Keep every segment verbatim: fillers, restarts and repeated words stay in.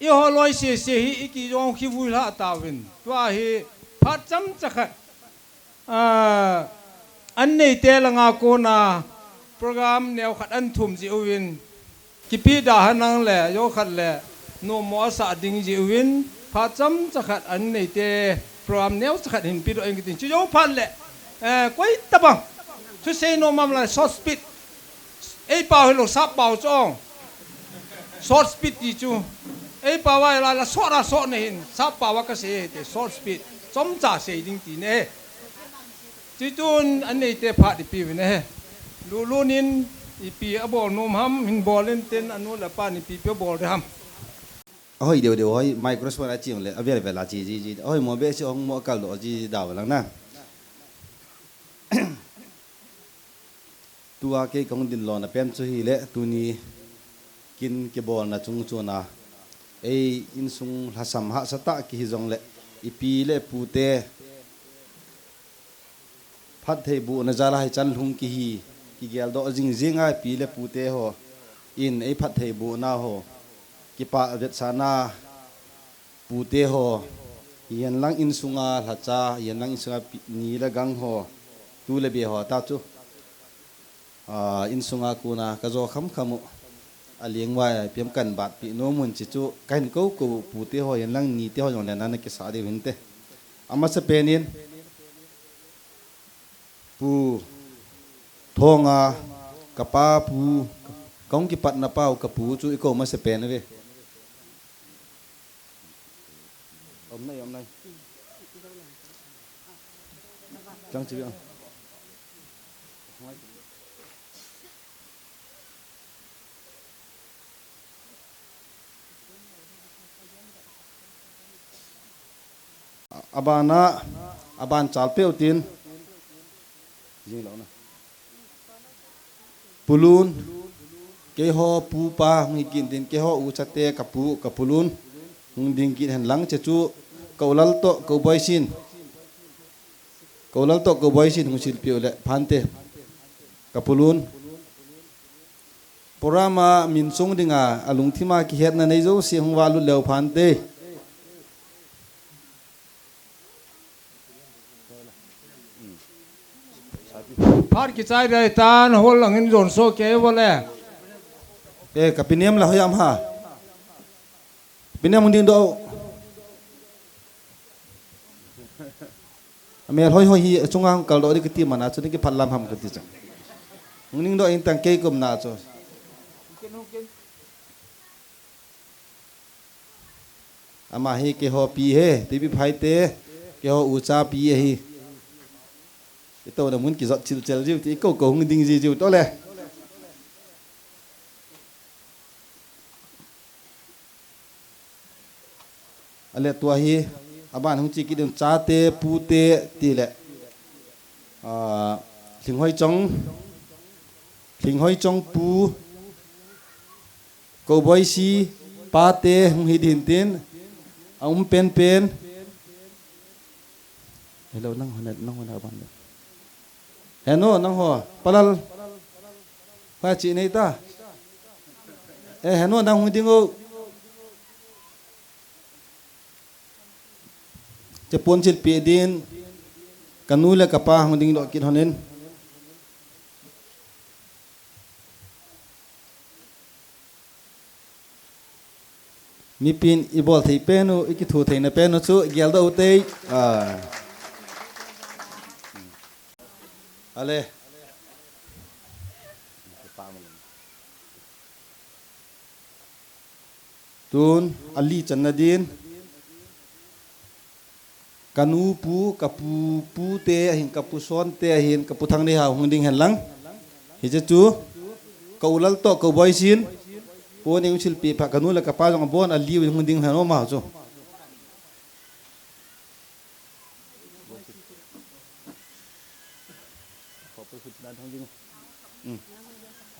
Eiho loi sese hi iki jong kivui lha tauvin. Tua hi phat chomcha khat. Ah, an neite langa kona program neo khat an thum jeh uvin. Kipe da hanang le, jo khat le, nomo asah ding jeh uvin. Phat chomcha khat an neite program neo cha khat hin pe doh ing tin. Chu jo phat le, eh, koi tabang. Chu sei nom am lai short speech. Ei pau hilou, sap pau chu ong. Short speech ti chu. Ei pau a la la short a short na hin. Sap pau a kasei te short speech. Chomcha sei ding ti ne. Chuchun an neite phat ipi uvin e. Lulun in ipi abol nom ham, hin bol in tin anu le apan ipi ipi abol de ham. Ahoi deu deu hoi, microphone a ching le, avel vel a chi ji ji. Ahoi mo be si ong mo kal do ji da lang na. Tua kei kahung dinlona pen chu hile, tuni kin kibolna chung chuna. Ei insung lhasam hahsa tah kihi jongle, ipi le pute phattheibohna jal a hichan lhung kihi, kigeldoh jing jing a ipi le pute ho in ei phattheibohna ho, kipah vetsahna pute ho, hihen lang insunga lhacha, hihen lang insunga pi-, ni le gang ho, tu le be ho ta chu. Ah, insunga kona kajo kham kham u. Aleng vai piam kan bat pi nom un chi chu kahin kou kou pute ho hihen lang nite ho jong le nana kisa diu hinte. Amasapen in Pu Thonga kapa pu, kahung kipatna pau kapu chu ikou masapen uve. Om nai, om nai. Chang chi ang. Abana, aban chalpeh u tin. Jing lo na. Pu Lun, keiho pu pa hung hi kit in tin, keiho u chate kapu, ka Pu Lun, hung ding kit hen lang che chu, ka u Lal toh, ka u Boisin. Ka u Lal toh, ka u Boisin hung silpeh u le, phante. Ka Pu Lun. Program a min chung dinga, alungthim a kihetna nei jouse hung valut leu phante. Phat kichai dai tan, hol langin jon so kei vale. Eh, ka Pi Nem la hoiya um ham? Pi Nem hung ding doh. Amel hoi hoi hi, chunga hung kal doh di kiti mana chu, ni kiphat lam ham kati chu. Hung ding doh in tang kei kum na chu. Ama hi keiho pi ahi, T V Phaite, keiho ucha pi ahi. Itouna mun kijot chil chel jiu, ti kou kou hung ding ji jiu, tole. Ale tua hi, aban hung chi kit ding chate, pute, tile. Ah, Lhinghoi Chong, Lhinghoi Chong pu, Kou Boisi, pate, hung hi din tin, a um pen pen. Hello, nang hona, nang hona ban. Heno, nang ho, palal. Hoi chi nei ta. Eh, heno, nang hung ding o. Che pon chil pi din, ka nu le ka pa hung ding doh kit honin. Mipin i bol thei pen u, i kithu theina pen u chu, i gel doh u tei. Ah. Ale. Tun, ali channa din. Ka nu pu, ka pu, pute ahin, ka pu Sonte ahin, ka pu Thangneiha hung ding hen lang. Hiche chu, ka u Lal toh, ka u Boisin. Pon in silpi pha, ka nu le ka pa jong abon, ali u hung ding hen o ma chu. Hmm.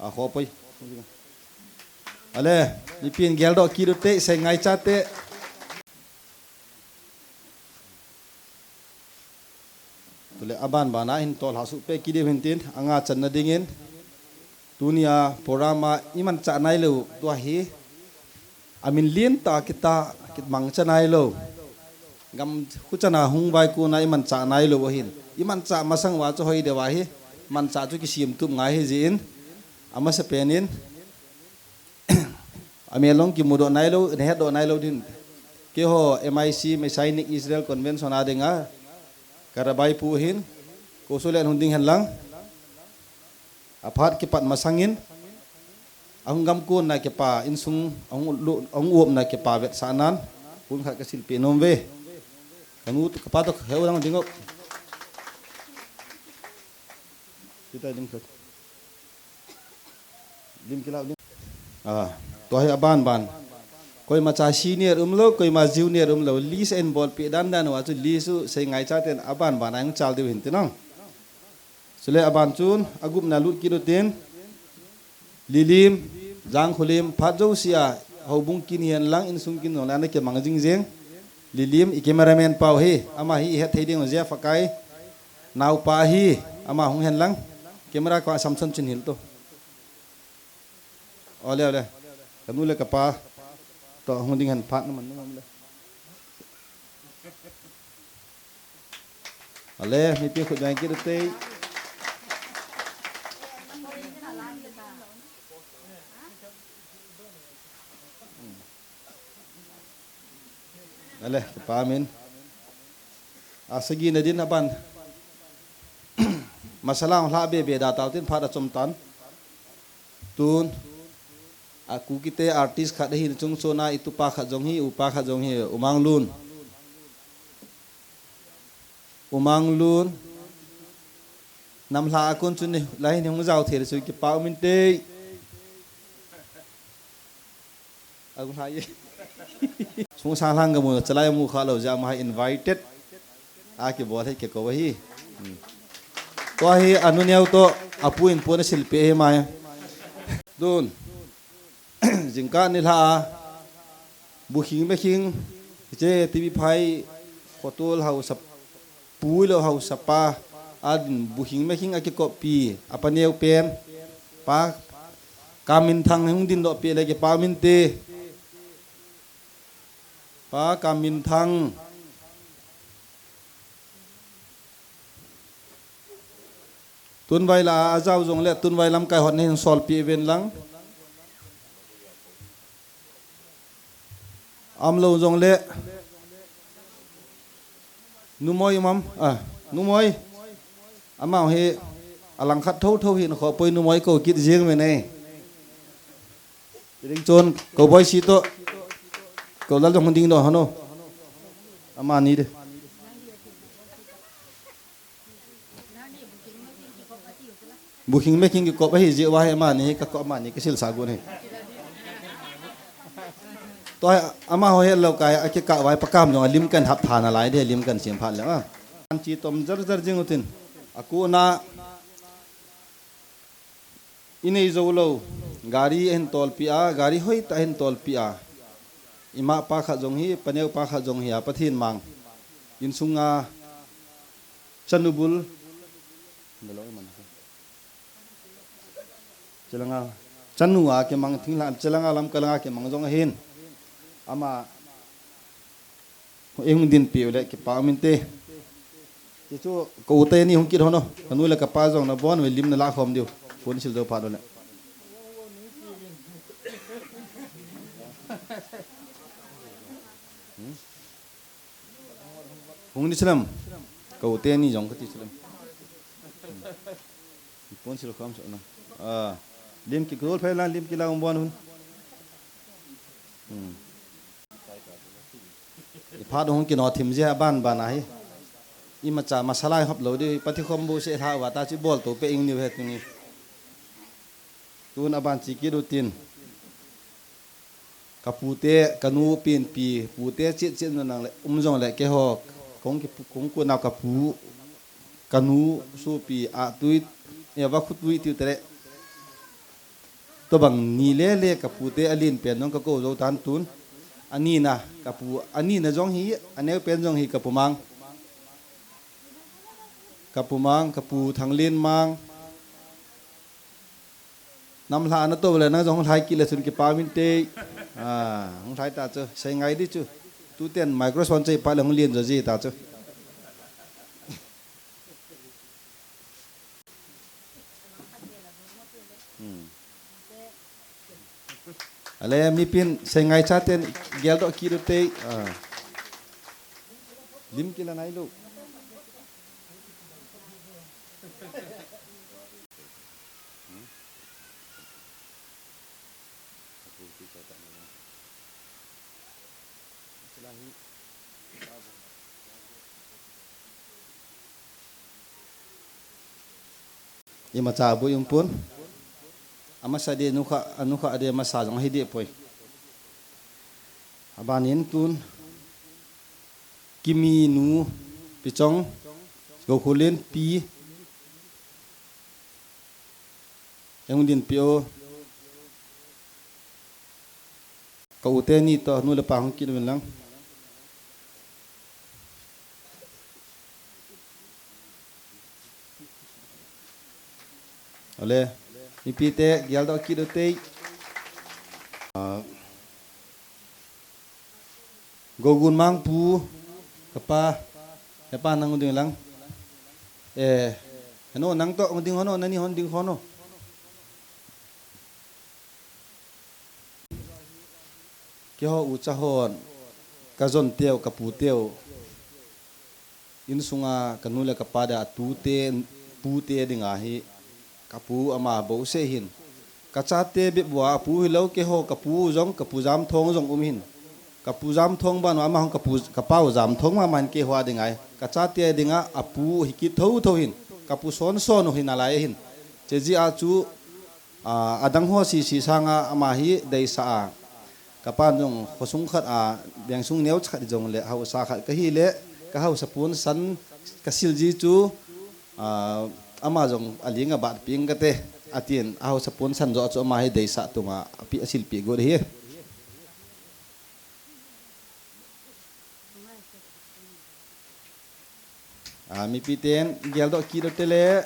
A, khopoi. Ale, mipin gel doh kit u tei, sei ngai chate. Tule aban bana hin tolha suh pe kit diu hin tin, anga channa dingin. Tunia program a iman cha nai leu tua hi. Amin lien tah a kitah, kimangcha nailou. Gam khuchana hung vaikon a imanchah nailou ahin. Imanchah masang uva chu hoi deu ahi. Manchah chu kisemtup ngai ahi jeh in. Amasapen in. Amelong kimudoh nailou, nahetdoh nailou din. Keiho M I C, Messianic Israel Convention a dinga. Ka rabbi pu ahin. Kosolen hung ding hen lang. Aphat kipat masangin. Ahung gamkon na kipa, insung, ahung lu-, ahung uop na kipa vetsahnan. Kun khat kasilpeh nom uve. Kanu, kapa toh, heu lang ding o. Kita ding khat. Lim kilau ding. Ah, tua hi aban ban. Koima cha senior umlou, koima junior umlou. List a eibolpeh dan dan uva chu list u sei ngaichaten aban ban a hung chal diu hin tin o. Chule aban chun, agupna lut kit utin. Lilim, Jangkholim, phat jousea, houbung kin hihen lang, insung kin hihen lang, ana kimang jing jing. Lilim, i cameraman pau hi, ama hi i het thei ding u Jeff Akai. Naopa hi, ama hung hen lang. Camera ko Samson chun hil to. Ole, ole. Kanu le kapa. To hung ding hen phat na man na man le. Ale, mipi khut jang kit u te. Ale, kipa min. Asagi na din aban. Masala hung lha be be da tau tin phat a chom tan. Tun. A Kukite artist khat ahin chung chona i tupa khat jong hi, upa khat jong hi, Umanglun. Umanglun. Namlha a kon chun ni, lai ni hung jao thei le chu kipa um inte. Agu lai. Sung sang lang ga mu, chalai mu kha lo ja ma invited. A kibol hi kikou ahi. Hmm. Tua hi anu neo to, apu in pu na silpeh hi mai. Dun. Jingkah nilhah a, bukhing mekhing, hiche T V phai, khotol haosa, pu lou haosa pa, adin bukhing mekhing akikoppi, apa neo pen, pa, Kaminthang hung dindoh peh le kipa um inte, pa Kaminthang. Tunvai la a jao jongle, tunvai lamkai hon hin solpeh uvin lang. Umlou jongle. Numoi um am, ah, numoi. Ama hi, alang khat tho tho hin kho poi numoi kou kit jing uvin e. Ring chon, kou boi si to. Kou lal jong hung ding doh hano. Amani de. Bukhing mekhing kikop ahi jeh uva hi amani hi kakop amani kasilsa gon ahi. Tua hi amaho helou kai akikah uva hi pakam jong a lim kan hap tha nalai de lim kan sem phat leng a. Anchi tom jar jar jing utin. Akona inei jou lou. Gari ahin tolpeh a, gari hoitah ahin tolpeh a. Ima pa khat jong hi, paneo pa khat jong hi a, Pathen mang. Insunga chanu bul. Chelanga, chanu a kimang thinglhang, chelanga lamkai langa kimang jong ahin. Ama, hung dinpeh u le kipa um inte. Hichu, kou teni hung kit hon o. Kanu le kapa jong nabon uve lim nalah khom diu. Kon sil jou phat u le. Hmm? Hung ni chilam. Kou teni jong kati chilam. Hmm. Pon sil kham so na. Ah. Lim kikol phai lang lim kila um bon hun. Hmm. Iphat hung kino thim jia ban ban ahi. Imacha masala hop lou di pati khom bu se lha uva ta chi bol to pe ing ni ve tu ni. Tun aban chi kit utin. Kapute, kanu penpi, pute chet chet nang le, um jong le keiho, kong ki, kong ko nau kapu, kanu sopi, a tui, e va khu tui tiu tele. Tobang ni le le kapute alen pen jong kakou jou tan tun. Anina, kapu, anina jong hi, aneo pen jong hi kapu mang. Kapu mang, kapu Thanglen mang. Namlha ana to le nang jong lhai kit le chun kipa um inte. Ah, hung lhai ta chu, sei ngai di chu. Tuten microphone chu ipa le hung lien jo ji ta chu. Hmm. Ale, mipin, sei ngai chaten, geldoh kit u te, ah. Lim kila nai lo. Imacha bu impun. Amasa de nukha, anukha de masa jong hi de poi. Abanin tun. Kimi nu, Pichong, Gokhulin, Pi. Eung din Pi o. Ka u teni to, nu le pa hung kit uvin lang. Ale, mipi te, geldoh kit u te. Ah, Gogun Mangpu, kapa, hepa nang ding lang. Eh, heno nang to ding hono, nani hon ding hono. Keiho ucha hon, ka jon teu, ka pu teu. Insunga ka nu le ka pa da tute, pute dinga hi, ka pu ama bouseh hin. Ka chate bep bua, a pu hilou keiho, ka pu jong, ka pu Jamthong jong um hin. Ka pu Jamthong ban ama hung ka pu, ka pau Jamthong mama hin keiho a dinga hi. Ka chate dinga, a pu hi kit thotho hin. Ka pu Sonson u hin alai hin. Cheji a chu, a, adang ho sisi sanga ama hi deisah a. Ka pan jong khosung khat a, bengsung neocha khat jong le, haosa khat ka hi le, ka haosa pon san ka sil ji chu, a, ama jong aling a bat ping kate, atin, a haosa pon san jo chu ama hi deisah tunga, api asilpi got hi. A, mipi ten, geldoh kit u te le.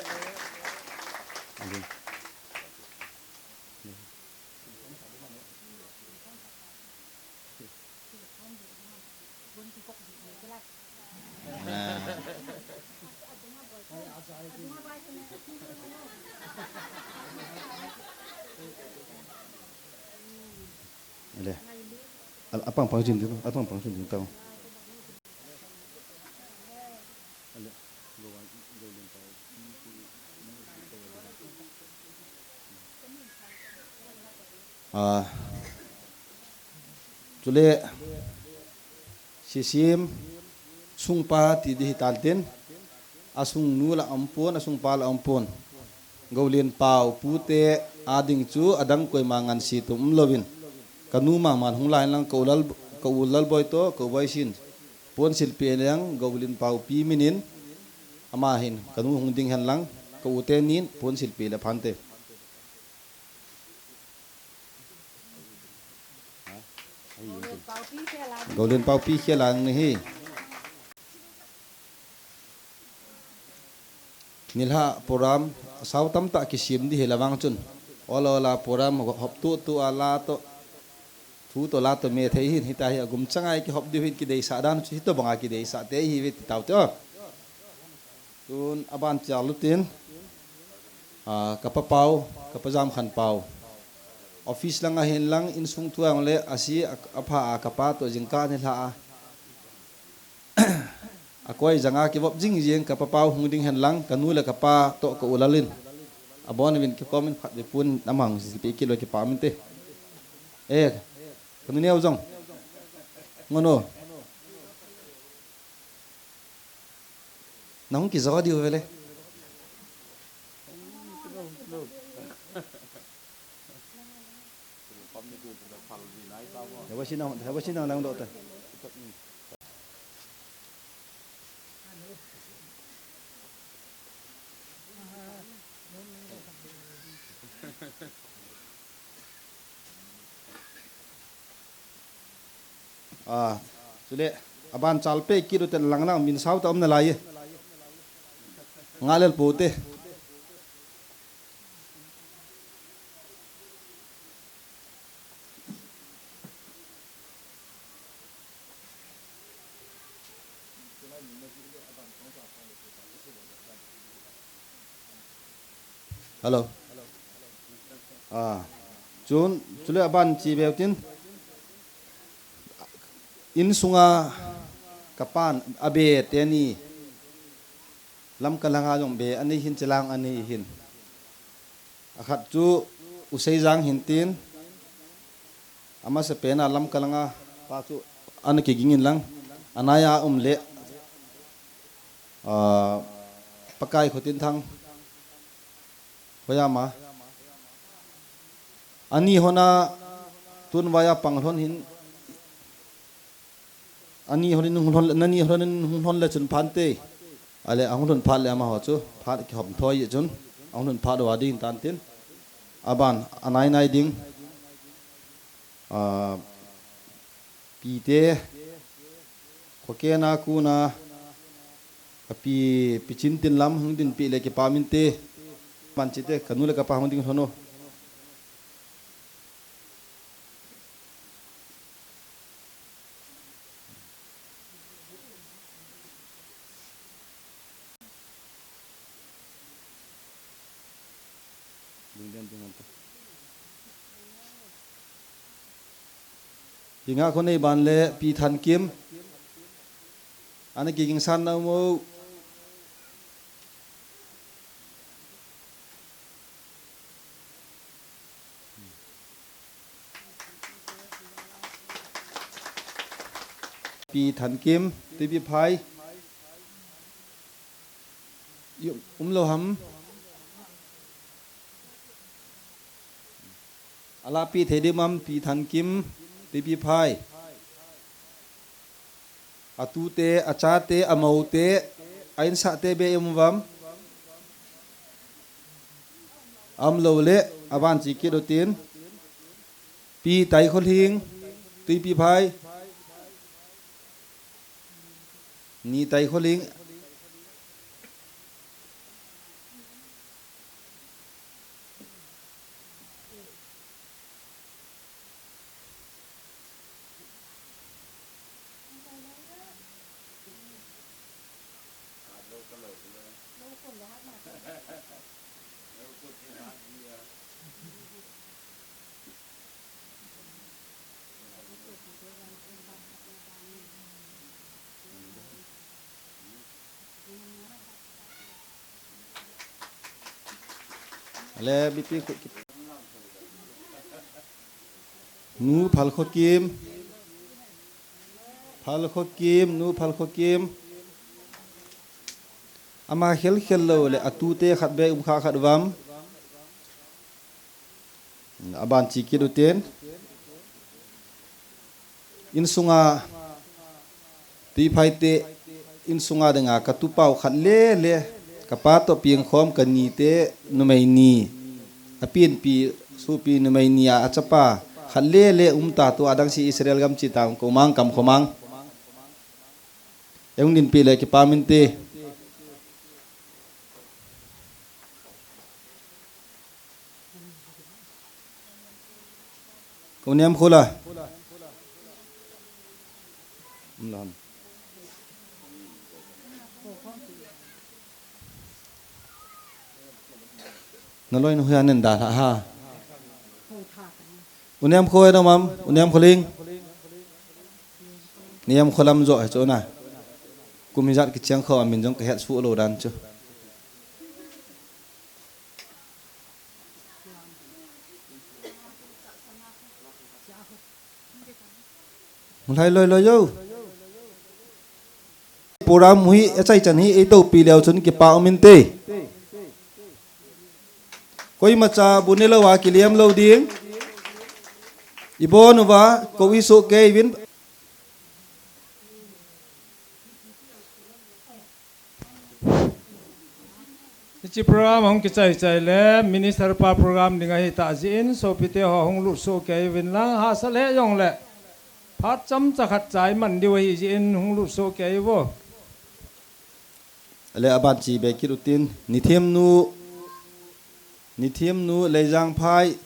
Ale. Al-, apang pang jin ding, apang pang jin ding tau. Ah, chule, sisim, sungpa ti di hi tan tin, asung nu la aum pon, asung pa la aum pon. Goulin pau pute ading chu adang koima ngansi tum um louvin. Ka nu mama hung lai lang ka u Lal, ka u Lalboi to, ka u Boisin. Pon silpi lang Goulin pau pi minin ama hin ka nu hung ding hen lang ka u tenin pon silpi le phante. Goulin pau pi khel ang ni hi. Nilhah program, sao tamtah kisem di hi la vang chun. Ola ola program hop tu tu a la to, thu to la to me thei hin hita hi agum chang a i kihop diu hin kideisah dan chu hito banga kideisah te hi ve ti tau te o. Tun aban chal lutin, a, ka pa pau, ka pa Jamkhanpau. Office lang a hin lang insung thu ang le asi a, apha a ka pa to jingkah nilhah a. Akoi janga kivop jing jing ka pa pau hung ding hen lang, ka nu le ka pa to ka u Lalin. Abon vin kikomin phat ve pun namang si pi kilo kipa min te. Eh, ka nu neo jong. Ngono. Nahung kijo diu vele. Heba sinang, heba sinang lang do ta. Ah, chule, aban chalpe kit u ten lang lang min sao ta um nalai e. Nga lel po te. Hello. Ah. Chun, chule aban chi beu tin. Insunga kapan abe teni. Lamka langa jong be anei hin, chilang anei hin. Akhat chu U Seijang hin tin. Amasapen a Lamka langa pa chu ana kiging in lang. Anai a um le. Ah, Pakai Khotinthang. Hoiya ma. Ani hon a tun vai a pang lhon hin. Ani hon in hung lhon le, nani hon in hung lhon le chun phante. Ale ahung lhun phat le amaho chu. Phat kihom thoi chun. Ahung lhun phat uva ding tan tin. Aban, anai nai ding. Ah, Pite, khokena kuna, kapi, pichin tin lam hung dinpi le kipa minte, manchite, kanu le kapa hung ding lhon o. Hinga khonei ban le Pi Thankim. Ana kiging san na mo. Pi Thankim, Tuipi Phai. Umlo ham. Alapi thei ding mam Pi Thankim, Tuipi Phai. Atute, achate, amoute, a insahte be um vam. Umlo le, aban chi kit utin. Pi Taikholhing, Tuipi Phai. Ni Taikholhing. Ale, B P khu ki-, Nu Phalkhokim. Phalkhokim, Nu Phalkhokim. Ama khel khel lou le, atute khat be um kha khat vam. Aban chi kit utin. Insunga, Tuiphai te, insunga dinga, ka tupau khat le le, ka pa toh pieng khom ka nite, numei ni, a pinpi, supi numei ni a, a chapa, khat le le, um ta tu adang si Israel gam chi ta, ko mang kam kho mang. Eung din pi le kipa minte. Ko niam khola. Na loi nu hia nen da ha. U niam kho e no mam, u niam kholing. Niam kholam jo he cho na. Kum hijat kicheng kho amin jong ka het su lo dan chu. Mulhai loi loi yo. Program hi, achai chan hi, eitopi leu chun kipa um inte. Koimacha bu ne lou a kiliam lou ding. Ibon uva, ko iso kei vin. Hiche program hung kichai chai le, Minister pa program ding ahi tah jeh in, sopite ho hung lut soh kei uvin lang, hahsa lheh jongle, phat chomcha khat chai man diu ahi jeh in, hung lut soh kei uvo. Ale aban chi be kit utin, Nithemnu, Nithemnu, Leijangphai.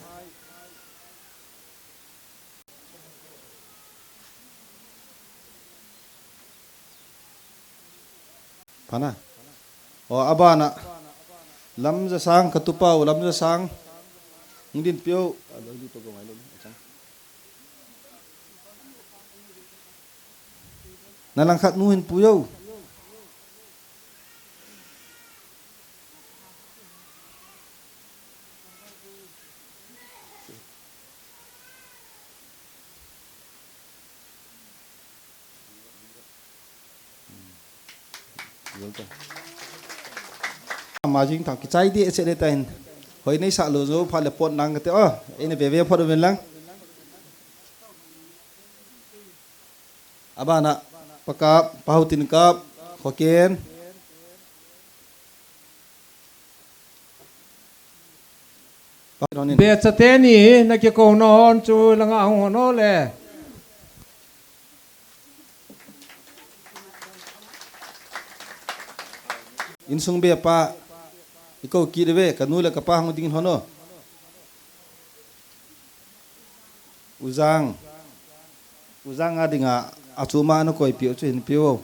Ana. O, abana. Lamjasang, ka tupau, Lamjasang. Hung dinpiu. Na langkhat nu hin pui o. Ama jing thang kichai di ese le tain. Hoi nei sa lo jo pha le pot nang kate o. Ene ve ve phot ven lang. Abana, pakap, pahau tin kap, khoken. Becha teni, na kikou non chu langa hung hono le. Insung bepa, ikou kit ve, kanu le kapa hung ding hono. Ujang. Ujang a dinga, achuma na koipiu chu hinpiu.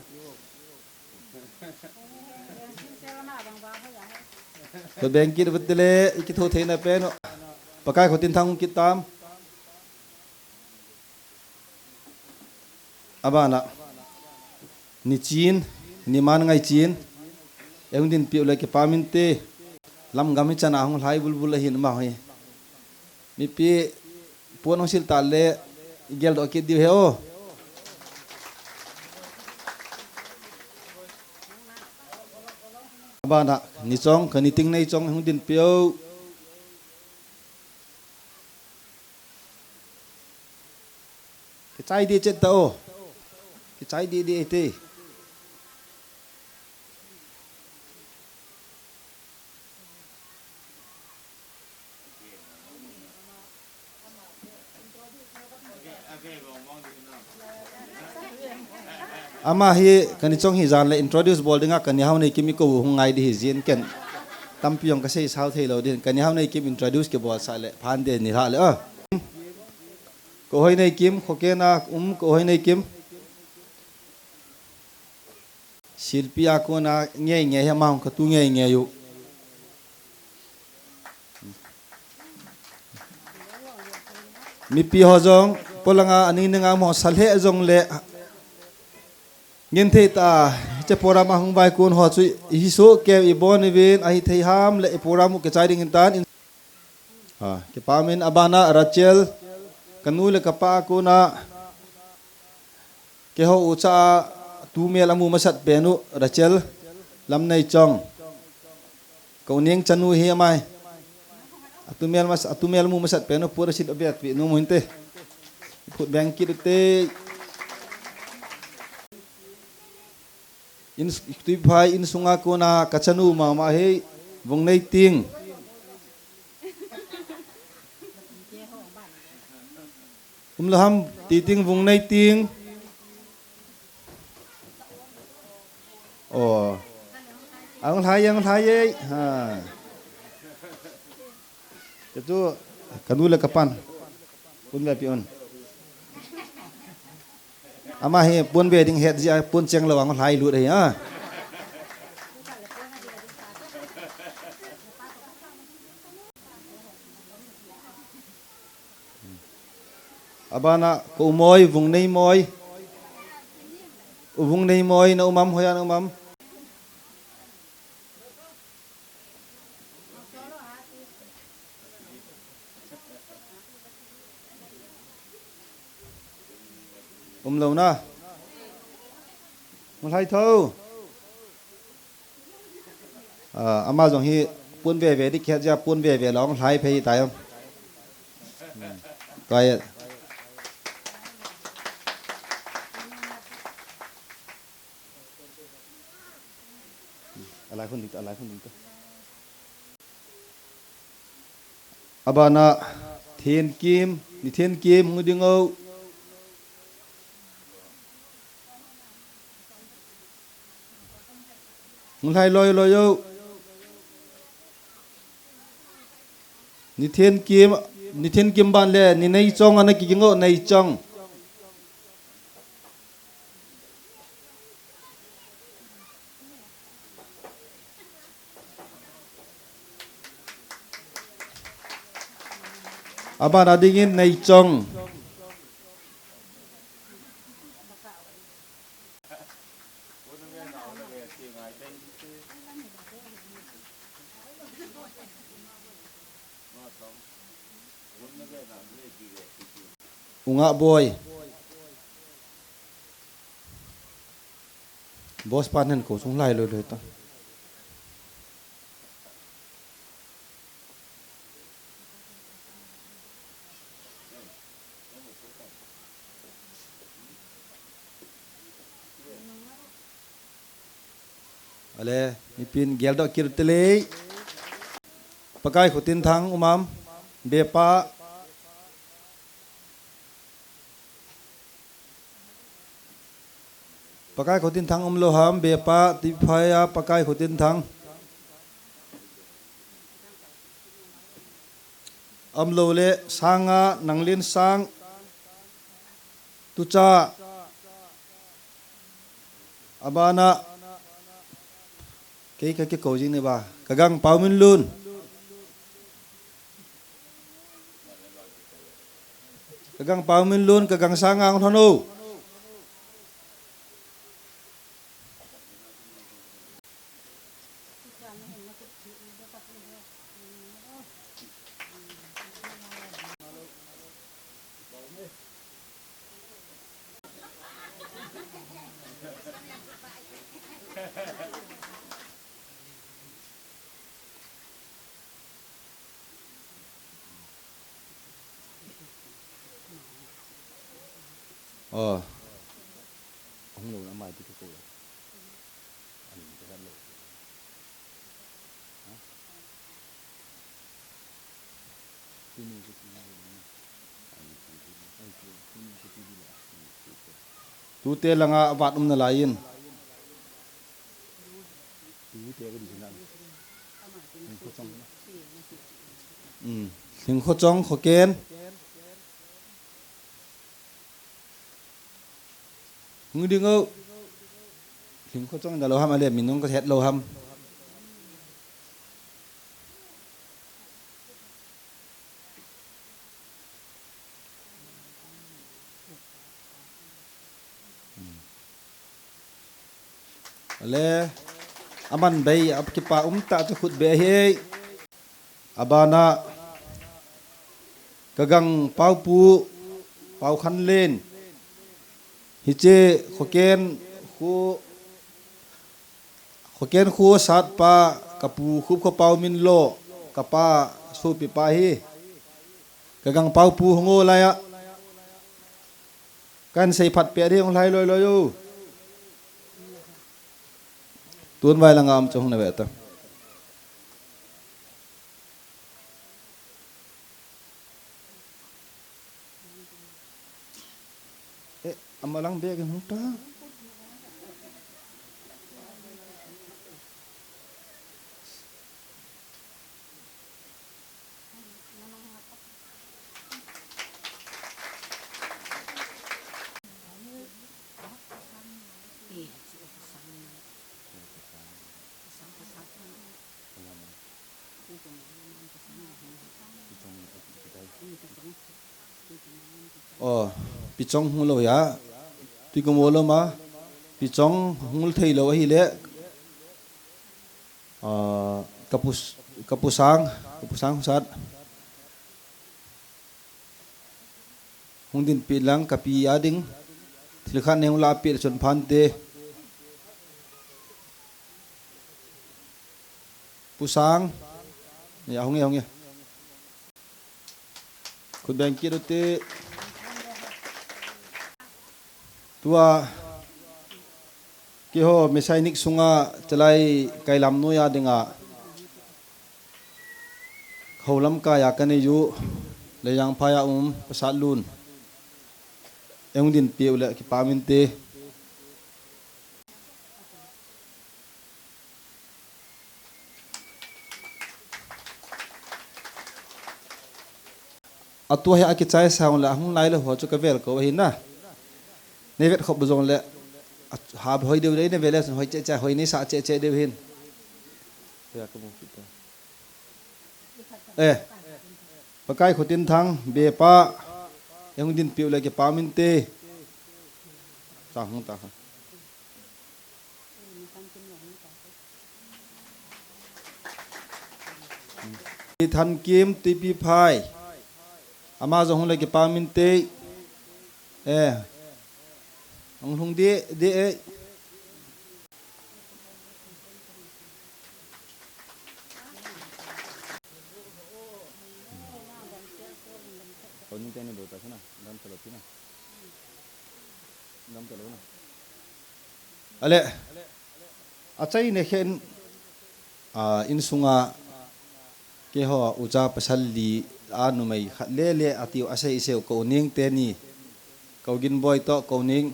Ko bengkit vetele, ikitho theina pen. Pakai khotin thang kitam. Abana. Nichin, niman ngaichin. Eung dinpiu le kipa minte. Lamgam hi chana hung lhai bulbul ahin ma hoi. Mipi puan hung sil ta le gel do kit diu he o. Abana, nichong, kani ting nei chong hung dinpiu. Kichai di chet ta o. Kichai di di ete. Ama hi kani chong hi jan le introduce bol dinga kani hau nei kim ikou hung ngai di hi jin ken. Tampi jong kasei sao thei lo din. Kani hau nei kim introduce kibol sa le phan de ni ha le a. Ko hoi nei kim, khoken a um, ko hoi nei kim. Silpi a kona ngei ngei hi ama hung katu ngei ngei u. Mipi ho jong, polanga aning ninga mo salhe jong le. Ngin thei ta, hiche program a hung vai kun ho chu ihi so ke ibon ivin, ahi thei ham le i program u kichai ding in tan. Ha, kipa min abana Rachel, kanu le kapa a kona, keiho ucha a tumel amu masat pen u Rachel, Lamneichong. Ka u neng chanu hi amai. Atumel mas, atumel mu masat pen u pura sit abiat pi nu mu hinte. Phut beng kit ute. In, tuiphai insunga kona ka chanu mama hi Vungneiting. Um laham titing Vungneiting. Oh. Ang lhai, ang lhai ei. Ha. Ketu kanu le kapan. Pun le pion. Ama hi pun ve ding het jia pun cheng lo ang lhai lut ahi a. Abana ko umoi, Vungneimoi. U Vungneimoi na umam, hoiya na umam. Um lo na. Ngalhai tho. Ah, ama jong hi pun ve ve dik khet jia pun ve ve long lhai phei tai. Tua. Alai hun ding ta, alai hun ding ta. Abana Thenkim, ni Thenkim hung ding o. Ngalhai loi loi o. Ni Thenkim, ni Thenkim ban le, ni Neichong ana kiging o, Neichong. Abana dingin Neichong. Unga Boi. Boss pa nen ko sung lai loi loi ta. Ale, mipin geldoh kit u te lei. Pakai Khotinthang um am, bepa. Pakai Khotinthang umlou ham, bepa, tiphai a Pakai Khotinthang. Umlou le, Sanga, Nanglinsang, Tucha, abana, kei ka kikou jing ni ba, Kagang Pauminlun. Kagang Pauminlun, Kagang Sanga, hung lhon o. Oh. Hung lou na mai ti ko. Ani ka lo. Ha? Tute langa vat um nalai in. Hmm. Lhingkhochong, Khoken. Hung ding o. Lhingkhochong na lou ham, ale min nung ka het lou ham. Ale, aman bei, ap kipa um ta chu khut be hi. Abana, Kagang Paupu, Paukhanlen. Hiche, Khoken khu, Khoken khu satpa, kapu Khupkho Pauminlo, kapa sopipa hi. Kagang Paupu hung o laiya. Kan sei phat pe ding hung lhai loi loi o. Tun vai langa um chu hung na ve ta. Eh, amalang bek hung ta. Oh, Pichong hung lou ya. Tuikumo lou ma. Pichong hung thei lou ahile. Ah, kapu, kapu Sang, kapu Sang hung sat. Hung dinpi lang kapi a ding. Thil khat nei hung lapi le chun phante. Pu Sang. Ya, hung e, hung e. Khut beng kit u te. Tua, keiho Messianic sunga chalai kailam noiya dinga. Houlam kaiya kanei u, Leijang phaiya um, Pasat Lun. Ei hung dinpi u le, kipa um inte. Atu hi akichai sang le ahung lai le ho chu kavel ko ahi na. Nei vet khop jong le, a, ha hoi deu le nei vel le hoi che che hoi nei sa che che deu hin. Ya ka mu kita. Eh. Pakai Khotinthang, bepa, eihung dinpiu le kipa um inte. Chang hung ta. Thankim, Tuipi Phai. Ama jong hung le kipa um inte. Eh. Hung hung di, di, eh. Ale, achaina khen, a, insunga keiho ucha pasal li a numei khat lele atiu asei seu Koning teni. Koginboi toh Koning.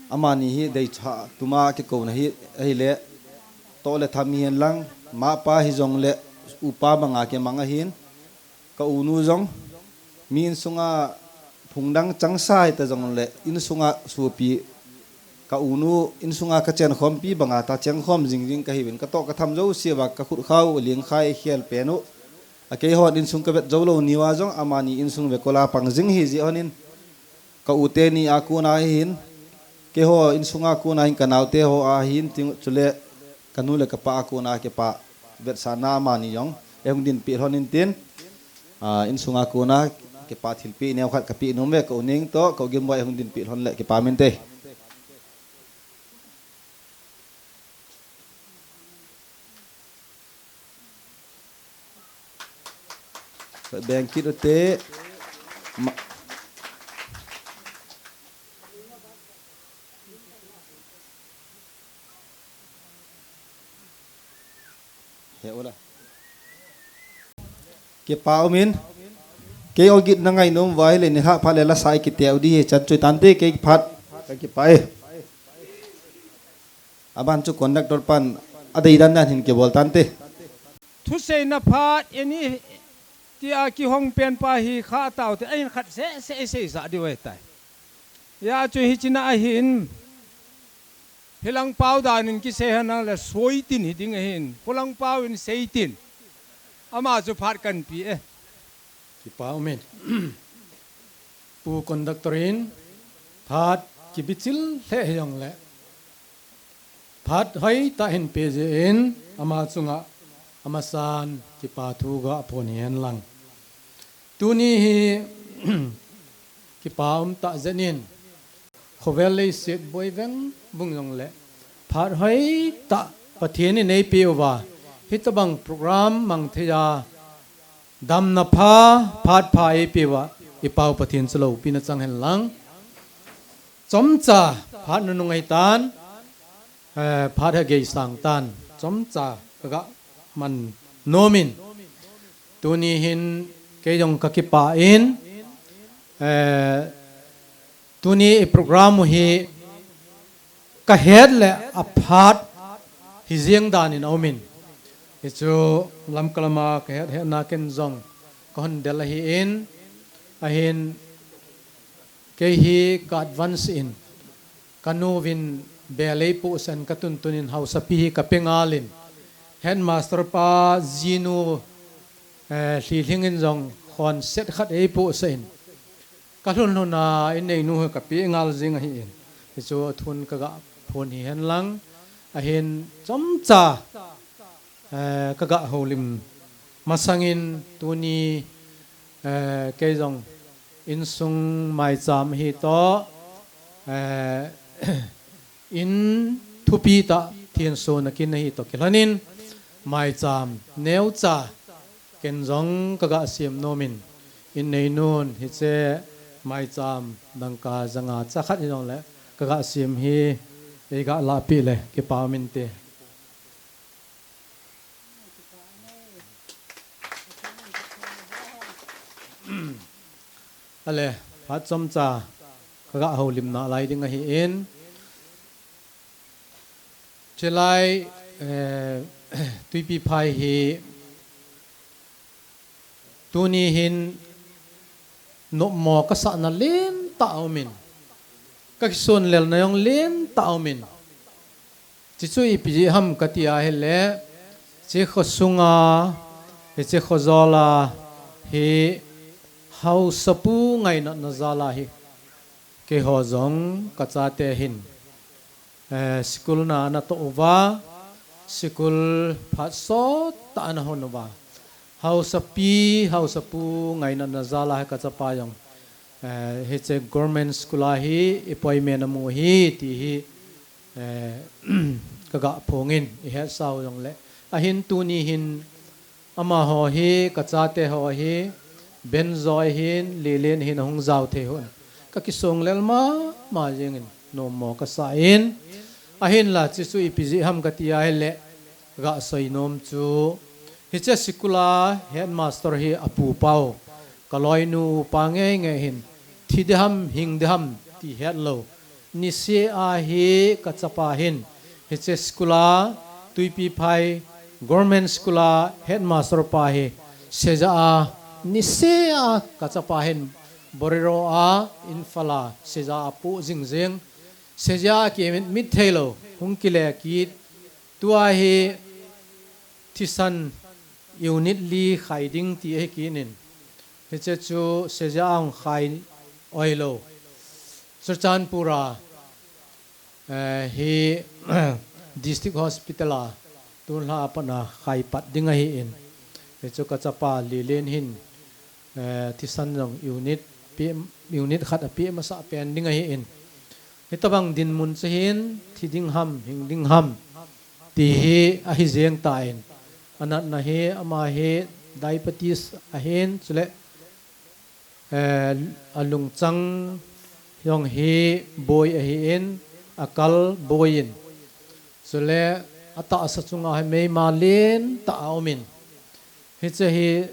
Amani hi deicha tuma kikouna hi ahile toh le tham hihen lang, mapa hijongle upa banga kimang ahin. Ka unu jong mi insunga phungdang changsa hita jongle insunga sopi, ka unu insunga ka chenkhompi banga ta chengkhom jingjing kahiuvin, ka toh ka tham jouse uva ka khut khau lingkhai khel pen u. A keihon insung ka vet jou lou niuva jong amani insung vekol a pang jing hi jeh honin, ka u teni a kona hin, keiho insunga kona hin ka naote ho a hin, tin chule ka nu le ka pa a kona kipa vetsahna amani jong eihung dinpi lhon intin, a, insunga kona kipa thilpeh neokhat ka peh nom uve, ka u Ning toh ka u Ginboi eihung dinpi lhon le kipa um inte. Bengkit ute. Ma- He ula. Kipa umin. Kei ogin na ngainom uva ahile nikhat phat le lasa i kiteu di hi chan chu tante kei phat. Ka kipa e. Aban chu conductor pan adei dan dan hin kibol tante. Thuseina phat eni tia kihong pen pa hi kha tau te, ahin khat seh seh i seisah diu ahitai. Hia chu hichea ahin, hilang pau danin kisei henlang le soitin hiding ahin, khulang pau in seitin. Ama chu phat kanpe e. Kipa umin. Pu conductor in phat kibichil lheh hijongle phat hoitah hin pe jeh in ama chunga amasan kipa thu ga phon hihen lang. Tuni hi kipa um tah jeh in khovel leiset boi veng vung jongle phat hoitah Pathen in eipeh uva hitabang program mang thei a damna pha, phat pha eipeh uva i Pau Pathen chu loupina chang hen lang. Chomcha phat nunung ahitan, eh, phat hi geisang tan, chomcha ka ga man nomin. Tuni hin kei jong ka kipa in, eh, tuni i program u hi ka het le aphat hi jeng danin aumin. Hichu lamkalama ka het hetna ken jong ka hon del ahin, ahin kei hi ka advance in, ka nu vin bel eipohsah in ka tuntun in hausapi hi ka pe ngal in, headmaster pa jinu, eh, Lhilhing in jong khonset khat eipohsah in, ka lhun lhun a in neinu hi ka pe ngal jing ahin. Hichu athun ka ga phon hihen lang, ahin chomcha eh, ka ga houlim masangin tuni, eh, kei jong insung maicham hi toh, eh, in thupi tah thenso nakin ahi toh kilhonin maicham neocha ken jong ka ga sem nomin in neinun hiche maicham dangka janga chakhat hijongle ka ga sem hi ei ga lahpeh le kipa um inte. Ale, phat chomcha ka ga houlim nalai ding ahin. Chulai, eh, Tuipi Phai hi tuni hin nopmo ka sahna lentah aumin, ka kisonlelna jong lentah aumin. Chuchu ipi jeh ham kati ahile, hiche khosunga, hiche khojola, Hi haosapu ngainatna jal a hi keiho jong kachate hin, eh, school na ana toh uva, school phat sot tah ana hon uva. Haosapi, haosapu ngainatna jal a hi kachapa jong, eh, hiche government school a hi appointment amu ahi ti hi, eh, kaga phongin, ihet sau jongle. Ahin tuni hin amaho hi, kachate ho hi, Benjoy hin, Lelen hin ahung jao thei hon, kakisong lel mama jengin, nommo kasa in. Ahinla, chuchu ipi jeh ham kati ahile, gasei nom chu, hiche school a headmaster hi apupau, kaloinu pa ngeingei hin, thi ding ham, hing ding ham, ti hetlou. Niseh a hi kachapa hin, hiche school a, Tuipiphai Government School a headmaster pa hi, seijah a, niseh a kachapa hin, Bolero a, Imphal a, seijah a apoh jingjing, seijah a kimit, mit theilou, hung kile kit, tua hi thisan unit li khai ding ti ahi kit in. Hiche chu seijah a hung khai oilou, Churachandpur a, eh, hi District Hospital a tunlha a pat a khai pat ding ahin. Hichu kachapa Lelen hin, eh, thisan jong unit pe, unit khat apeh masah pen ding ahin. Hitobang dinmun chu hin, thi ding ham, hing ding ham, ti hi ahi jeng tan. Anatna hi, ama hi diabetes ahin, chule, eh, alungchang jong hi boi ahin, akal boi in, chule atahsa chunga hi meima lentah aumin, hiche hi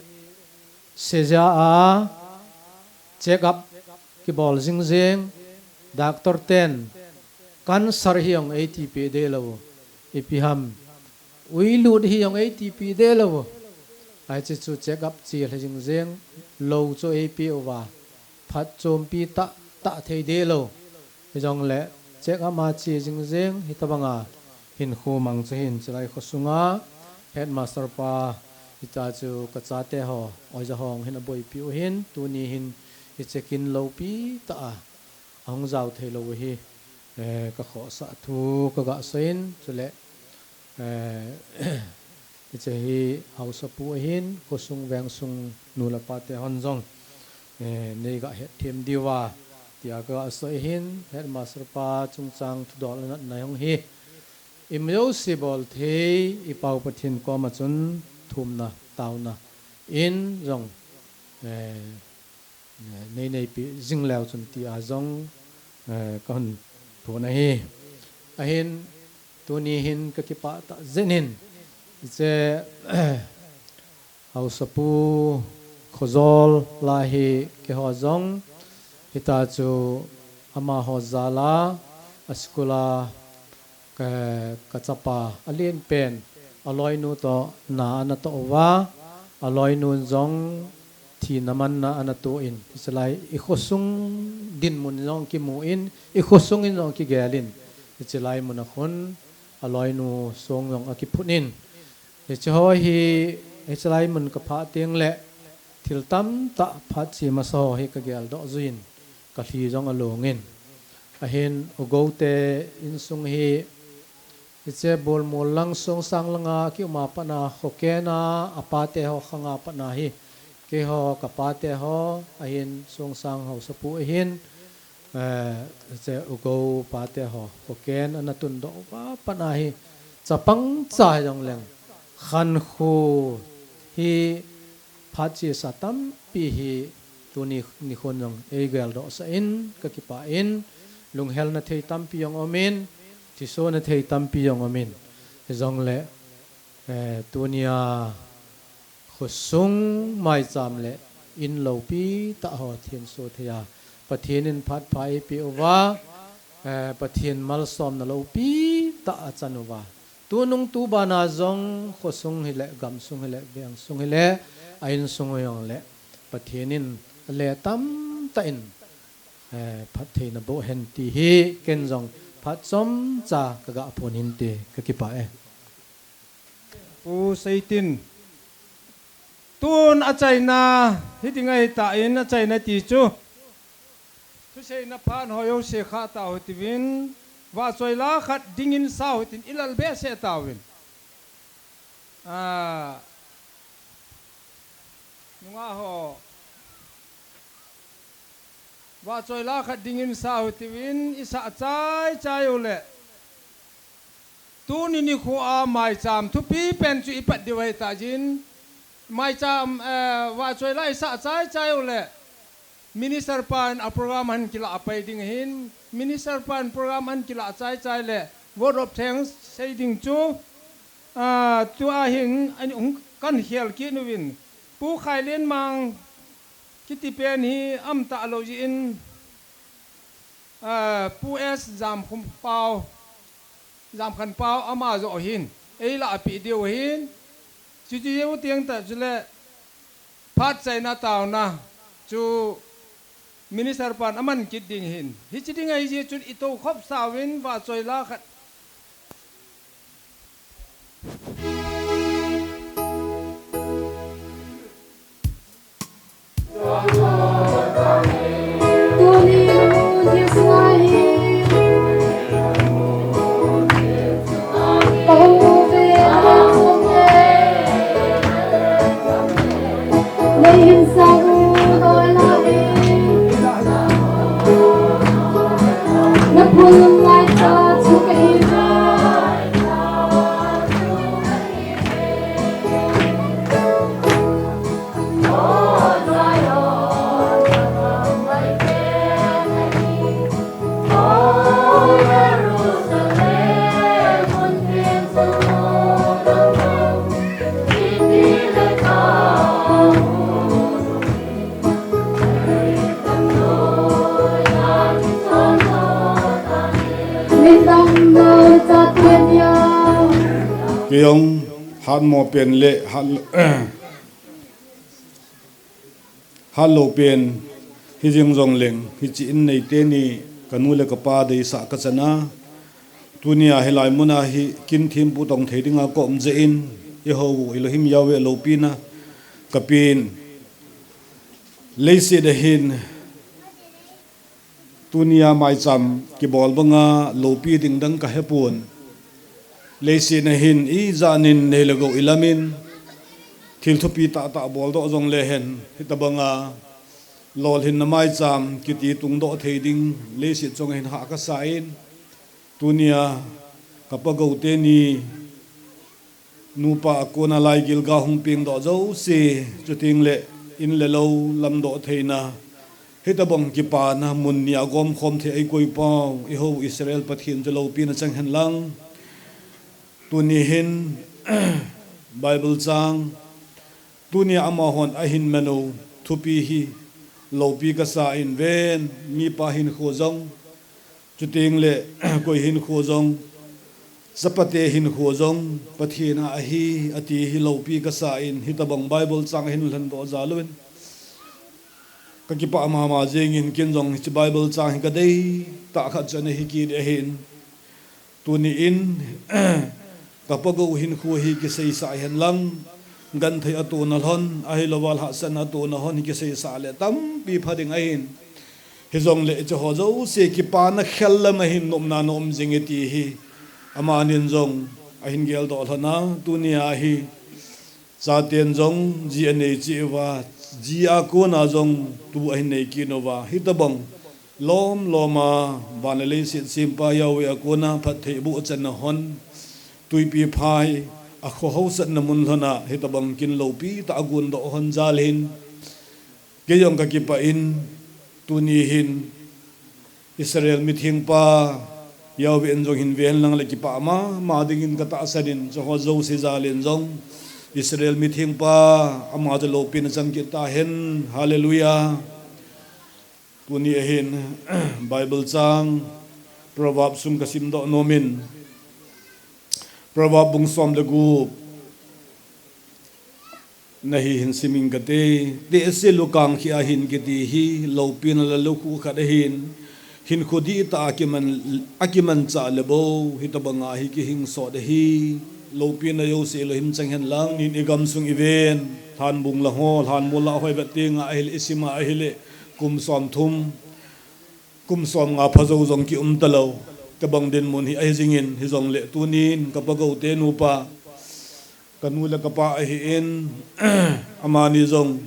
seijah a check up kibol jingjing, doctor ten cancer hi jong eitipeh dehlou, ipi ham, uilut hi jong eitipeh dehlou. Hiche chu check up chel hi jingjing, lou chu eipeh uva, phatchompi tah, tah thei dehlou. Hijongle check up a che jingjing, hitobanga hinkho mang chu hin, chulai khosunga headmaster pa, hitia chu kachate ho, oija ho hin aboipi u hin, tuni hin hiche kin loupi tah a ahung jao theilou u hi, eh, kakhohsah thu kaga seiyin, chule, eh, hiche hi haosapu ahin, khosung vengsung nu le pa te hon jong, eh, neiga hetthem diuva, tia kaga seiyin hin, headmaster pa chungchang thudol anatna jong hi, imajouse bol thei, i Pau Pathen koma chun thumna, taona in jong, eh, nei neipi jing leu chun tia jong, eh, kahung thum ahi. Ahin, tuni hin kakipah tah jengin, hiche, haosapu Khojol lah a hi keiho jong, hitia chu amaho jal a, a school a, ka, kachapa alen pen, aloinu toh na anatoh uva, aloinu jong thina manna anatoh in, hichelai i khosung dinmun jong kimun, i khosung in jong kigelin, hichelai mun a khun aloinu song jong akiphun in, hiche ho hi, hichelai mun kaphah teng le, thil tamtah phat che masa ho hi kageldoh jui in, kalhi jong along in. Ahin, U Gou te insung hi, hiche Bolmol lang Songsang langa kium a pat a, Khoken a, apa te ho khang a pat a hi, keiho kapa te ho, ahin Songsang haosapu ahin, eh, hiche U Gou pa te ho, Khoken ana tundoh uva pat a hi, chapang cha jong leng, khankho hi phat chesa tampi hi tuni nikhon jong eigeldoh sah in, kakipah in, lunghelna thei tampi jong um in, thisohna thei tampi jong um in, hijongle, eh, tunia khosung maicham le in loupi tah ho thenso thei a, Pathen in phat pha eipeh uva, eh, Pathen malsomna loupi tah achan uva, tunung tuban a jong khosung hile, gamsung hile, vengsung hile, a insung jong le, Pathen in ale tamtah in, eh, phattheina boh hen ti hi ken jong phat chomcha kaga phon hinte, kakipah e. Pu Seitin, Tun achaina, hiti ngai ta in achaina ti chu. Thuseina phan hoi ho se kha ta ho tivin, vahchoi la khat dingin sa ho tin ilal be se ta uvin. Ah, nunga ho. Vahchoi la khat dingin sa ho tivin, isa chai chai ho le. Tuni nikho a maicham thupi pen chu ipat diu ahi ta jin. Maicham, eh, vahchoi la isa chai chai ho le. Minister pan a program han kila apai ding hin. Minister pan program han kila chai chai le. Vote of thanks sei ding chu. Ah, tua hin, an hung kan hial ki nuvin. Pu Khai Len Mang kiti pen hi am ta lo jin. Ah, Pu S Zamkhum Pau, Zamkhan Pau ama jo hin. Ei la api diu hin. Chuchu yeu tiang ta chule. Phat chaina tauna chu minister pan aman kit ding hin. Hichi ding ahi ji chun ito khop sa uvin vahchoi la khat. Kei jong hatmo pen le hat, hatlo pen hi jing jong leng, hichi in nei teni kanu le kapa deisah kachana. Tunia hilai muna hi kin thempu tong thei dinga ka um jeh in, Jehovah Elohim Yahweh loupina kapen. Leiset a hin, tunia maicham kibol banga loupi ding dang kahepon. Leiset a hin ijat in nei le gou ilamin, thil thupi tahtah boldoh jongle hen, hitabanga lolhinna maicham kiti tungdoh thei ding leiset chunga hin hah kasa in, tunia kapa gou teni nupa a kona lai gilga hung pengdoh jouse, chuteng le in le lou lamdoh theina, hitabang kipana mun nia gomkhom thei eikoi pau, Jehovah Israel Pathen chu loupina chang hen lang. Tuni hin, Bible chang, tunia amahon ahin manu thupi hi loupi kasa in ven, mipa hinkho jong, chuteng le koi hinkho jong, chapate hinkho jong, Pathen a ahi, ati hi loupi kasa in, hitabang Bible chang hin lhendoh jal uvin. Kakipah mama jingin kin jong hichi Bible chang hi kadei tah khat chu ana hi kit ahin. Tuni in, kapa gou hinkho hi kiseisah hen lang, genthei a tona lhon, ahilouva lhahsam a tona lhon hi kiseisah le tampi pha ding ahin. Hijongle hiche ho jouse kipana khel lam a hin nopna na um jing e ti hi, amanin jong ahin geldoh lhon a, tunia hi, chaten jong ji anei cheh uva, ji a kona jong tu ahin nei kit uva, hitabang lom lom a, van le leiset sempa Yahweh a kona phattheiboh channa lhon, twipi phai, akho haosatna mun lhon a, hitabang kin loupi tah a gondoh lhon jal hin, kei jong kakipah in, tuni hin, Israel mithengpa, Yahweh in jong hin ven lang le kipah mama dingin katahsan in, hiche ho jouse jal in jong, Israel mithengpa, ama chu loupina chang kit tahen, Hallelujah. Tuni ahin, Bible chang, Proverb sung kasimdoh nom in, Proverb bung som le gup, na hi hin sim ing kate, tehse lukang khi ahin kiti hi, loupina la lukhuh khat ahin, hinkho dihtah a kiman, akimanchah le bou, hitabanga hi kihing sot ahi. Loupina jouse Elohim chang hen lang, nin i gamsung i ven, lhanbung la ho, lhanmol la ho i vet ding a ahile, i sim a ahile, kum som thum, kum som nga pha jou jong ki um talou. Ka bang dinmun hi ahi jingin, hijongle tunin ka pa Gote nupa, ka nu le ka pa ahin, amani jong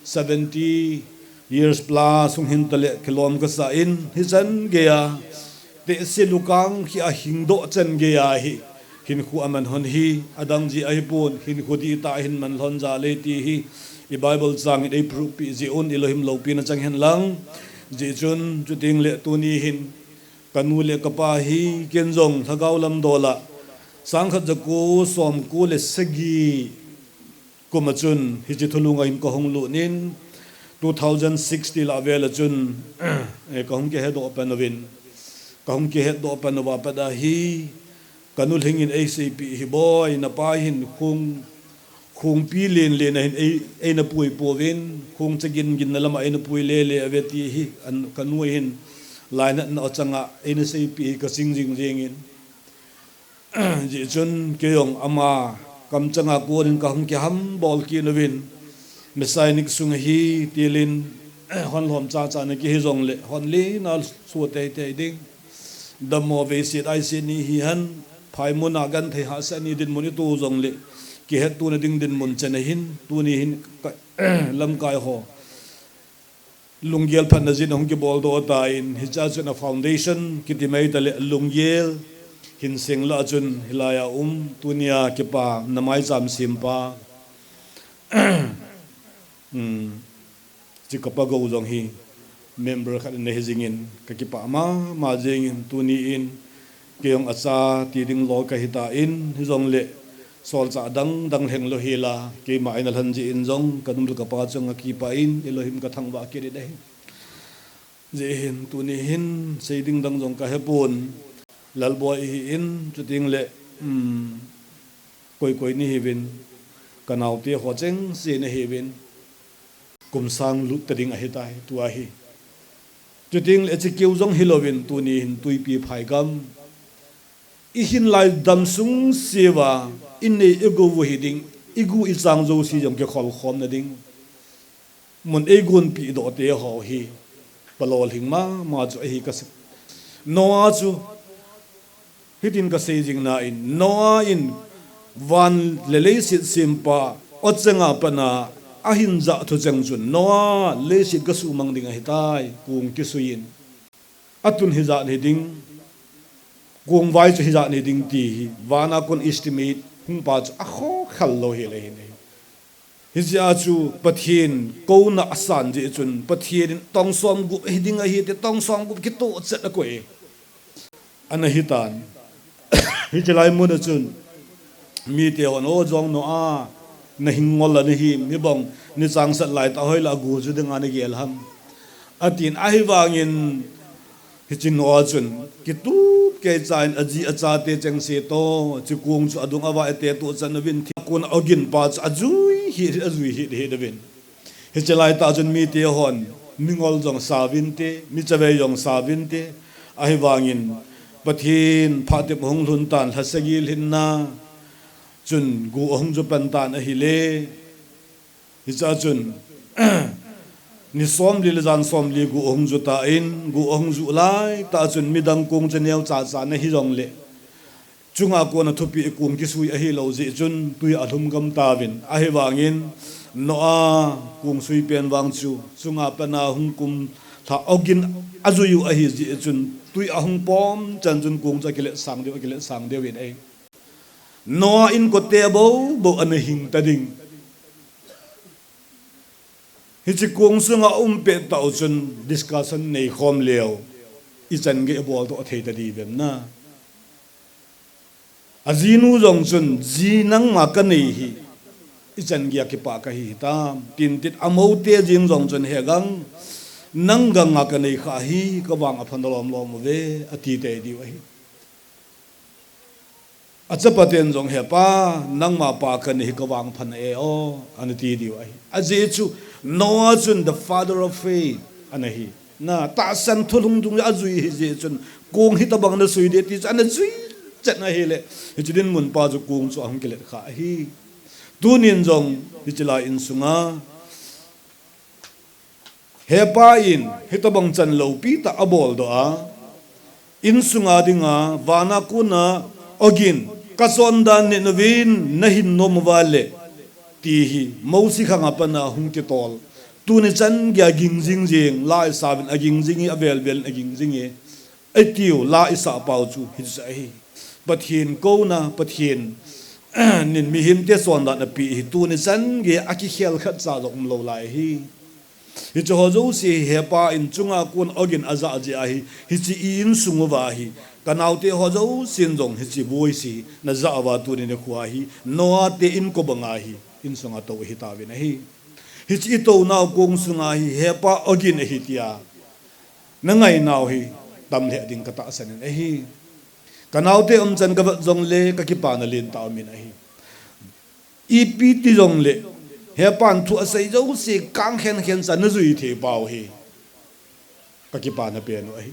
seventy years plus hung hin tale kilom ka sa in, hichan geiya, tehse lukang hi ahing doh chan geiya hi, hinkho aman hon hi, adang ji ahipon, hinkho dihtah a hin man lhon jale ti hi, i Bible chang in ei proof pi ji un, Elohim loupina chang hen lang, ji chun, chuting le tuni hin, ka nu le ka pa hi, ken jong lhagao lam dol a, sang khat ja ko som ko le sagi, kum a chun, hiche thulhung a hin ka hung lut in, two thousand six ti la vel a chun, eh, ka hung kihet doh pan uvin, ka hung kihet doh pan uva pat a hi, ka nu lhing in ei seipeh hi boi, na pa hin khong, khongpi len len a hin ei, ei na pui pouvin, khong cha gin gin na lam a ei na pui le le uve ti hi, an, ka nu hin lainatna a chang a ei na seipeh hi ka sing jing jing in. Ji chun kei jong ama kamchang a kon in ka hung kiham bol kit uvin, Messianic sung hi til in, hon lhom cha cha na kihi jongle, hon len a suh tei tei ding. Dammo veiset aiset ni hi hen, phai mun a genthei hahsat ni dinmun i to jongle, kihet tona ding dinmun chen a hin, tuni hin ka, lamkai ho lunggel phatna jin a hung kibol doh tan, hiche a chun a foundation kiti mai tale, lunggel hin seng la a chun hilai a um, tunia kipa na maicham sempa, um, chi ka pa Gou jong hi member khat na hi jingin ka kipa mama jingin, tuni in kei jong a cha ti ding lou ka hi tan, hijongle solchah dang dang lheng lou hi la, keima a eina lhan jeh in jong ka nu le ka pa chunga kipa in Elohim ka thangvah kit in ahi. Jeh hin tuni hin sei ding dang jong ka hepon, Lalboi i hi in, chuting le, um, koi koi ni hiuvin, ka naote ho cheng se na hiuvin, kum sang lut ta ding ahi tai, tua hi. Chuting le chi keu jong hi louvin, tuni hin Tuipi phaigam i hin lai dam sung siuva, i nei i gou u hi ding, i gu i chang jouse jong kikhol khom na ding mun ei gonpi doh te ho hi, palol hing mama chu ahi ka sei. Noah chu, hitin ka sei jing na in, Noah in van le leiset sempa, o cheng a pat a, a hin jah thu cheng chun, Noah leiset ka suhmang ding ahi tai, kong kisui in. A tun hijat hi ding, kong vai chu hijat hi ding ti hi, van a kon estimate hung pa chu a khokhal lou hi le hin ahi. Hiche a chu Pathen kouna a san jeh chun, Pathen in tong som gup hi ding ahi ti, tong som gup kitoh chet a koi. Ana hi tan. Hiche lai mun a chun, mite hon, "O jong Noah, na hing ngol a na hi, mi bang, ni changsat lai tah hoi la gu chu ding a na gel ham?" A tin, ahivangin, hiche Noah chun, kitup kei cha in a ji a chate cheng se toh, chi kong chu a dung a vai a te toh chan uvin, thil kon a ogin pa chu a jui hih, a jui hih, hih uvin. Hiche lai tah chun mite hon, mi ngol jong sa uvin te, mi chavei jong sa uvin te, ahivangin, Pathen phat tep hung lhun tan, lha sagi lhin na, chun gu a hung ju pan tan ahile, hiche a chun, ni som li le jan som li gu a hung ju tan, gu a hung ju lai tah chun midang kong chu neo cha cha na hi jongle, chunga kon a thupi kong kisui ahi lou jeh chun tui a lhum gam tauvin. Ahivangin Noah kong sui pen vang chu chunga pat a hung kum lha ogin a jui u ahi jeh chun tui a hung pom chan chun kong chu a kilet sang deu, a kilet sang deu in ahi. Noah inkote bou bou ana hing ta ding. Hiche kong sunga um pet tah u chun discussion nei khom leu, i chan gei a bol toh thei ta di vem na. A jinu jong chun, "Ji, nangma ka nei hi, i chan gei a kipah ka hi hitam?" tin tin, a moute jeng jong chun, "He gang, nang gang a ka nei kha hi, ka vang a pha na lom lom uve," a ti tei diu ahi. A chapa ten jong, "He pa, nangma pa ka nei hi ka vang pha na e o," ana ti diu ahi. Ajeh chu Noah chun the father of faith ana hi. Na, tahsan thulhung dung a jui hi jeh chun, kong hitabang na sui de ti chu ana jui. chet na ahile, hiche dinmun pa chu kong chu ahung kilet kha ahi. Tunin jong hiche lai insunga hepa in hitobang chan loupi tah abol doh a, insunga dinga vana kona ogin, kachondan neh uvin nahin nom uva le, ti hi Mosi khang a pat a hung kitol. Tuni chan geiya ging jing jing, la isah uvin aging jing e, avel vel in aging jing e, atiu la isah pau chu hichu ahi. Pathen kona, Pathen in mihemte chondan apeh hi tuni chan geiya akikhel khat cha jong umlou lai ahi. Hiche ho jouse hi hepa in chunga kon ogin ajah jeh ahi. Hiche i insung uva hi, kanaote ho jousen jong hiche voice hi najah uva tuni nikho hi Noah te inko banga hi insunga tou ahitauvin ahi. Hiche itounau kong sunga hi hepa ogin ahi tia nangainau hi tam lheh ding katahsan in ahi. Kanaote umchan kavet jongle kakipana lentah umin ahi. Ipi ti jongle hepan thu asei jouse kang khen khen cha najui thei pau hi kakipana pen u ahi.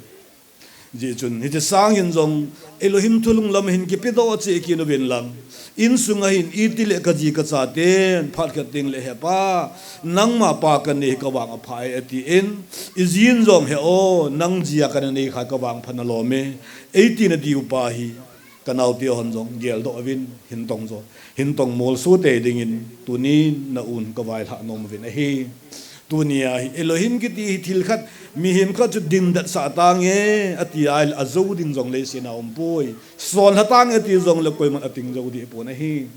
Hijeh chun hiche sangin jong Elohim thulhung lam hin kipedoh cheh kit uvin lang, insunga hin iti le kaji kachaten phat khat tengle, hepa, nangma pa kanei hi kavang apha e, atin, ijin jong, he o, nang jia kana nei kha kavang pha nalom e, eitina diu pa hi kanaote hon jong geldoh uvin, hin tong jo, hin tong molso tei dingin tunin na un kavailhah nom uvin ahi. Tunia hi Elohim kiti hi thil khat, mihem khat chu dindet sah tange ati ahile ajou ding jong leiset a umpoi. Sonlha tange ati jongle koiman ating jou deh pon ahi.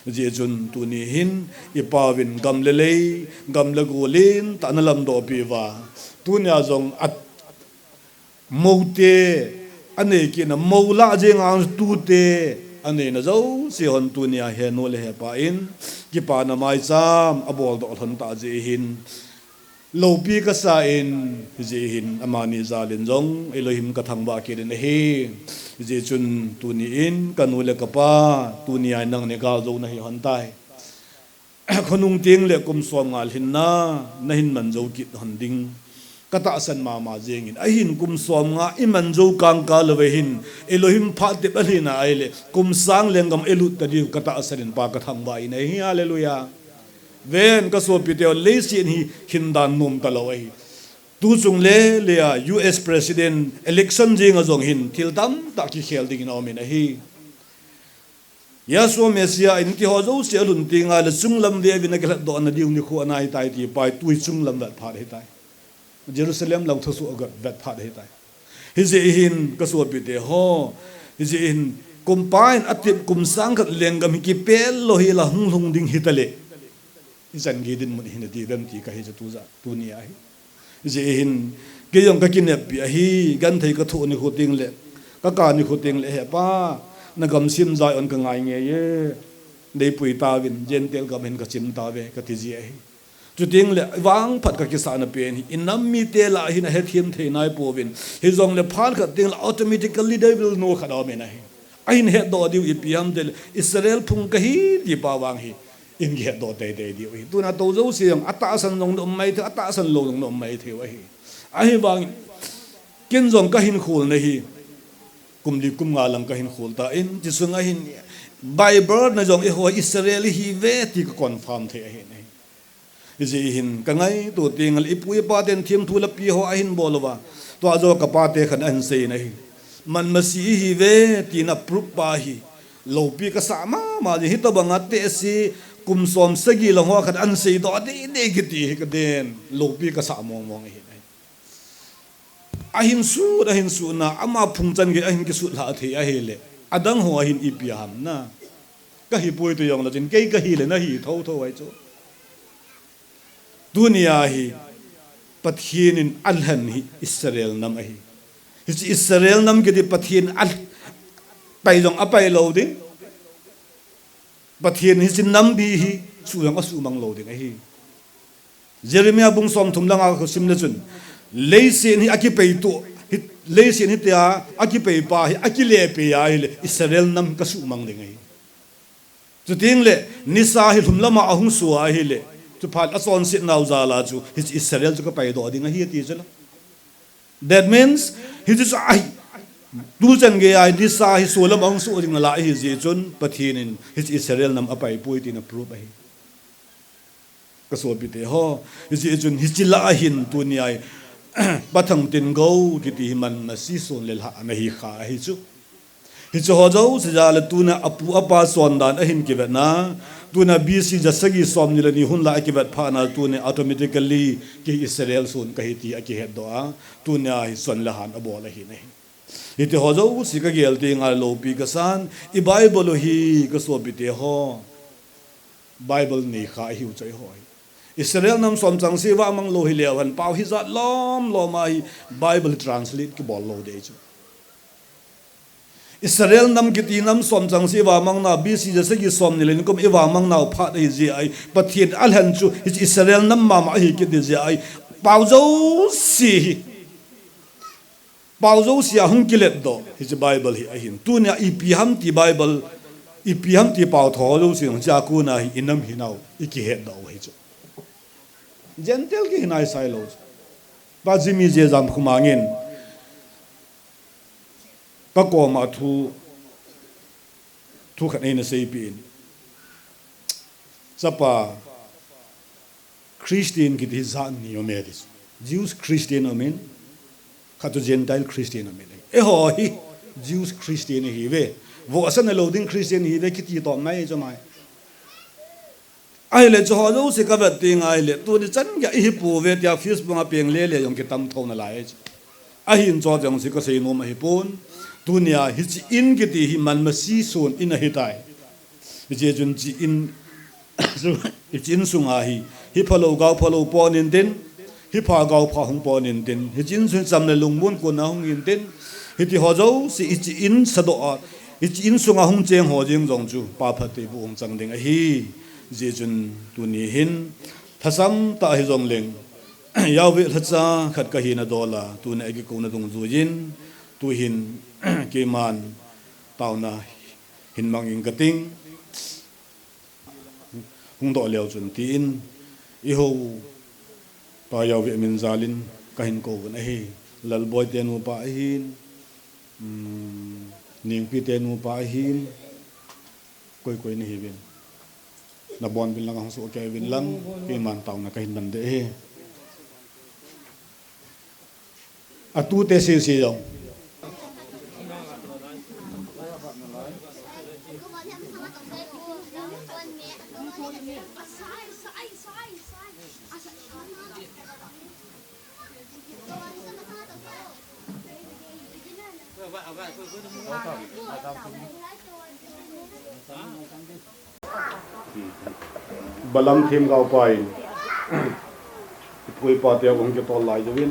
Hijeh chun tuni hin ipauvin gam le lei, gam le go lentah analamdoh peh uva, tunia jong a moute anei kit na, mou lah jenga tute aneina jouse hon tunia henu le hepa in kipana maicham aboldoh lhon tah jeh hin loupi kasa in, hijeh hin amani jal in jong Elohim kathangvah kit in ahi. Hijeh chun tuni in kanu le kapa, tunia nangni galjou nahi lhon tai. Khonung tengle kum somnga lhinna nahin manjou kit lhon ding katahsan mama jengin, ahin kum somnga imanjou kangkal uva hin Elohim phat tep alhin ahile kum sang lenggam ilut tadiu katahsan in Pa kathangvah in ahi. Hallelujah. Ven kasopiteu, leiset hi hindan nom talou ahi. Tuchung le lea U S President election jenga jong hin thil tamtah kikhel dingin aumin ahi. Yahshua Messiah in tiho jouse alhun tenga le chunglam veuvin akilhatdoh nadiu nikho anaitai ti pai, tui chunglam vet phat ahitai. Jerusalem lang thusoh avet phat ahitai. Hijeh hin kasopite ho, hijeh hin kumpa in atep kum sang khat lenggam hi kipel lou hila hung lhung ding hitale, ichan gei dinmun hi nati uvem ti kahi chu tuja, tunia hi. Hijeh hin kei jong kakineppi ahi, genthei kathoh nikho tengle, kaka nikho tengle, hepa, nagam sim Zion kangai ngei e, neipui tauvin, Gentile gam hin kachim tauve katiji ahi. Chutengle vangphat kakisahna pen hi inam mite lah hin ahethem thei naipouvin, hijongle phat khat tengle automatically they will know khat aumin ahi. Ahin hetdoh diu ipi ham tile Israel phung kahi ti pa vang hi in kihetdoh teitei diu ahi. Tuna tou jouse jong atahsan jong na um maithei, atahsan lou jong na um maithei u ahi. Ahivangin ken jong kahin kholna hi kum li kum nga lang kahin khol tan, chusunga hin by birth na jong eiho Israel ihiuve ti kaconfirm thei ahin ahi. Hijeh hin kangaito tengle ipu ipa ten themthu lapi ho ahin bol uva, tua jo kapate khat ahin seiyin ahi. Man Masih ihiuve tina proof pa hi loupi kasah mama jeng, hitobanga tehse kum som sagi lang ho khat ahin seidoh dehdeh kiti hi kaden loupi kasah mongmong ahi. Ahin sut, ahin sutna, ama phungchan gei ahin kisutlhah thei ahile, adang ho ahin ipi ham na. Kahipoi ti jongle chun, kei kahile nahi thotho ahi chu. Tunia hi Pathen in alhen hi Israel nam ahi. Hiche Israel nam kiti Pathen a pai jong apai lou ding. Pathen hiche nambi hi suh jong asuhmang lou ding ahi. Jeremiah bung somthum langa kasim le chun, leiset hi akipei tu, hi, leiset hitia akipei pa hi akilepeh ahile Israel nam kasuhmang ding ahi. Chutengle nisa hi lhumlama ahung sua ahile, chuphat achonsetnau jala chu hiche Israel chu kapaidoh ding ahi ati chula. That means, hiche chu ahi, Tuchan gei a hi nisa hi solam ahung soh ding nalai ahi jeh chun Pathen in hiche Israel nam apaipoi tina proof ahi. Ka sopite ho, hiche chun hiche lah a hin tunia hi pathang tin gou kiti hi man masi son le lhah ana hi kha ahi chu. Hiche ho jouse jal a tuna apu apa chondan ahin kivetna, tuna B C ja sagi somni le ni hun lah a kivet phatna tuni automatically kei Israel son kahi ti akihetdoh a, tunia hi son le han abol ahi nahi. Hiti ho jouse kagel teng a loupi kasan, i Bible u hi ka sopite ho, Bible nei kha ahiu chu eiho hi. Israel nam som chang se vamang lou hileu hen pao hijat lom lom a hi Bible translate kibol lou ding chu. Israel nam kiti nam som chang se vamang na B C ja sagi somni le ni kum i vamang nau phat ahi jeh a hi Pathen alhen chu hiche Israel nam mama ahi kiti jeh a hi pao jouse hi Pao jouse a hung kiletdoh hiche Bible hi ahin. Tunia ipi ham ti Bible, ipi ham ti pao tho jouse hung chia kona hi i nam hinau i kihetdoh u hi chu. Gentile kihi nai sai lou chu. Pa Jimmy J Jamkhomang in ka koma thu, thu khat eina seipeh in. Chapa Christian kiti hi jat ni um e ti chu. Jews Christian um in, khat chu Gentile Christian um in. Eiho hi Jews Christian ihiuve. Vohsa na lou ding Christian ihiuve kiti tom nai chu mai. Ahile chu ho jouse ka vet teng ahile, tuni chan gei ihi pouve tia Facebook a peng lele jong kitam tho nalai chu. Ahin chu jong chu ka seinom ahi pon. Tunia hiche in kiti hi man masi son in ahitai. Hiche chun hiche in, hiche in sunga hi, hi phalou gao phalou pon intin, hi pha gao pha hung pon intin, hiche in sung cham le lungmon kona hung intin, hiti ho jouse hiche in sadoh a, hiche in sunga hung cheng ho jeng jong chu pa phattheiboh hung chang ding ahi. Hiche chun tuni hin, lhasam tah hijongleng, Yahweh lhacha khat kahina dol a, tuna eikikouna dungjuiyin, tuhin, keiman, taona hin mang ing kating. Hung doh leu chun tin, eiho pa Yahweh min jalin kahin kouvin ahi. Lalboi te nupa ahin, um, Nengpi te nupa ahin, koi koi nahiuvin. Nabonuvin lang ahung sohkei uvin lang, keiman taona kahin man ding ahi. Atute sese jong. Balaam themgaopa in, ipu ipa te ahung kitol lai jouvin,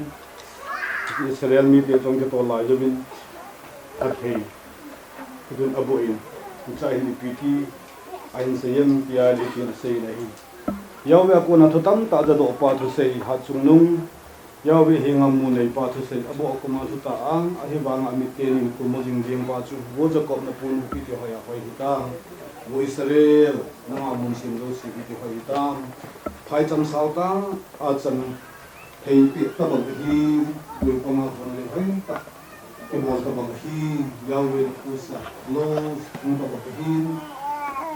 Israel mite ahung kitol lai jouvin, athei, tun aboh in, hiche hin ipi ti ahin sei em tia le tin asei in ahi. Yahweh a kona thu tamtah jadoh pa thusei, hatchungnung, Yahweh henga mu neipa thusei aboh a koma lhuta a, ahivanga amiten in kumo jing jing pa chu, Vo Jacob na pon hu kiti hoi a hoi hita, Vo Israel, nanga mun sim jouse kiti hoi hita, phaicham sao tah a chan thei peh tabang ahi, tui panga hon le hoi tah. Kibol tabang ahi, Yahweh na kusa, lo, hung tabang ahin,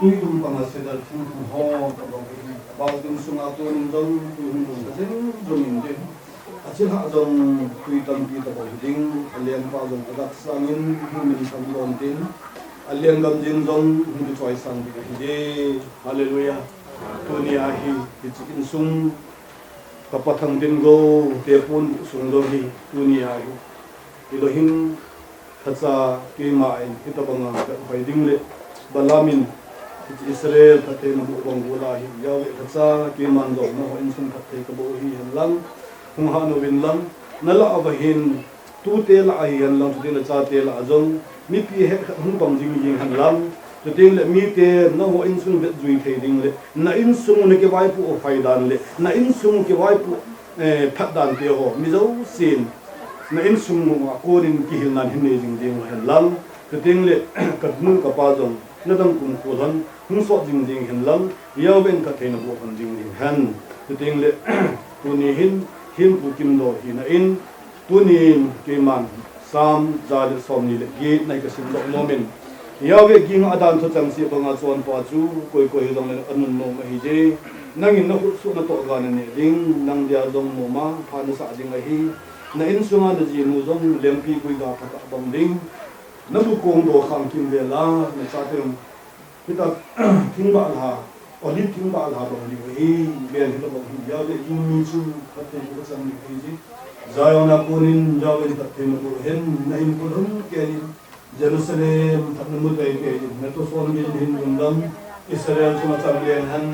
tui tum panga sedar thing thum ho tabang ahi, bal ding sunga tunin jong, tui hung dong ta jeng jong in ding. Achilhah jong, tui tampi tabang hi ding, alengpa jong agah sangin, hung min tham don tin, alenggam jing jong, hung kichoi sang ding ahi ding. Hallelujah. Tunia hi, hiche insung, ka pathang tin gou, te pon sung jong hi, tunia hi. Elohim lhacha keima in hitabanga vethoi ding le, Balaam in Israel phatthei naboh bang guh a hi, Yahweh lhacha keiman jong nangho insung phatthei kaboh u hihen lang, hung hah uvin lang, nalah uva hin, tute lah a hihen lang, chuteng le chate lah a jong, mipi het khat hung pang jing jing hen lang, chuteng le mite nangho insung vetjui thei ding le, na insung nakivaipoh u phai dan le, na insung kivaipoh, eh, phat dan te ho, mi jousen, na insung a konin kihilna hin nei jing jing u hen lang, chuteng le, kanu kapa jong, nadang kumkho lhon, hung sot jing jing hen lang, Yahweh in phatthei naboh lhon jing jing hen. Chuteng le, tuni hin, hin Pu Kimdol hina in, tunin keiman, Psalm ja le somni le get na hi kasim doh nom in, Yahweh kinga adan thu chang seh banga chonpa chu koi koi hijongle anun nom ahije. Nangin nakhut suh natoh ga naneh ding, nang dia jong moma pha nasah ding ahi. Na insunga najinu jong lengpigui ga phatah bang ding. Nabu kong dokhang kimvel a nachate jong hitia thingbah lha, olive thingbah lha bang diu ahi. Ven hita bang hi Yahweh in mi chu phatthei boh achang diu ahije. Zion a konin Yahweh in phatthei naboh hen, nahinkho lhumkeiyin Jerusalem phat namu teitei in, natoh son min hin lungdam, Israel chunga cham leng hen.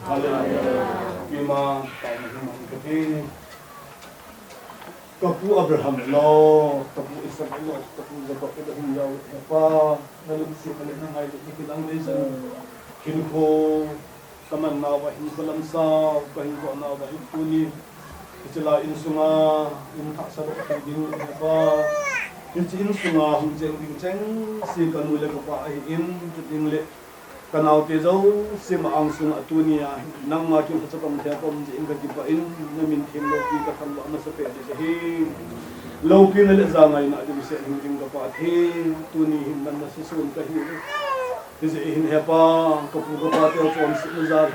Hallelujah. Keima taona hin mang kati. Kapu Abraham lo, kapu Isaac lo, kapu Jacob, Abraham lo, Hepa, nalungsetna le nangailutna kilang nei chan, hinkho kaman nauva hinkho lamsau kahin got nauva hi tuni hiche la insunga in thahsa doh thei ding, Hepa, hiche insunga hung cheng ding chengse kanu le kapa ahin, chuteng le kanaote jouse ma angsunga tunia nangma kiang lhacha tong thei a kaum jeh in kakipah in, namin theng loupi kathangvah masapeh ding ahi. Loupina le jangaina dimset hingjing kapa ahi. Tuni hin nang nasusun kahi. Hijeh hin Hepa, kapu kapa teu chonsetna jal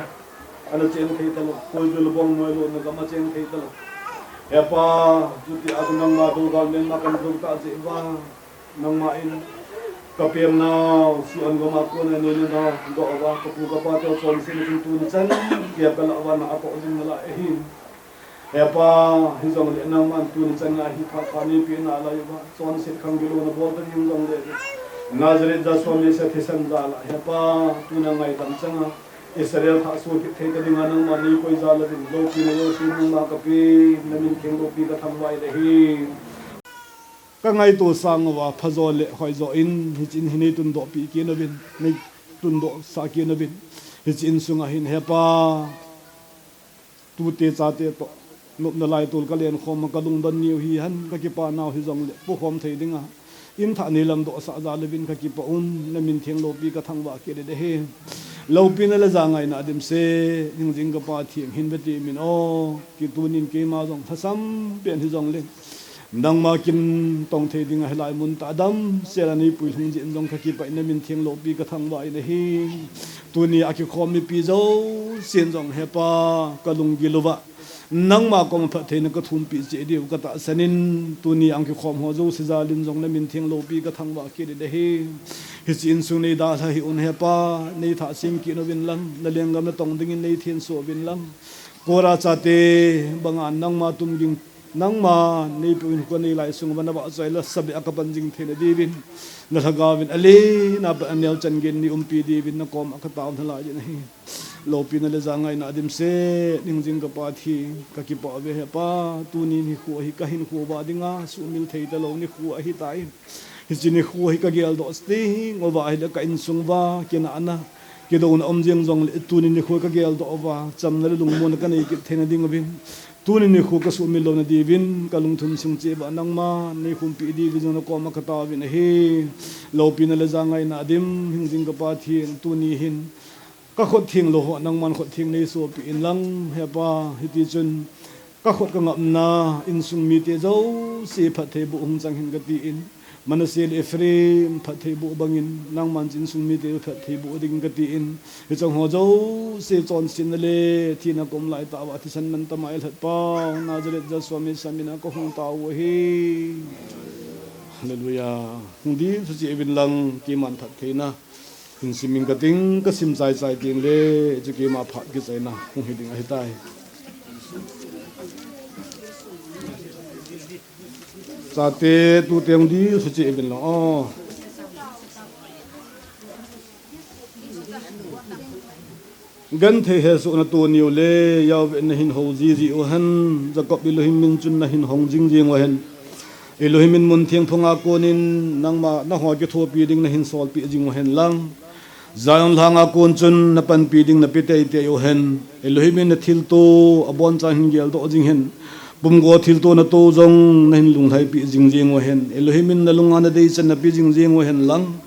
ana cheng thei talou, koidul bong noilou na gam a cheng thei talou, Hepa, chutia nangma dou gal melma kana dou tah jeh uva, nangma in kapemnau Zion gam a kona neina nadoh uva, kapu kapa teu chonsetna chun tuni chan geiya kalah uva na atoh jing nalai ahi. Hepa, hijongle nangman tuni chan a hi phat pha neipeh nalai uva, chonset khang gilou nabol ta ding jongle, Nazareth Jesu Messiah thisan jal a, Hepa, tuna ngaidam chang a Israel thah suh kit thei ta dinga nangma neikoi jal uvin, loupina jouse nangma kapeh, namin theng loupi kathangvah in ahi. Kangaito sang uva phajo le hoijo in hiche in hi neitundoh peh kit uvin, neitundoh sah kit uvin, hiche insunga hin Hepa, tute chate toh nopna laitol kalen khom a kalungdon niu hihen, kakipa nau hijongle pukhom thei dinga in thah neilang doh sah jal uvin kakipah un, namin theng loupi kathangvah kit in ahi. Loupina le jangaina dimset hingjing kapa theng hin veti min o, kitunin keima jong lhasam pen hijongle nangma kintong thei dinga hilai mun tah damsel a neipui lhung jeh in jong kakipah in, namin theng loupi kathangvah in ahi. Tunia kikhom mipi jousen jong Hepa, kalunggil uva nangma koma phattheina kathumpeh cheh diu katahsan in, tunia kikhom ho jouse jal in jong namin theng loupi kathangvah kit in ahi. Hiche insung neidalha hih un Hepa, neithah sem kit uvin lang, nalenggam natong dingin neithenso uvin lang. Kora chate banga nangma tumging, nangma neipu in kona neilai sung uva navahchoi la sabeh a kapan jing theina diuvin, nalhagao vin alen a pat aneo chan geiyin neiumpi diuvin nakoma katao nalai in ahi. Loupina le jangaina dimset hingjing kapa theng, kakipah uve Hepa, tuni nikho hi kahinkho uva dinga sumil thei talou nikho ahitai. Hiche nikho hi kageldoh teng uva ahile ka insung uva kinahna, kidouna um jeng jongle tuni nikho kageldoh uva chamna le lungmonna kanei kit theina ding uvin, tuni nikho kasumil louna diuvin kalungthim sung cheh uva nangma neihumpeh diuvin jong nakoma katao vin ahi. Loupina le jangaina dim hingjing kapa theng, tuni hin kakhut thenglou ho nangman khut theng neisopi in lang Hepa, hitichun kakhut kangapna insung mite jouse phatthei boh hung chang hen katin, Manasseh le Ephraim phatthei boh bangin nangman insung mite phatthei boh ding katin, hiche ho jouse chonsetna le thina kom laitah uva thisan mantam a eilhatpau Nazareth Jesu Messiah mina kahung tao u ahi. Hallelujah. Hung ding suhcheh uvin lang, keiman phattheina hin sim ing kating, kasim chaichai tengle hiche keima phat kichaina hung hiding ahitai. Chate tute hung ding suhcheh uvin lang o. Genthei hesohna toniu le Yahweh nahin hou jiji uhen, Jacob Elohim min chun nahin hong jingjing uhen. Elohim in muntheng phunga konin nangma naho kithopi ding nahin solpeh jing uhen lang, Zion lhanga kon chun napanpi ding nape teitei uhen. Elohim in nathilto abonchan hin geldoh jing hen. Pumgo thilto nato jong nahin lunglhaipi jingjing uhen. Elohim in nalunga nadei chan nape jingjing uhen lang,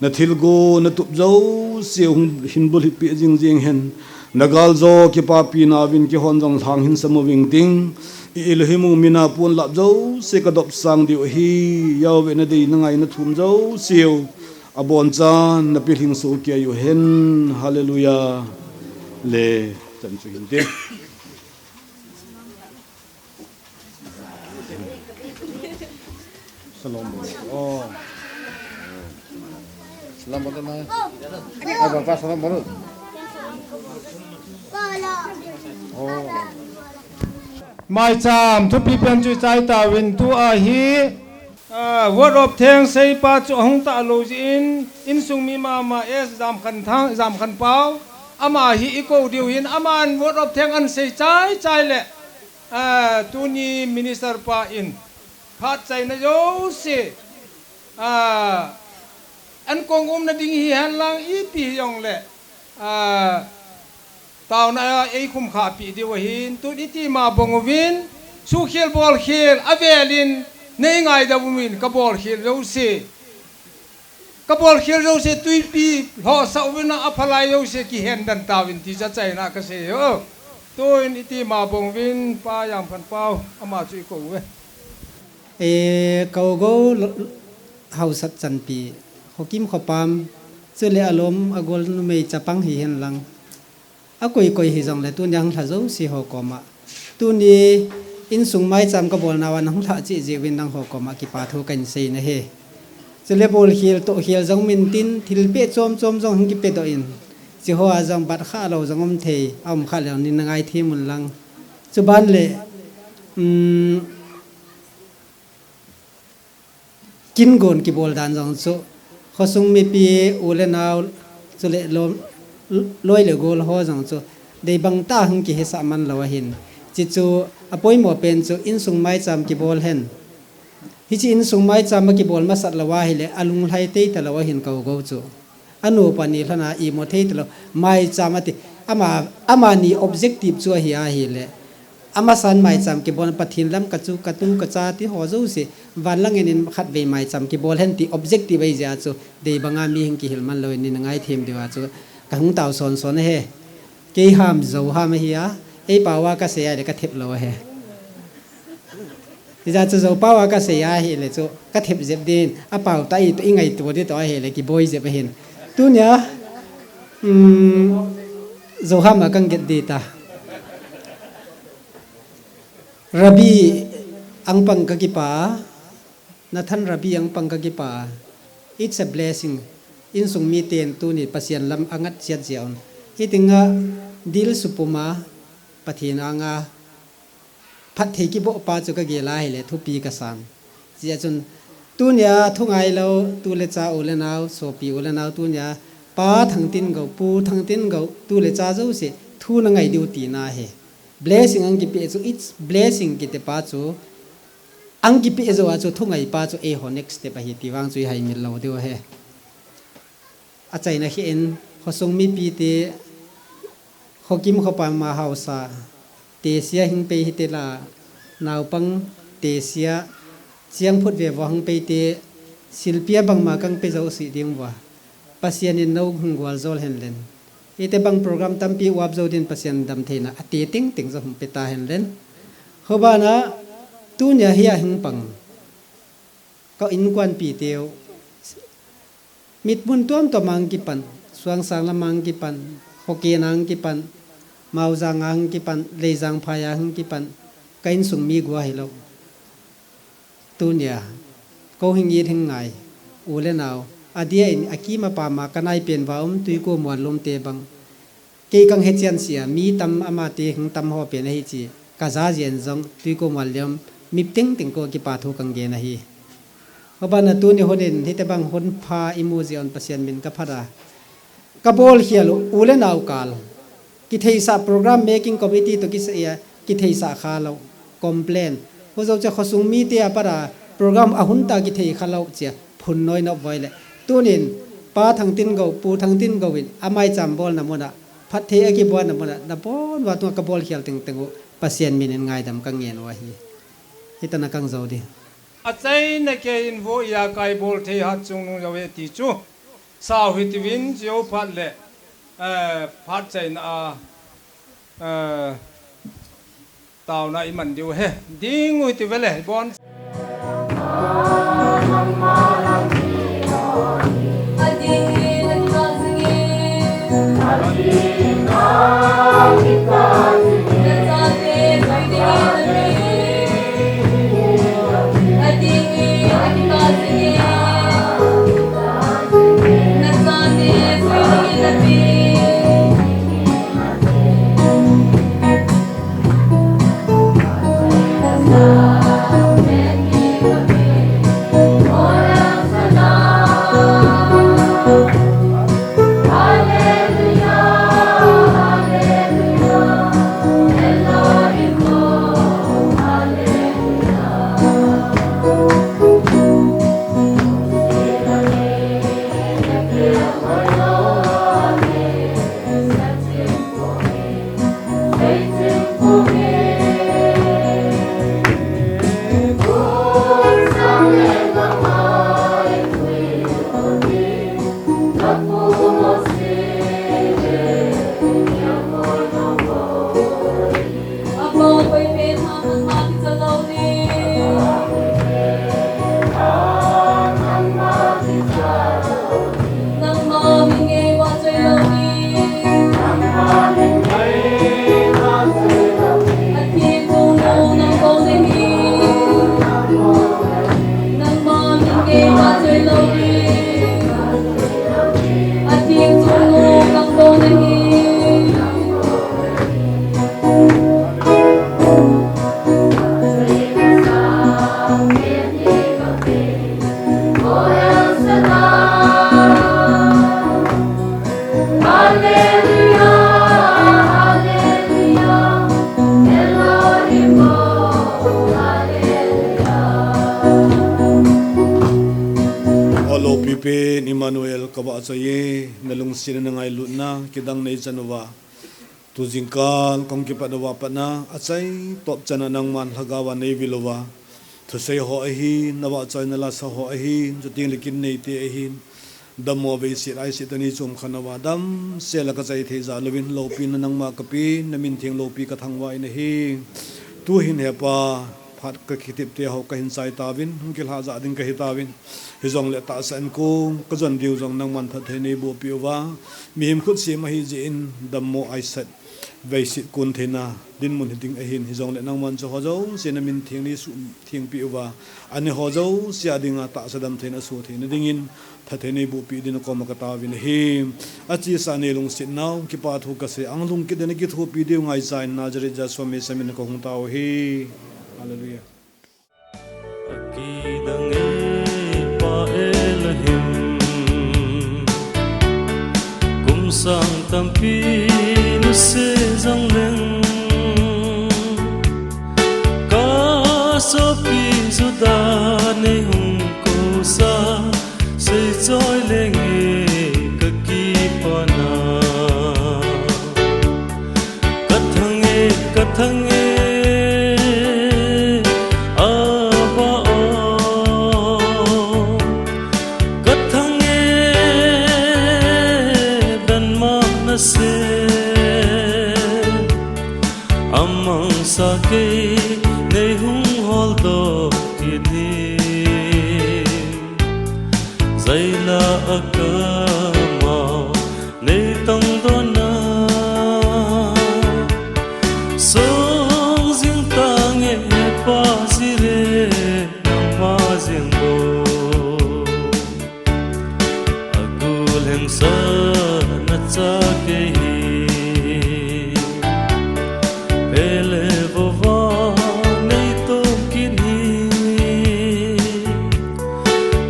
nathilgo natup jouse hung hin bulhitpi jingjing hen. Nagaljo kipapinauvin kihon jong lhang hin sam uving ting. I Elohim u mina pon lap jouse ka dopsang diu ahi, Yahweh na deina ngaina thum jouse u abonchan na pilhing soh kei u hen. Hallelujah. Le, chan chu hin te. Shalom. Oh. Shalom, brother. Apa, apa, shalom, brother. Oh. Maicham thupi pen chu chai tauvin, tua hi, ah, Word of Thanks seipa chu ahung talou jeh in, insung mi mama S Jamkhanthang, Jamkhanpau, ama hi i kou diu hin, aman Word of Thanks ahin sei chai chai le, ah, tuni minister pa in phat chaina jouse, ah, ankong umna ding hihen lang ipi hijongle, ah, taona a eikhum khah peh diu ahin, tun iti ma bang uvin, suhkhel bolkhel avel in nei ngaidam uvin, ka bolkhel jouse, ka bolkhel jouse tuipi lhohsah uvin, aphalai jouse kihen den tauvin ti chachaina ka sei o. Tun iti ma bang uvin, Pa Jamkhanpau, ama chu i kou uve. E, Kougou lo-, hausat chanpi, Khokim khopam, chule alom agol numei chapang hihen lang, akoi koi hijongle tunia hung lha jouse ho koma, tuni insung maicham ka bolnauva nahung lhah cheh jeh uvin nangho koma kipa thu kahin sei nahi. Chule bolkhel tohkhel jong min tin, thilpeh chom chom jong hung kipedoh in, chihoa jong bat khalou jong um thei, aum khah leu nin na ngaithem un lang. Chuban le, um, kin gon kibol dan jong chu, khosung mipi u le nao, chule lom, loi le gol ho jong chu, deibang tah a hung kihesah man lou ahin. Chuchu apoimo pen chu insung maicham kibol hen. Hiche insung maicham akibol masat lou ahile, alunglhai tei talou ahin Kougou chu. Anu pani lhona imu thei talou, maicham ati, ama, amani objective chu ahi ahile, amasan maicham kibol, Pathen lam kachu, katu, kacha ti ho jouse, van lang in in khatvei maicham kibol hen ti objective ahi jeh a chu, deibanga mi hung kihil man lou in nin ngaithem diuva chu, kahung tao son son ahi. Kei ham, Zo ham ahi a, ei pao a kasei ahile kathep lou ahi. Hijeh chun Zo pao a kasei ahile chu kathep jep din, apao tah itoh, ingaito ding toh ahile kiboi jep ahin. Tunia, um, Zo ham a kang get ding ta. Rabi Angpang kakipah, Nathan Rabi Angpang kakipah. It's a blessing. Insung miten tuni Pathen lam angat chet jeh un. Hitia dil supuma Pathen anga phatthei kiboh pa chu kagel ahile thupi kasan. Hijeh chun tunia thu ngailou, tu le cha u le nao, sopi u le nao tunia Pa Thangtingou, Pu Thangtingou, tu le cha jouse, thu nangai diu tina ahi. Blessing ahung kipeh chu, it's blessing kiti pa chu, ahung kipeh jou a chu thu ngai pa chu eiho next step ahi ti vang chu ihaimil lou diu ahi. Achaina khen, khosung mipite, Khokim khopam a haosa, tesia hing pei hite la, naopang tesia, chiang phut ve vo hung peite, silpi a bangma kang pe jouse ding uva, Pathen in nou hung gualjol hen lang. Hiti bang program tampi uap jou din Pathen damtheina ate tengteng jong hung pe ta hen lang. Hobana, tunia hia hung pang ka inkuanpi teu, mitmun tuamtuam a hung kipan, Suangsang lam a hung kipan, Hoken a hung kipan, Maojang a hung kipan, Leijang phai a hung kipan, ka insung mi gua hilou. Tunia, kou hing it hing ngai, u le nao, adia in akim apam a ka naipen va um Tuikomol lom te bang. Kei kang hechen sia, mi tam amate hung tam ho pen ahi chi, ka ja jeng jong, Tuikomol lom, mi tengteng kou kipa thu kang gen ahi. Hobana tuni hun in, hiti bang hun pha imu jeh un Pathen min ka phat a. Ka bolkhel u, u le nao kal. Kitheisah program making committee toh kisai a, kitheisah khalou, complain. Hujou chu khosung mite a pat a program ahung ta kithei khalou chia, phun noi nop voi le. Tunin, Pa Thangtingou, Pu Thangtingou in, amaicham bolna mun a, phatthei akibolna mun a, nabon uva tung a ka bolkhel tengteng u, Pathen min in ngaidam ka ngen u ahi. Hitia kang jou ding. Achaina kei in vo ia kai bol thei hat chung nung jou e ti chu. Sao hitiuvin, jio phat le, eh, phat chaina a, eh, Taona iman diu ahi. Ding u hiti vele, ibon. O loupi pen Emmanuel, kavahchoi e, nalungsetna, nangailutna kidang neichan uva, tu jingkal kahung kipat uva patna achaitop chana nangman lhagao a neivil uva, thusei ho ahin, navahchoina lasa ho ahin, chutengle kin neite ahin, dammo veiset aiset toh neichom khan uva, damsel a kachai thei jal uvin, loupina nangma kapen, namin theng loupi kathangvah in ahi. Tuhin hepa, phat kakitepte ho kahin chai tauvin, hung kilhah jah ding kahi tauvin. Hijongle tahsa in kong kajon diu jong nangman phatthei neibohpeh uva, mihem khutsem ahi jeh in dammo aiset veiset kon theina dinmun hiding ahin, hijongle nangman chu ho jouse namin theng neisuhthengpeh uva, ani ho jouse a dinga tahsa damtheina asoh theina dingin phatthei neibohpeh din nakoma kataovin ahi. Achesa neilungset nau, kipa thu kasei, ahung lhung kit ding nakithopi diu ngaicha in Nazareth Jesu Messiah min a kahung tao ahi. Hallelujah. Akidang e Pa Elohim, kum sang tampi nase jongleng, kasopi Judah neihung kousa, seichoi lenge kakipana. Kathang e, kathang e, Abba o. Kathang e, Ben Manasseh. Amangsa kei neihung holdoh kit in. Jaila akamau neitongdona, song jing tange Pa Jireh, nangma jeng bou. Agul hengsa nacha kei hi, pele vova neitoh kit hi.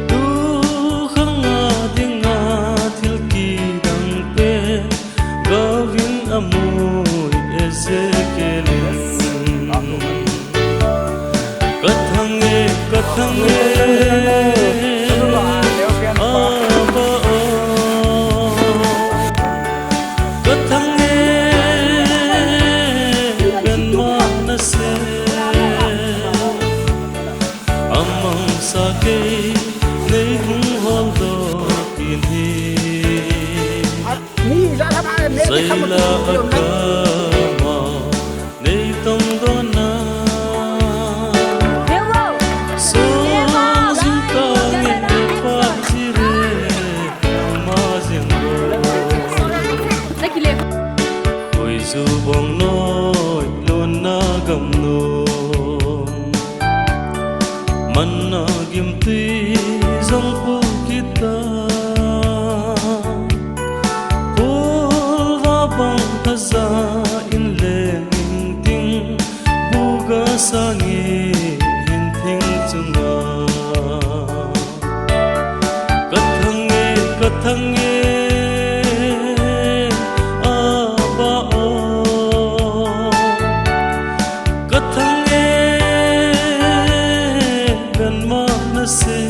Tukhang a dinga thil kidang pen, gaovin amui Ezekiel in. Kathang e, kathang e, Abba o. Kathang e, Ben Manasseh. Amangsa kei neihung holdoh kit in. Jaila akamau neitongdona, Chubang noi lonna gamnom, manna gimtui jong pu kita. Pulva bang thaja in leng in ting, buga sangi hin thing chunga. Ka thang e, ka thang e, Aba o. Ka thang e, kanmah na se.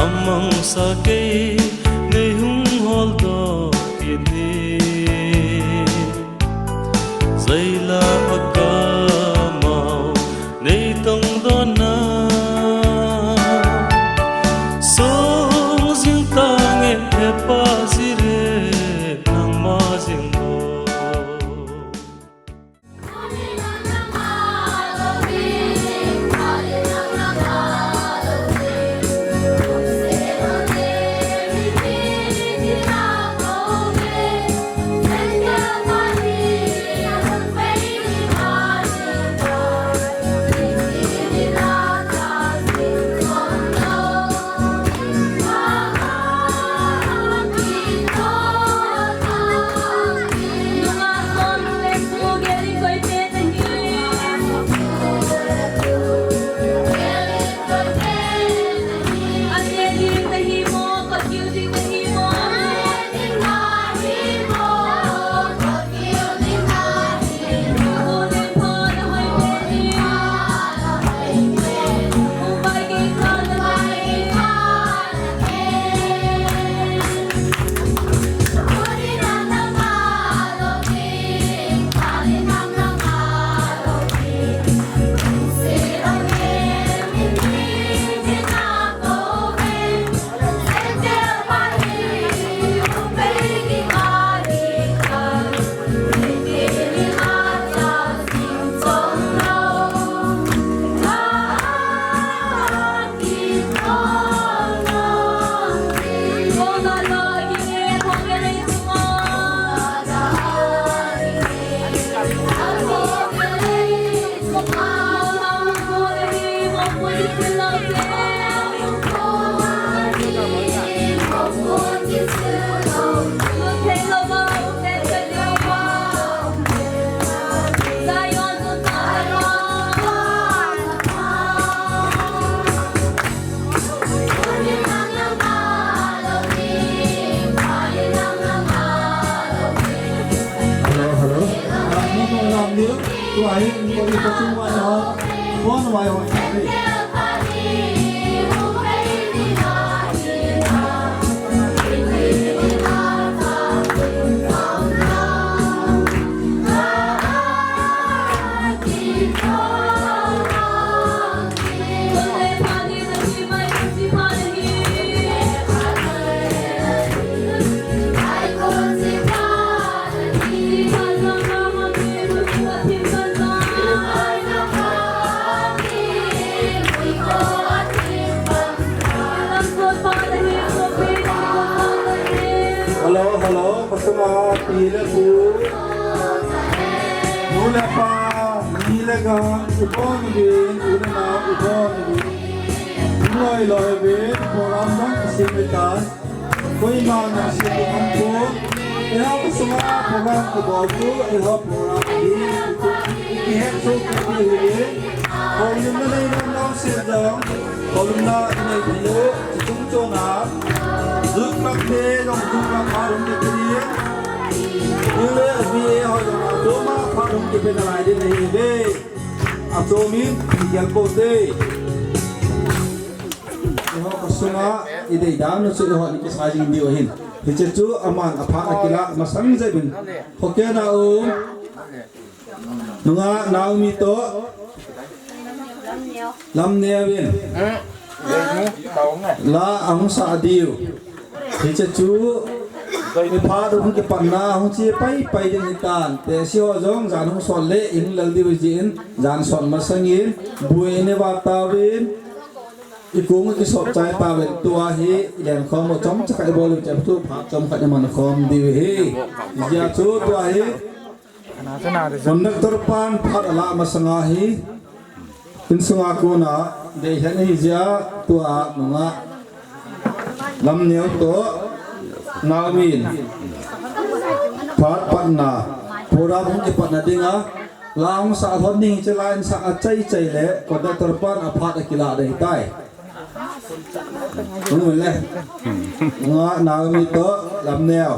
Amangsa kei nei hung holdoh kit in. Jaila a kamau nei tongdoh na. Song jing tange, he Pa Jire, nangma jing bou. Hello, hello. Ah, no, no, no, no. Tu ahi, ko ni ko tu wa ho. Phone wa ho. Hello, hello, kasama, pi le pu. Nu le pa, ni le gam, u bon u bin, u le nao, u bon u bin. Loi loi bin, program dang kisim le tan. Koima nang se tu ang ko. Eiho kasama program kibol tu, eiho program hi. Kihet so kibol hi. Houlimna nei nam nam se jong. Houlimna nei diu. Chung chona. Zuk lak te jong zuk lak ma rum te kiri. Ule bi e ho jong. Toma pa rum ke pe na lai de nei be. Achomin, igel ko te. Eiho kasama, idei dan chu eiho ni kisa jing diu ahin. Hiche chu aman apha akila masang jeh in. Hoke na u. Nunga Naomi to. Lamneo in. La ahung sa diu. Hiche chu. Iphat hung kipatna hung che pai pai ding hitan. Te si ho jong jan hung sot le ing lal diu jin. Jan sot masangin. Bui ne va tavin. Ikung kisop chai tauvin tua hi, ilen khom u chomcha khat ibol u chep tu phat chomkhat iman khom diu hi. Ijeh chu tua hi conductor pan phat ala masanga hi, insunga kona deihen ahi jeh a tua nunga Lamneo toh Naomin phat patna, program hung kipatna dinga la hung sah lhon ding hiche la in sah a chai chai le conductor pan a phat akilah ding tai. Hung le. Nga Naomi toh Lamneo.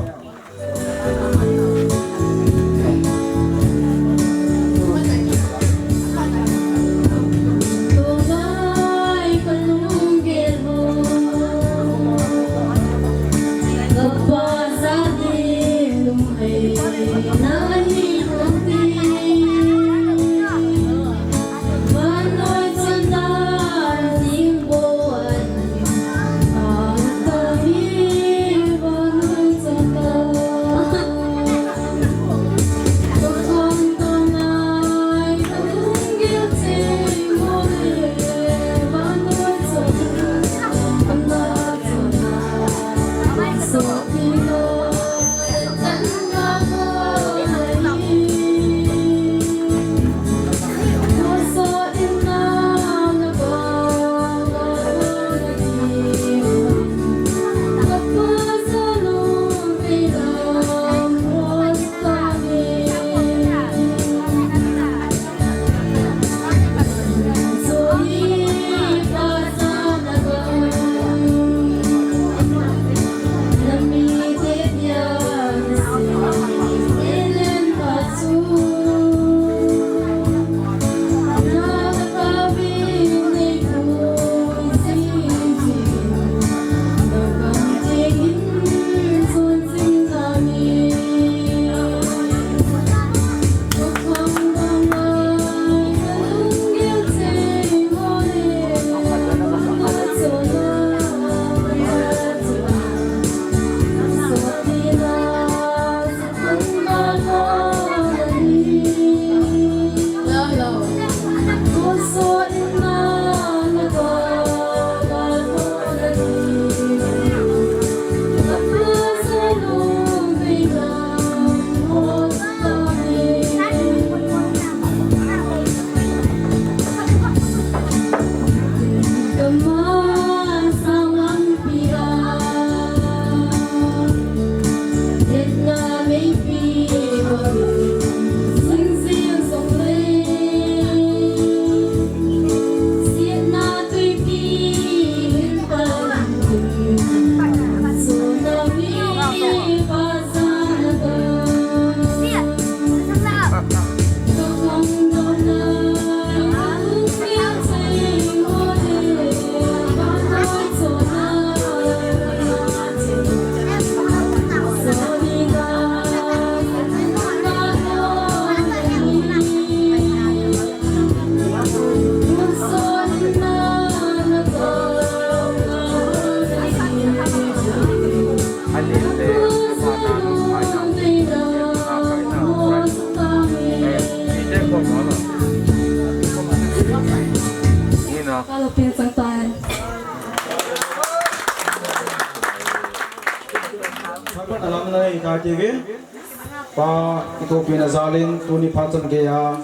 Pa, ithopina jalin, tuni phat chan geiya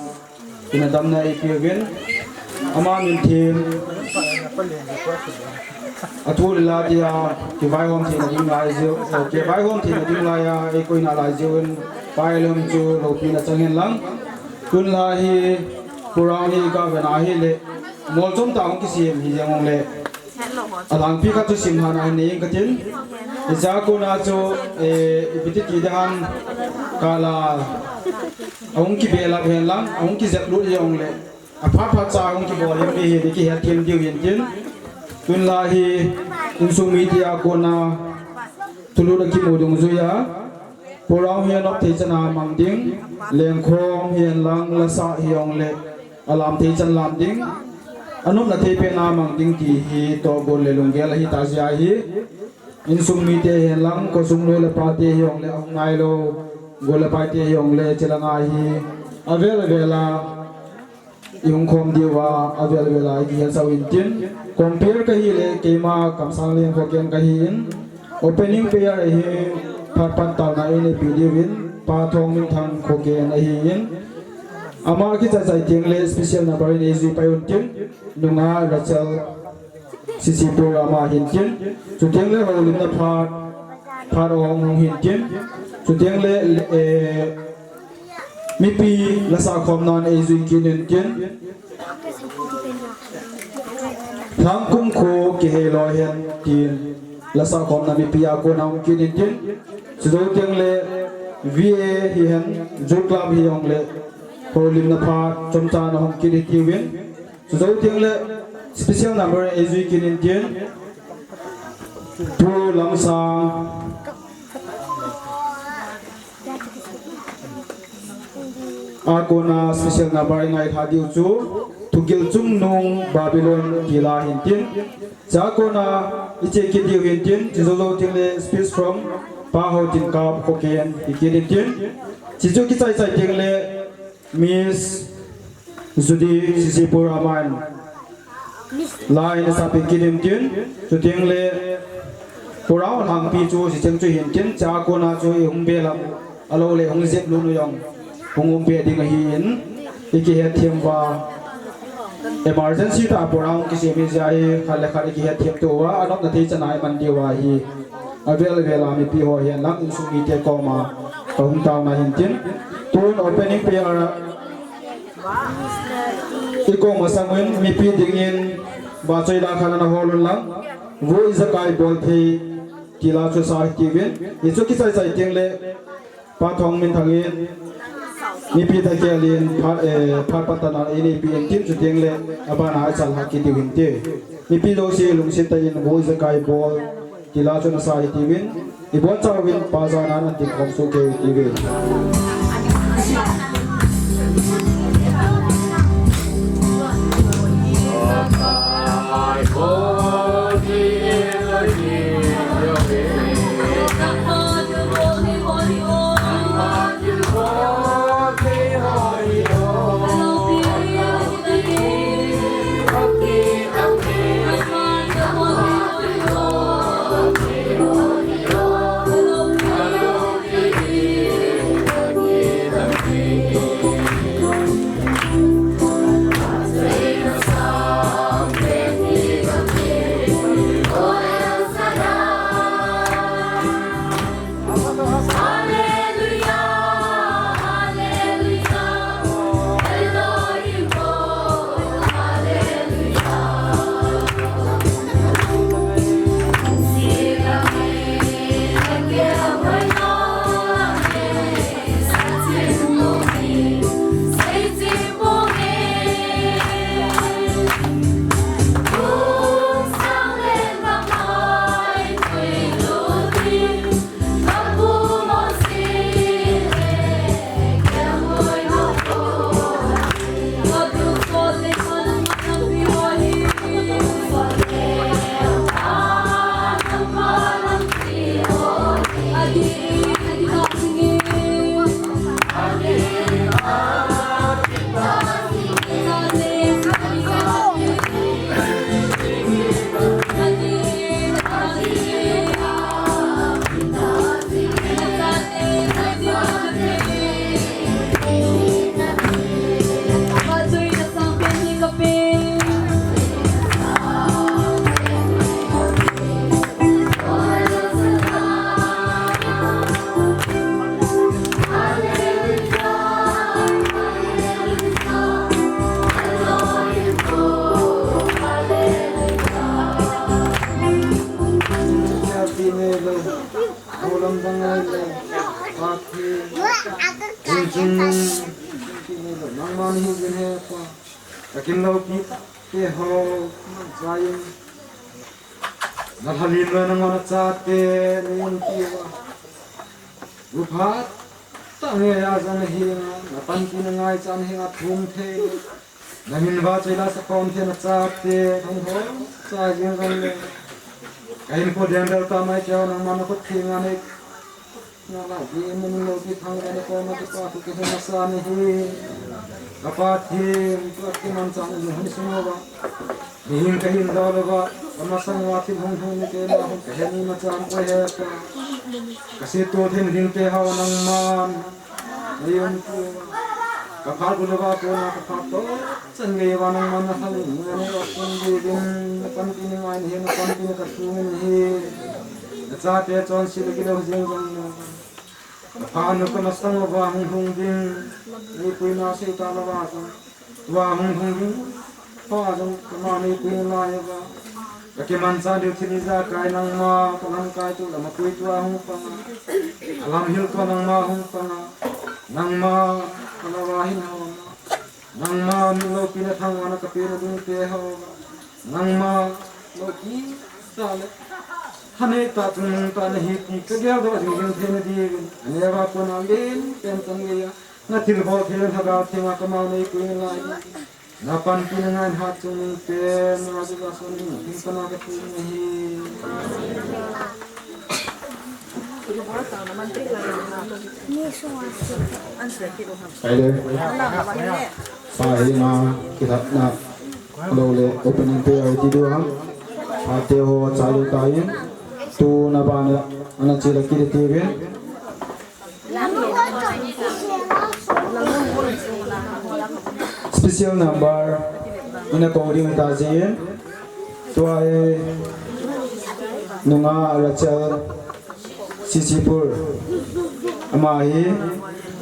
ina damna eipeuvin, ama min thim, athu le la tia kivaihom theina ding lai jeh, kivaihom theina ding laiya eikoina lai jeh un, Pa Elhom chu loupina chang hen lang. Tun la hi, program hi ka vena hile, molchom tah hung kisem hi jeng ong le. Alangpi khat chu simlhahna hin nei ing katin. Hichea kona chu, eh, ipi ti ti ding ham, kala ahung kibelap hen lang, ahung kijeplut jong le, aphat phat cha ahung kibol jong le hi, kihet them diu hin tin. Tun la hi, insung mite a kona thulhut akimu dungjuiya, program hi anop thei chan a mang ding, lengkhom hi hen lang, lasa hi jong le, alam thei chan lam ding, anopna thei pen a mang ding ti hi tohgon le lunggel ahi tah jeh ahi. Insung mite hi hen lang, khosung nu le pate hi jong le, ahung nailou, gol le paite hi jong le, chelanga hi, avel avel a, ihung khom diuva avel vel a ikihet sau hintin. Compere kahi le keima Kamsangleng Khoken kahin. Opening prayer hi phat pantalna eina pe diuvin Pa Thongminthang Khoken ahin. Ama kichai chai teng le special number in eijui pai untin. Nunga Rachel Sisipur ama hintin. Chuteng le houlimna phat, phat ahung hung hintin. Chuteng le, eh, mipi lasa khomna eijui kit intin. Thangkum kho kihei loi hen tin lasa khomna mipi a kona hung kit intin. Chujou teng le V A hihen, Youth Club hijong le houlimna phat chomcha na hung kit intin. Chujou teng le special number eijui kit intin. Pu Lamsang a kona special number ingai tha diu chu Thugil Chungnung Babylon tila hintin. Chua kona iche kit diu hintin, chujou jou teng le speech from Pa Haotinkap Khoken hi kit intin. Chuchu kichai chai teng le Miss Judy Sisipur aman la eina sapi kit intin, chuteng le program lhangpi chu hicheng chu hintin, chua kona chu ihung be lam, ahilou le hung jep lut u jong hung um be ding ahin, ikihet them uva. Emergency tah a program kisem hi jeh a hi khat le khat ikihet them tou uva, anopna thei chan a iman diu ahi. Avel vel a mipi ho hihen lang insung mite koma kahung taona hintin. Tun opening prayer a ikong masang un mipi dingin vahchoi la khat ana hol un lang. Vo ijakai bol thei tila chu sa hitiuvin. Hichu kichai chai teng le Pa Thongminthang in mipi thakhel in phat, eh, phat pantalna eina pe intin, chuteng le abana achal hah kit diu hinte. Mipi jouse lungset tah in vo ijakai bol tila chu ana sa hitiuvin. Ibonchauvin Pa Janan atin khom soh kei hitiuvin. Nangman hi jin he Pa, ka kin loupi te ho, nang chain. Na lhalim le nangma nachate nei umpi uva. Uphat tah nge a jong na hinga, na panpina ngaichat na hinga thum thei. Na min vahchoi la sakhom thei nachate, thum ho, cha jing jong le. Ka hinkho dendel tamai keu nangma na khut thenga nei. Nala di mani lo di thang le ko ma di pa tu ke na sa ni hi. Ka Pathen, ka kimanchah ni hun sung uva. Mihem kahin da louva, ka masang uva thil hung hung ni keima hung kahe ni machan ko he ta. Ka se to thim ding te hou nangman. Nei um tou. Ka phat bul uva kona ka phat to. Chan gei uva nangman na hal in, na nei uva kon di din, na panpi ni ngai ni hi, na panpi ni ka thu ni hi. Na chate chonset le kilou jing jong na. Ka phat nu ka masang uva hung hung ding, nei puina sei ta louva jong. Tua hung hung ding, pa jong ka ma nei pui lai uva. Ka kimanchah diu thil ijakai nangma, ka lamkai tu lama pui tua hung panga. Ka lamhil tua nangma hung panga. Nangma, ka lava hin hou ma. Nangma, mi loupina thangvahna ka pena ding te hou ma. Nangma, loupi tah le. Hanei tah chungnung tah nahi ti ka geldoh jing jing theina diuvin. Aneo a kona len pen chan geiya. Na thilbol thei le Lhagao Theng a ka ma nei pui lai. Na panpina ngai hat chungnung pen, na ju ka son, thil kana ka tu nahi. Hi le. Pa hi na, kilhatna. Lou le, opening prayer ti diu ham. Ate ho, cha diu ta in. Tu na ba na, ana che la ki de ti ve. Special number ina kou ding ta jin. Tua hi nunga Rachel Sisipur. Ama hi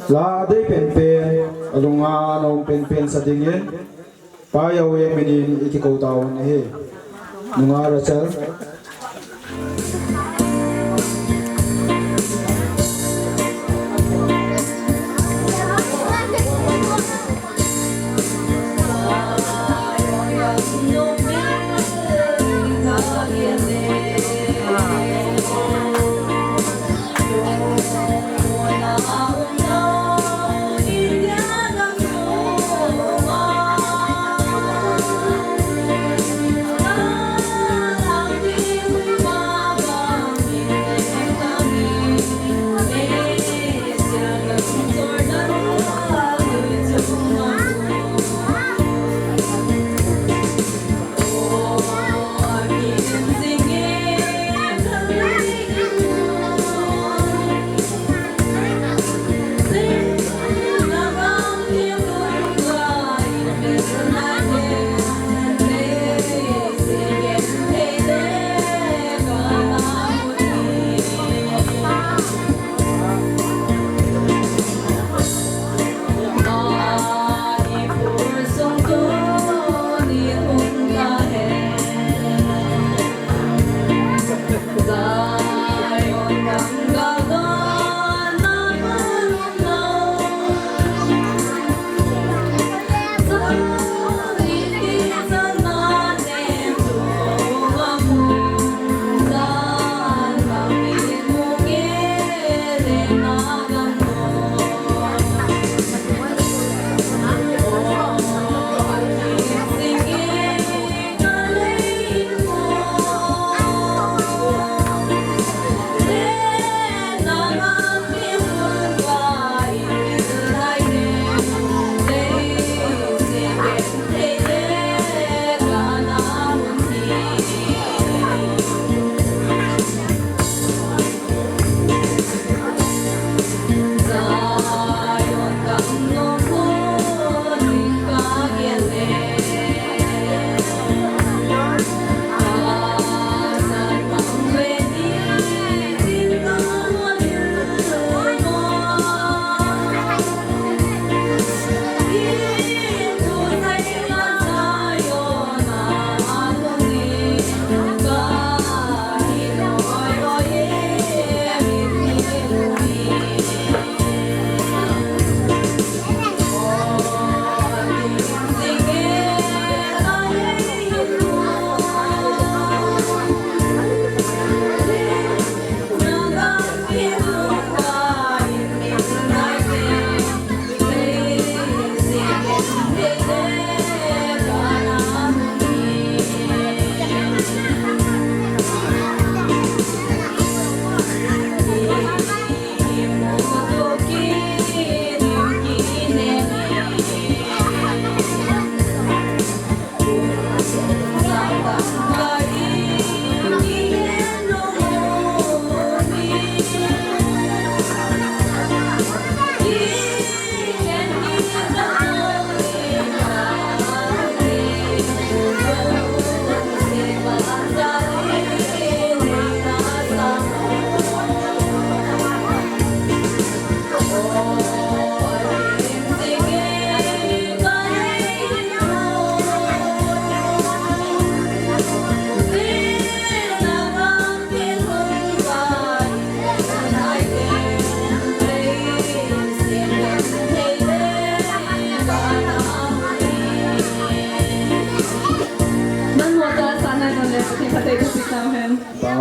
la dei penpen, alunga nom penpen sa dingin. Pa Yahweh minin i kikou tauvin ahi. Nunga Rachel.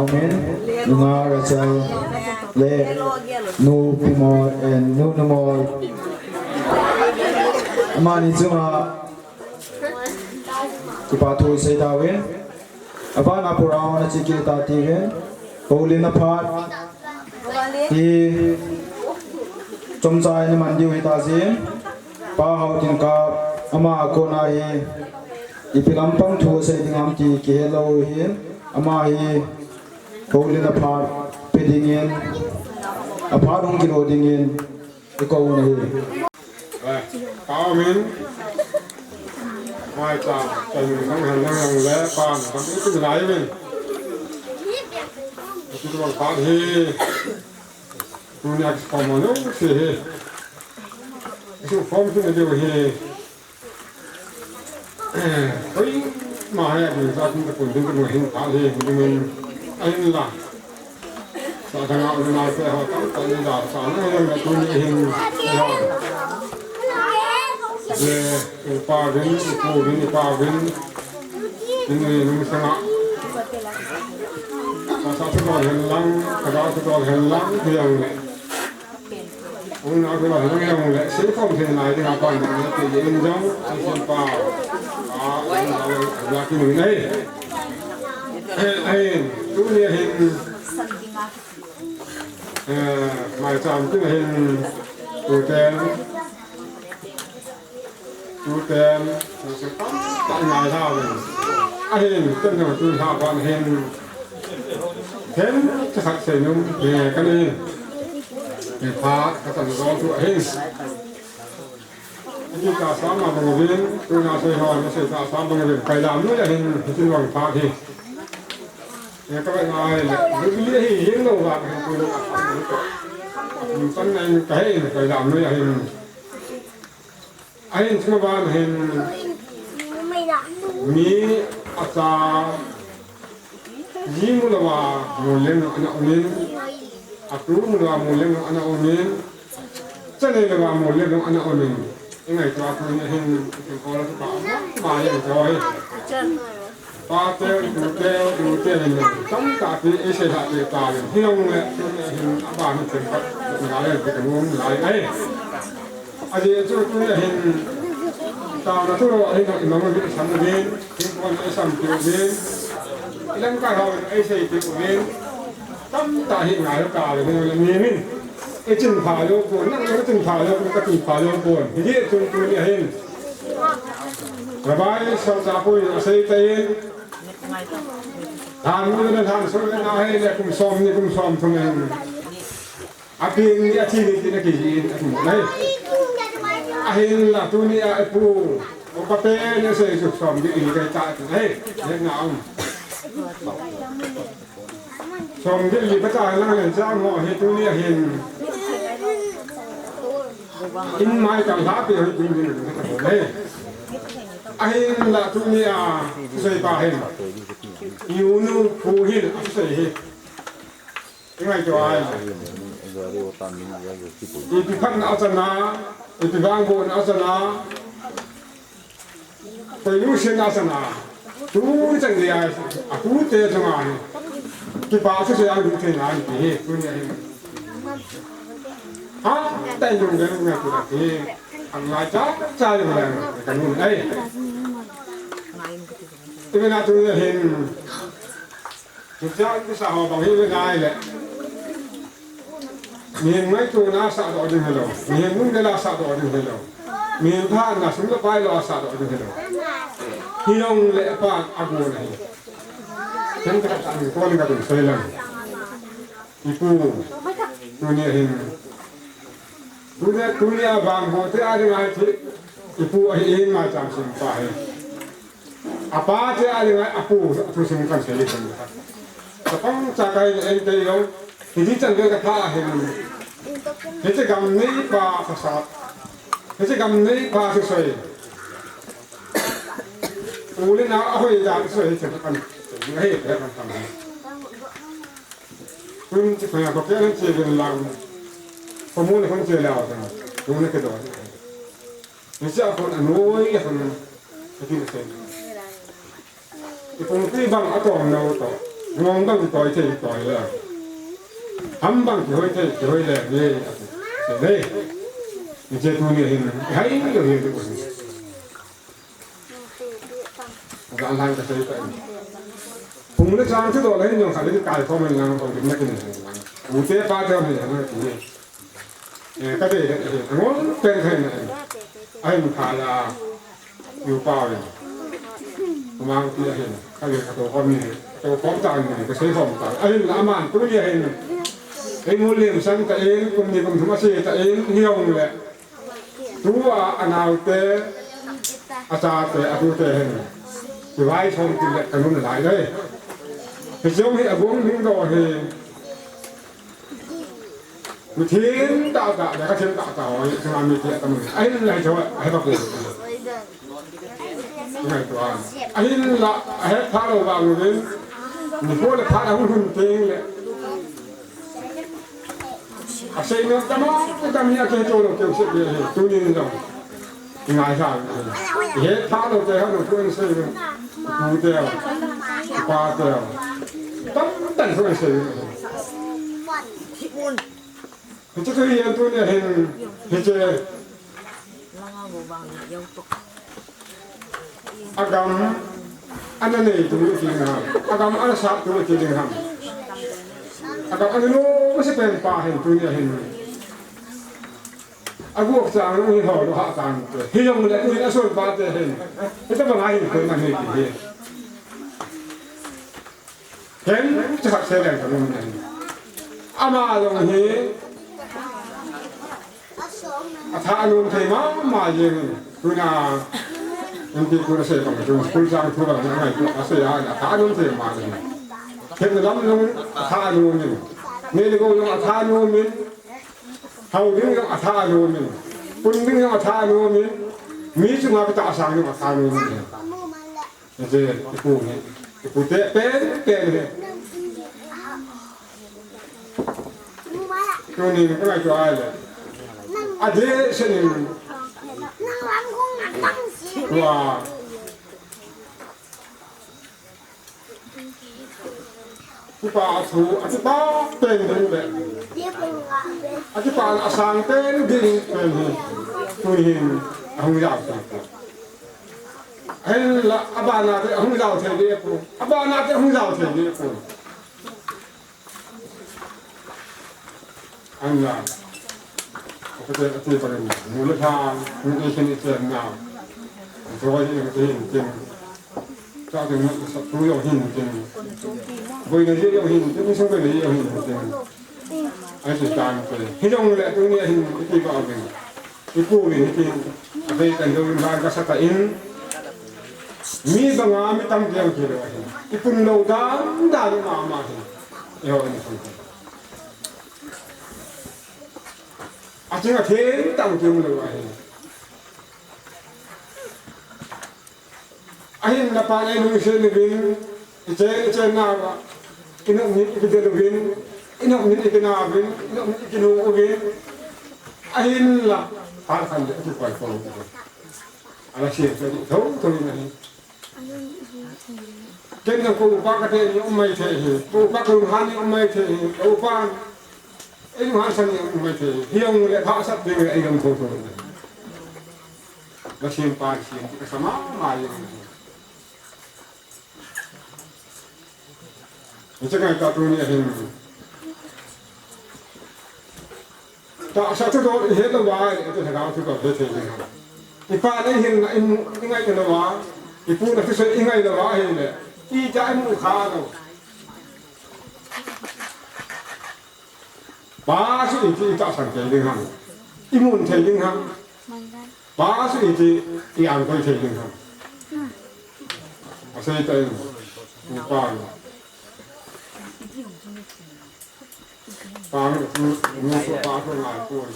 Amen. Nunga Rachel le Nu Pimoi and Nu Numoi. Amani chunga kipa thu isei tauvin. Abana program ana chikit tauvin. Houlimna phat hi chomcha in iman diu hita jin. Pa Haotenkap ama a kona hi ipi lampang thu asei ding ham ti kihe lou hin. Ama hi houlimna phat pe dingin, aphat hung kilo dingin ikou u ahi. Amen. Maicham, kan hung hen lang le pan kan ipi lai men. Ipi tu phat hi. Tunia kikhom lou se hi. Kikhom kit diu hi. Koima hia ding sa kum ta kun ding kun hin phat hi, ding in. Ahinla. Sa thanga u na te ho tam ta ni da sa na hin na tuni hin. Ye, upa vin, upu vin, upa vin. Ding in nung sanga. Sa sa tu dol hen lang, ka da tu dol hen lang, ding in. Hung na kula hung jong le, sei khom thei nai ding a pan ding te in jong, a sin pa. A, in a le, la ki nui nei. Ahin, tuni hin. Eh, maicham tuni hin. Tuten. Tuten, nasa tam, tam ngai tha ven. Ahin, ken jong tu tha ban hin. Ken, cha khat sei nom, eh, ka ni. Eh, pha, ka tan ro tu ahin. Ni ta sa ma bang vin, tu na sei ho, na sei ta sa bang vin. Kai lam nu ahin, hitin bang pha hi. Eh, ka bai ngai le. Biblia hi yin lo wa, tu na. Tan ngai ka hin, kai lam nu ahin. Ahin chunga ban hin mi acha ji mu lou a mu leng ana um in, atu mu lou a mu leng ana um in, cha nei lou a mu leng ana um in. I ngaito a tuni hin kin ko la pa ma yang ko hi. Pate, tute, tute hin tamtah pi i sei lha pi ta hin. Hi jong le, tuni hin a ban hin chen pat, nga le, pi ka nuam lai ai. Ajeh chu tuni hin, taona thu lo hin, i mang le, i sam le, hin kon le, i sam pi le, i lang ka ho le, i sei pi le, tamtah hi ngai ta le, hin le, mi min. I chin pha lou pon, nang i chin pha lou pon, ka chin pha lou pon. Hijeh chun tuni hin. Rabbi Salchapui in asei tai in. Than mu le than so le na hei le kum som ni kum som thum in. Apeng ni athi ni tin akiji in athi mo nai. Ahinla tuni a ipu. O pa te ni sei su som ni in kai ta tu hei. Hei na um. Som gil li bata lang len chang ho hi tuni a hin. In mai kang la pe hi tuni a hin. Ahinla tuni a sei pa hin. Yu nu pu hin a sei hi. Ingai to ai. Ipi phat na achana, ipi vang bo na achana. Koi nu sen a sana. Tu chang dia, a tu te chang a ni. Kipa su se ang du te na ni he, tu ni he. Ha, tai dung de na tu te. Ang lai cha, cha de na ka nu ai. Ipi na tu ni he. Tu cha ni sa ho bang he ngai le. Mihem ngaito na sah doh ding hilou. Mihem nung dela sah doh ding hilou. Mihem tha na sum le pai lou a sah doh ding hilou. Hi jong le pa a gu na hi. Ken ka ta ni ko ni ka dun sei lang. Ipu. Tuni hin. Tuni, tuni a bang ho te a ding ai thi. Ipu ahi in ma cham sim pa hi. Apa te a ding ai apu, apu sim kan sei kan. Tapang cha kai en te yo. Hiti chan ve ka tha hin. Hiche gam nei pa pasal. Hiche gam nei pa su soi. Uli na a hoi da su soi hiche kan. Ngai pe kan kan. Kun chi ko ya ko ke che bin lang. Ko mu ne kun che la ta. Kun ne ke do. Hiche a kon anoi a kon. Hiche ke. I pumpi bang a tom nau to. Ngong bang kitoi thei, kitoi le. Ham bang kihoi thei, kihoi le, ni, ati. Sei le. Hiche tuni hin, hai, yo, hi, hi. Ga lai ka sei ka. Phung le chang chu do le, nyong kha le kai ko men ngang ko na kin. U te pa te me na kin. Eh, ka te, eh, ngol pen khai na. Ai, mu pha la. Yu pa le. Mang ti a hin. Ka le ka to ko ni. To ko ta ni, ka sei ko ta. Ai, la man tu ye hin. Ei, mu lem sang ta in, kum ni kum thum a sei ta in, hi ong le. Tua anaute, achate, atute hin. Kivai som kile kanun lai le. Hiche jong hi aguang ding doh hi. Mithin tah tah le kathin tah tah ho hi, chunga mi ti atamun. Ahinla hiche ho, ahe pa ko. Ngai tua. Ahinla, ahe pha lou vang uvin. Nikho le phat ahung lhun teng le. Asei nom tama, tama hi akei cholo keu se keu he, tunin jong. Ngai sa, he pha lou te ha lou tuin sei, pu te, pa te. Tam tan tuin sei. Hiche chu hi an tunia hin, hiche. Agam ana nei tu ti ding ham. Agam ana sat tu ti ding ham. Agam ana lo masa pen pa hin tunia hin. Aguak chang hi ho lo ha tang te. Hi jong le tuin asol pa te hin. Hita bang hin ko na hi ti hi. Ken, chakhat sei leng ka lung nen. Ama jong hi, atha anom thei mama jeng in. Tuna, M P tuna sei bang, tuna school chang thu bang, ngai tu, asei a, atha anom thei mama jeng in. Ken lam jong atha anom in. Mei le gou jong atha anom in. Hao ding jong atha anom in. Pun ding jong atha anom in. Mi chunga katahsan jong atha anom in. Hiche, ipu hi, ipu te pen, pen hi. Tunin, ka ngai tua le. Adeh senin. Tua. Kipa athu, akipa pen ding le. Akipa asang pen ding pen hi. Tuhin, ahung jao pen. Ahinla, abana te ahung jao thei ding ahi poi. Abana te ahung jao thei ding ahi poi. Ahinla. Ati, ati pa rin. Mu le tha, mu le khen ite na. Ito wa yin ati hin tin. Cha te mu sa tu yo hin tin. Boi na ye yo hin tin, sa boi na ye yo hin tin. Ahi chu tante. Hi jong le tunia hin ipi ka uvin. Ipu uvin hitin. Abei kan jong in ban ka sa ta in. Mi banga mi tam jeng kilo ahi. Ipun lou dan dan mama hi. Eiho in sun. Aching athem tam jeng lou ahi. Ahin napan eilungset uvin, ichen, ichen nauva, inop nit ikidel uvin, inop nit ikina uvin, inop nit ikinu uvin. Ahinla, phat khat le ikikoi khom uvin. Ala siam thou thou in ahi. Ken jong ka upa kate ni um mai thei hi, ka upa ka lunghan ni um mai thei hi, ka upa eilunghan san ni um mai thei hi. Hijong le hahsat ding le eilung thou thou in ahi. Ka sem pa sem ti ka sa mama jeng. Hiche ngai ta tunia hin. Tahsa thudol ihet lou va, iti lhagao thudol hetthei ding ham. Ipa nei hin na in, ingai lou va, ipu na thusei ingai lou va ahile. Ita imu kha lou. Pa chu iti itahsan thei ding ham. Imun thei ding ham. Pa chu iti iangkoi thei ding ham. Asei ta in, upa. Pa chu, nu chu pa chu ngai poi.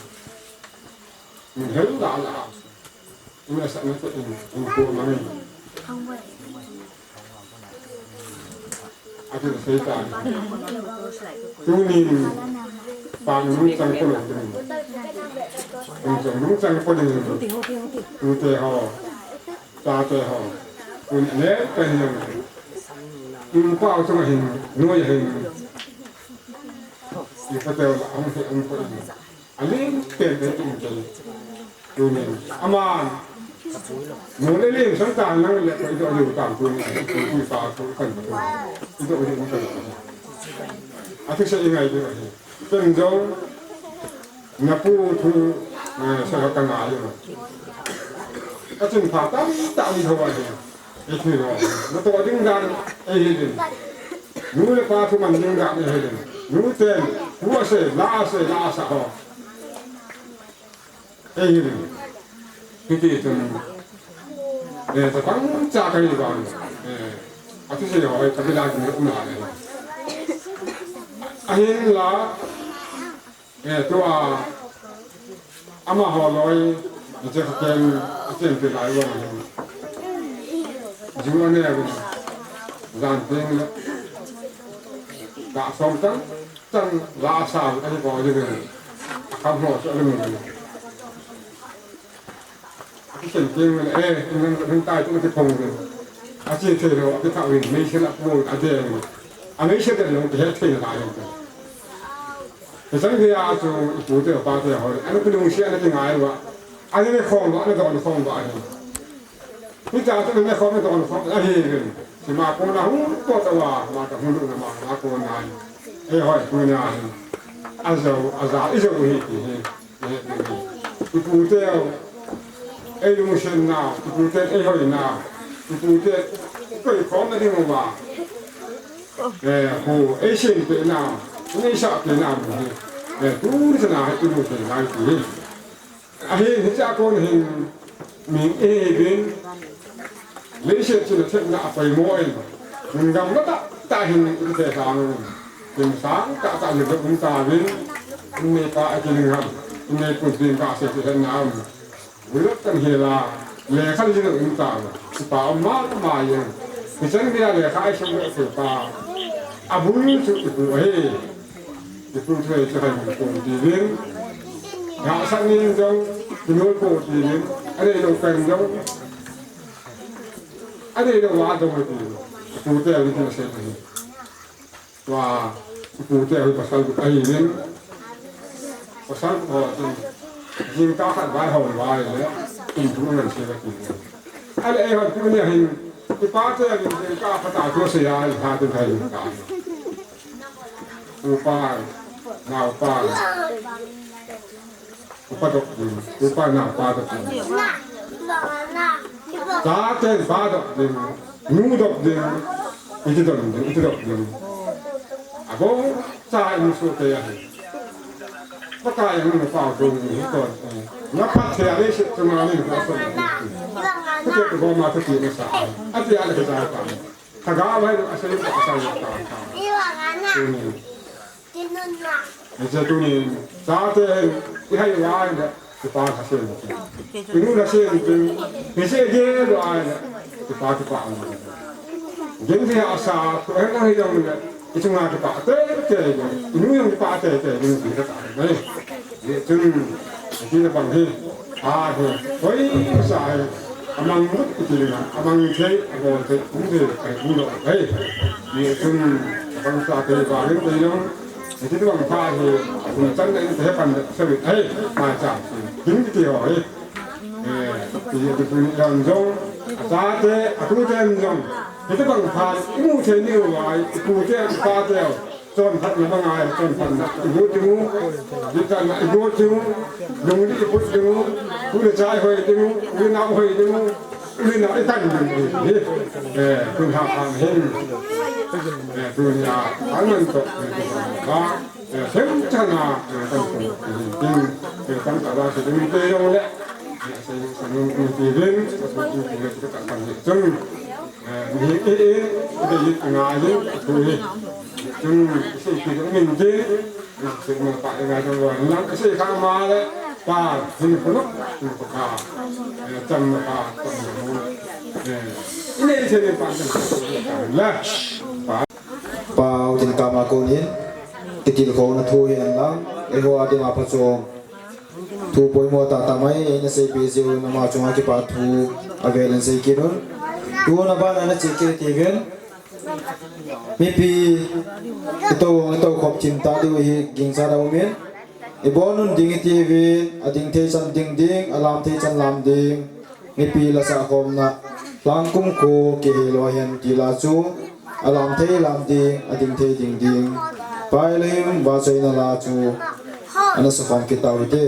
Min hel la la. Min asa na chu in, in ko ma min. Ati sei ta. Tunin, pang lungchang ko lou ding. Lungchang, lungchang ko ding. Tute ho, tate ho. Tun ne ka hiam. Kum pau chunga hin, noi a hin. Ipa teu la, ang he, ang ko in. Aling pen pen in pen. Tunin. Aman. Mo le ling sang ta nang le ko ido liu tam tunin. Ko tu pa ko kan ko. Ido liu kan ko. Ati sa ingai liu ahi. Pen jong. Na pu thu, eh, sa ka ngai. Ka chin pha tam tam ho ahi. Ei thei lou. Na toh ding dan, ei hi ding. Nu le pa thu man ding dan, ei hi ding. Nu ten, pu a sei, la a sei, la a sa ho. Ei hi ding. Hiti chun, eh, chapang cha ka hi vang. Eh, a thu sei ho, eh, ka bi la ding um la le. Ahin la, Eh, tua, amaho loi, hiche kha ken, a ken te lai vang hin. Ju ane vin, jan teng le, ga som tang, tang la sa, ahi ko le vin. Akam ho chu le vin. Akichen teng le, eh, nang, nang tai tu ti phong le. Ache thei lou, akitha vin, mei se la pu, adeng. A mei se den lou, he thei la lou. Hichang dia chu, ipu te, ipa te ho. Ana kilungset, ana kingai uva. Ana ne khom uva, ana don khom uva ahi. Hitia chu ana ne khom, ana don khom, ahi vin. Sima kona hung pot uva, ma ka hung luna ma, ma kona ahi. Ei hoi, kona ahi. Ajou, aja, ijou hi, ti hi. Ipu te, ei lungset nau, ipu te, ei hoi nau, ipu te, koi khom na ding uva. Eh, hu, ei sin pe nau, ei sa pe nau, eh, tu ni sa na, tu ni sa na, tu ni. Ahin, hicha kon hin, min e bin, Leiset chun a thepna a poimo in, mun gam na tah tah hin i thei sang, kin sang tah tah hin um ta vin, in nei pa a kin ham, in nei pun tin ka se se na um. Wilot kan hela, lekha li um ta, si pa um ma ma yen. Ni chan dia lekha ai sum le se pa. A bul chu ipu ahi. Ipu thei chu hai mun ko ti vin. Ga sa ni jong, ki noi ko ti vin. A nei lo kan jong. A nei lou va dong ti. Ipu te a wi ti na se ti. Tua, ipu te a wi pasal ku ahi vin. Pasal ku ho ti. Jingkah khat vai ho vai le. Kum thum ngan se ti. A le ei ho tu ni hin. Ipa te a wi jingkah khat a tu se ya, ipa te a wi jingkah. Upa, na upa. Upa dok ding, upa na upa dok ding. Chaten pa dok ding, nu dok ding, iti dok ding, iti dok ding. Abong cha in su te ahi. Pakai in nu pa dong ni to. Na pa te ale se chunga ni ko so. Ko te ko ma te ni sa. Ati ale ke ta ta. Thaga vai a sai ta sai ta. Ni. Ni se tunin, chate, i hai uva ahile, i pa ka sem. I nu ka sem, ni se ge lo ahile, i pa ki pa. Gen dia asa, ko he na hi jong le, i chunga ki pa te te, i nu jong ki pa te te, i nu ki ta ta. Ni, ni chun, ni na bang hi. A hi, hoi sa hi, amang mut iti na, amang thei, abol thei, um thei, ai um lo, ai. Ni chun, abang sa thei, ba rin thei long, iti bang pha hi, um chan na in thei pan sa wi, ai, ma cha, ding iti ho, ai. Eh, ti, ti pun yang jong, a cha te, a tu te jong, iti bang pha, imu thei ni wa, ai, ipu te, ipa te, Chonphatna banga, chonphatna. Ibu timu, ditana ibu timu, lungli ibu timu, ule chai hoi timu, ule na hoi timu, ule na itan timu. Eh, kun ha ha hin. Eh, dunia, anan to, ba. Eh, sem chana, eh, tan to, tin, eh, tan ta ba se tin te yong le. Eh, se, se nun, nun ti vin, se, se, se, se, se, se, se, se, se, Eh, ni, eh, eh, eh, eh, nga, eh, tu, eh. Chun, si, si, min, eh, na, si, ma, pa, eh, nga, jong, wa, na, si, ka, ma, le, pa, hin, ku, no, hin, ku, ka. Eh, cham, ma, pa, cham, ma, mo. Eh, ine, ine, ine, pa, cham, ma, pa, la, pa. Pa, u tin ka ma ko ni, kitilkhouna thu hi an lang, eh, ho a ding a pha chom. Thu poimo tah tah mai, eina seipeh jeh un ama chunga kipa thu avel in sei kit un. Tun abana ana che kit uvin. Mipi, ito, ito khop chim ta diu hi gingcha da umin. Ibon un ding iti uvin, ading thei chan ding ding, alam thei chan lam ding. Mipi la sa khom na, lang kum ko kihe lo hen ti la chu, alam thei lam ding, ading thei ding ding. Pai le him ba choi na la chu, ana sa khom kit tau hite.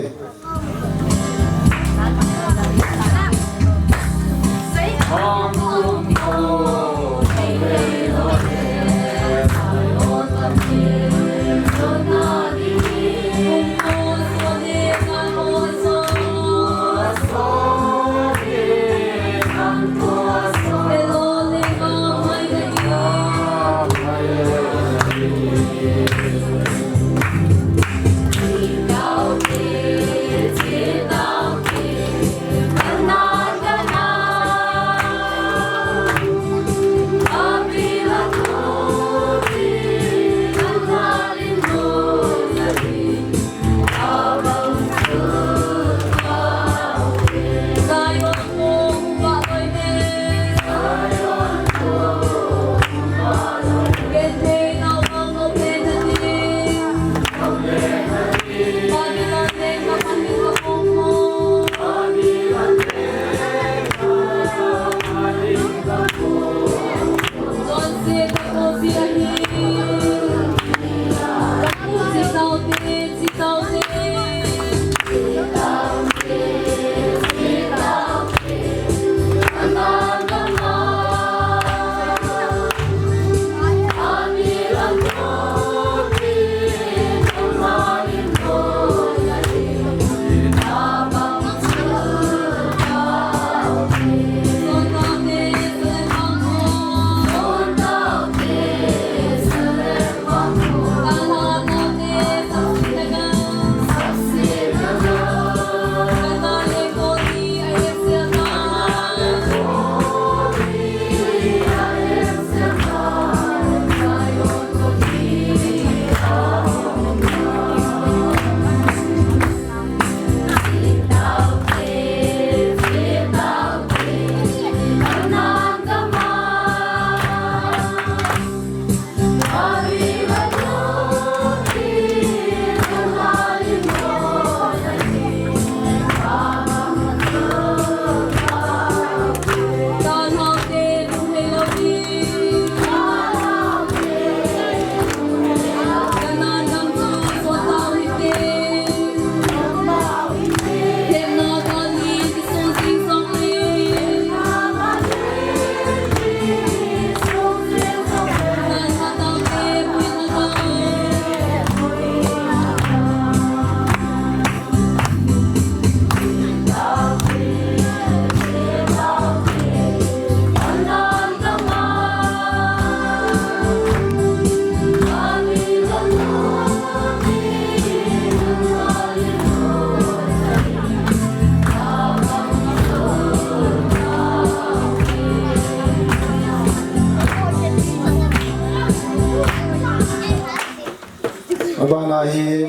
Abana hi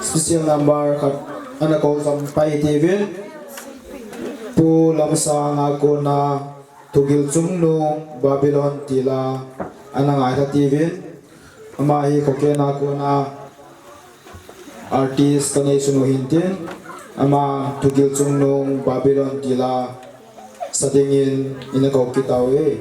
special number khat ana kou jam pai tiuvin, Pu Lamsang a kona Thugil Chungnung Babylon tila ana ngaikha tiuvin, ama hi Khokhen a kona artist kanei sunu hintin, ama Thugil Chungnung Babylon tila sa dingin ina kou kit tauve.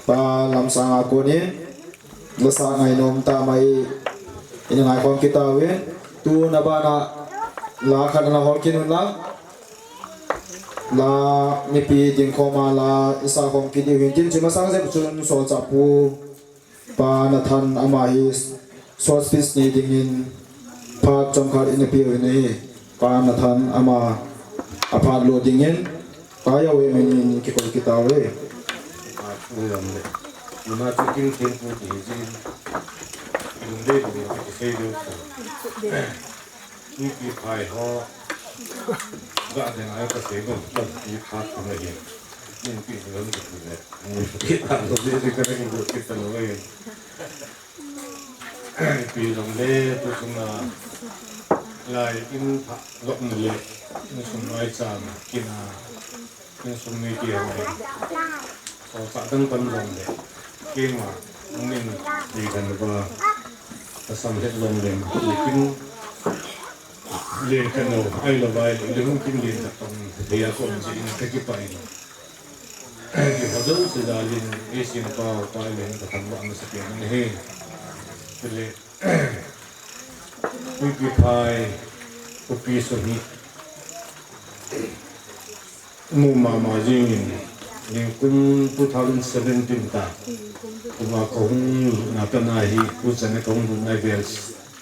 Pa Lamsang a konin lasa ngainom tama i, ina ngaikhom kit tauvin. Tuna bana la khat ana hol kit un lang. La mipi ding khoma la isa khom kit diu hin tin, chuma sang jep chun solchah pu Pa Nathan ama hi short speech nei dingin phat chomkhat ina peh u ahi. Pa Nathan ama a phat lo dingin Pa Yau e min in kikoi kit tauve. Ipi phai ho. Ga ding ai ka sei dong, ipi phai ko na hin. Ipi dong ko na. Ipi phai ko na hin. Ipi dong le, tu sung na. Lai in pha lok na le. Ni sung lai chang, kina. Insung mite ho le, solchah dang pan jong le, keima, min, ti kan va, ka sam het jong le, lekin, le kan lo, ai lo vai, le hung kin le ta pan, le ya kon ji in ka ki pai. Ki ha jong si da lin, e sin pa, pa le ka tham ba ma sa ke he. Le, Ipi phai, ipi sung hi. Mu mama jingin, ningkum two thousand seventeen ta. Kuma kahung na kana hi, kuchana kahung na vel,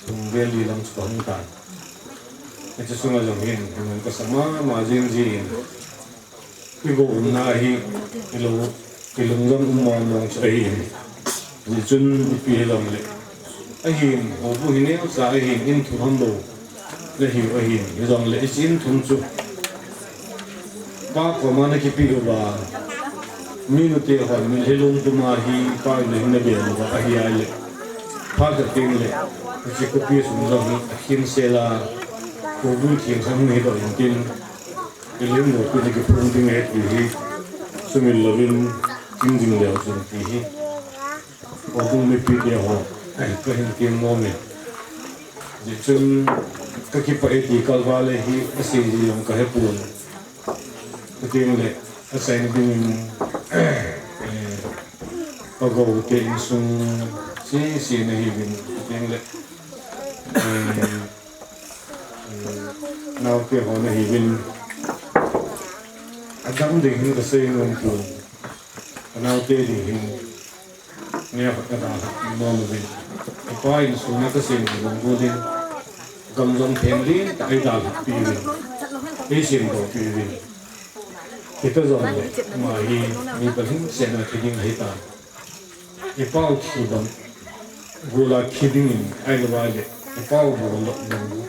hung vel li lang chu kahung ta. Hiche sunga jong hin, hung ka sa mama jing jingin. Igo umna hi, ilo, ilung jong um mong mong chu ahi. Hichun ipi hilom le. Ahin, houbung hi neocha ahin, in thum ham bou. Le hiu ahin, hijong le ichin thum chu. Pa koma na kipe uva. Minu te hon, min hilung tuma hi, pa in hin na be uva, ahi ai le. Pa ka ting le. Hiche kopi sung jong hi, akhin sela. Houbung thing sang hi do in tin. Ilim lo pi ni kiphung ding ahi ti hi, sumil louvin, kin ding leu chun ti hi. Houbung mipi te ho, ai, ka hin kin mo me. Chun ka kipah e ti kalval le hi a sei ji jong ka hepon. Ka ting le a sei ding in, eh, ka go te insung si si na hi vin. Ka ting le, eh, eh, nau te ho na hi vin. A dam ding hin ka sei nom pon. Ka nau te ding hin. Nia khat ka dalha nom uvin. Ka pa insung a ka sem nom uvin. Gam jong phen lin ta ei dalha pi uvin. Ei sem do pi uvin. Kita jong le, ama hi mi palhing sena thi ding ahi ta. I pau thi bang, gula thi ding in, ai lo le, i pau bol lo,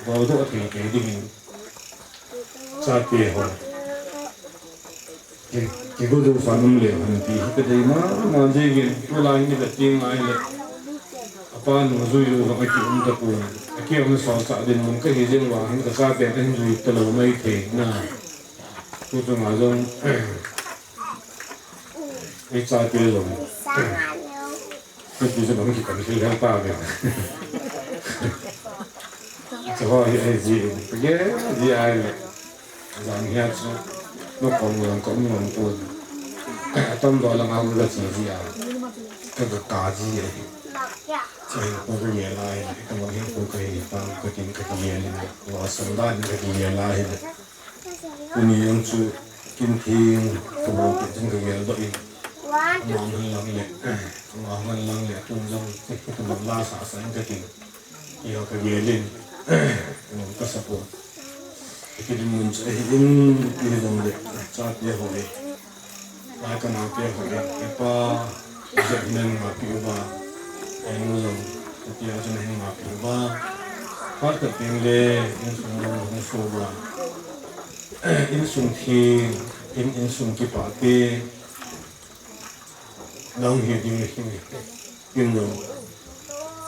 bol do thei thei ding in. Chate ho. Ki, ki go du fa num le han ti hi ka dei mama jeng in, tulai ni ka ti ngai le. Apa nu ju ju ka ki um ta pon. A ki um so sa din mun ka hi jeng wa hin ka sa pe ka hin ju ta lo mai thei na. Tu tu ma jong. Ei chate jong. Hiti chu bang kipan thil hel ta ve. Chu ho hi ahi ji in. Page ji ai le. Jang hia chu. No kong lang kong lang pon. Atam do lang au la chi ji a. Ka ka ka ji ai. Chu hi ko ka ye lai. Ka mo hi ko ka hi pa ka tin ka ye lai. Wa san da ni ka ye lai. Tuni jong chu kin thing, ka bol peh chun ka gel doh in. Ama hung hen lang le, ama hung hen lang le, tun jong, ka bol la sa sa in ka tin. Iyo ka gel in, ka support. Ka dinmun chu ahi in, tuni jong le, chate ho le. Lai ka nau te ho le, e pa, jep nen ma pi uva, e nu jong, ka tia chu na hin ma pi uva. Phat ka tin le, insung jong hung so uva. Insung thi, in, insung kipah te, nang hi ding le hin, in jong,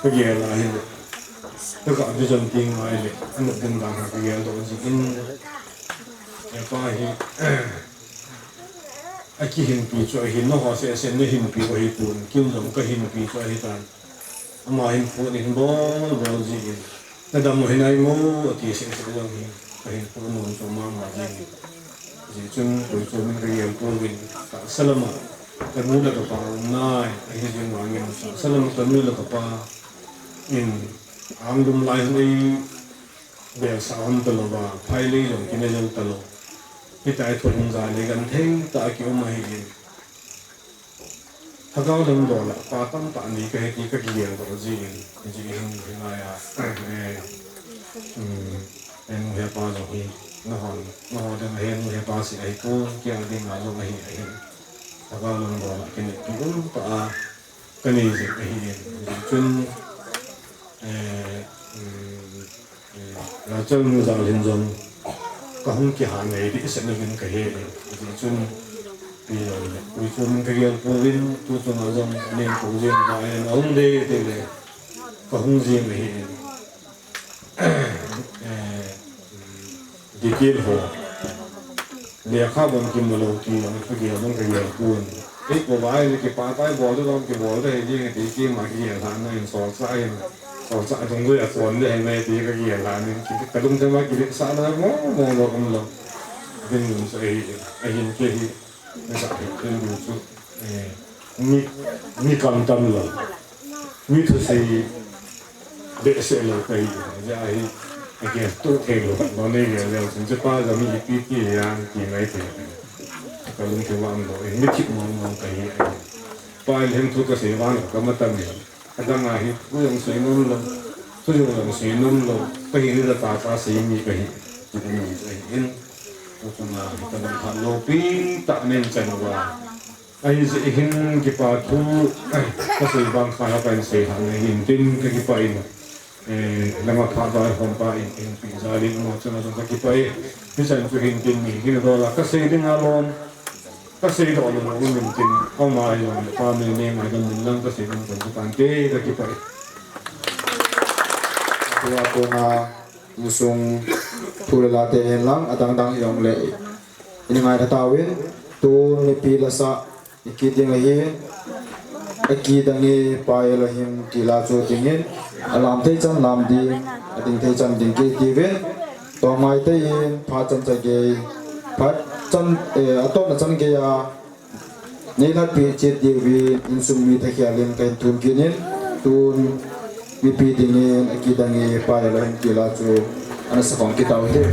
ka gel a hin, ka ka vision ti ngai le, anu ding dang ka gel doh jing in, e pa hi, A kihinpi chu ahi, nangho seh seh nahinpi u ahi pon, kin jong kahinpi chu ahi tan. Ama hin phone in bol bol jin, nadam u hinai mo, ati seh seh jong hi, kahin phone nom chu mama jin. Hijeh chun koi chom in kagel pouvin, tahsa lama kanu le kapa um nai, ahi jeng vangin tahsa lama kanu le kapa in, anglum lai hun ei belsah hon talouva, phailei jong kine jou talou. Hitia hi thu hung ja le genthei tah a kium ahin. Lhagao lam dol a pa tamtah nei kahi ti kakigel doh jin, hijeh hin hilai a, eh, um, henu hepa jong hi, nahon, naho ding a henu hepa seh ahipon, kei a ding a jong ahi, ahin. Lhagao lam dol a kineppi um tah a, kanei jing ahin. Hijeh chun, eh, um, Rachel nu jal hin jong kahung kiha nei ding seh nauvin kahe in. Hijeh chun, pi jong le, koi chom in kagel pouvin, tu chunga jong nen kou jing va en ahung dei tile, kahung jing ahi in. Eh, detail ho. Lekha bang kimu lou ti jong kagel bang kagel pon. Kei kou vai le kipah tai bol le bang kibol le hei ding ti kima kigel lhan na in solchah in. Solchah dung gui a chon le hei me ti kagel lhan in. Ki, kalungthim a kiletsah na mo, mo lo um lou. Din nun sa ahi, ahin kei hi. Nasa hi, din nun chu. Eh, mi, mi kam tam lou. Mi thusei behseh lou kahi, hijeh a hi, agel to thei lou, nanei gel leu chun, chepa jong mi ipi ti ham ti mai thei. Kalungthim a um lou, mi thip mong mong kahi. Pa in hin thu kasei vang, kama tam e. Adang a hi, thu jong sei nom lou, thu jong jong sei nom lou, kahi ni da ta ta sei mi kahi. Ti ni sei in, thu chunga hi kadang phat lou pi tah nen chan uva. Ahijeh hin kipa thu, kasei bang kha ha kahin sei ha nei hin tin kakipah in, eh, lama pha bai hom pa in, in pi jal in mo chana jong kakipah e. Hichan chu hin tin mi hin dol a kasei ding a lom, kasei doh lou um in tin, ama jong le pa mi ne ngai dam min lang kasei ding kan chu kan te kakipah e. Tua kona insung thu le la te hen lang, adang dang jong le in ngaitha tauvin, tuni pi la sa, i kit ding ahi. Akidang e, Pa Elohim, ti la chu dingin, alam thei chan lam ding, ading thei chan ding kit uvin, tua mai tei in, phat chan cha gei, phat chan, eh, atona chan gei a, nei lhatpi chet diuvin, insung mi thakhel in kahin thum kit in, tun, mipi dingin, akidang e, Pa Elohim, ti la chu, ana sakhom kit tau hite.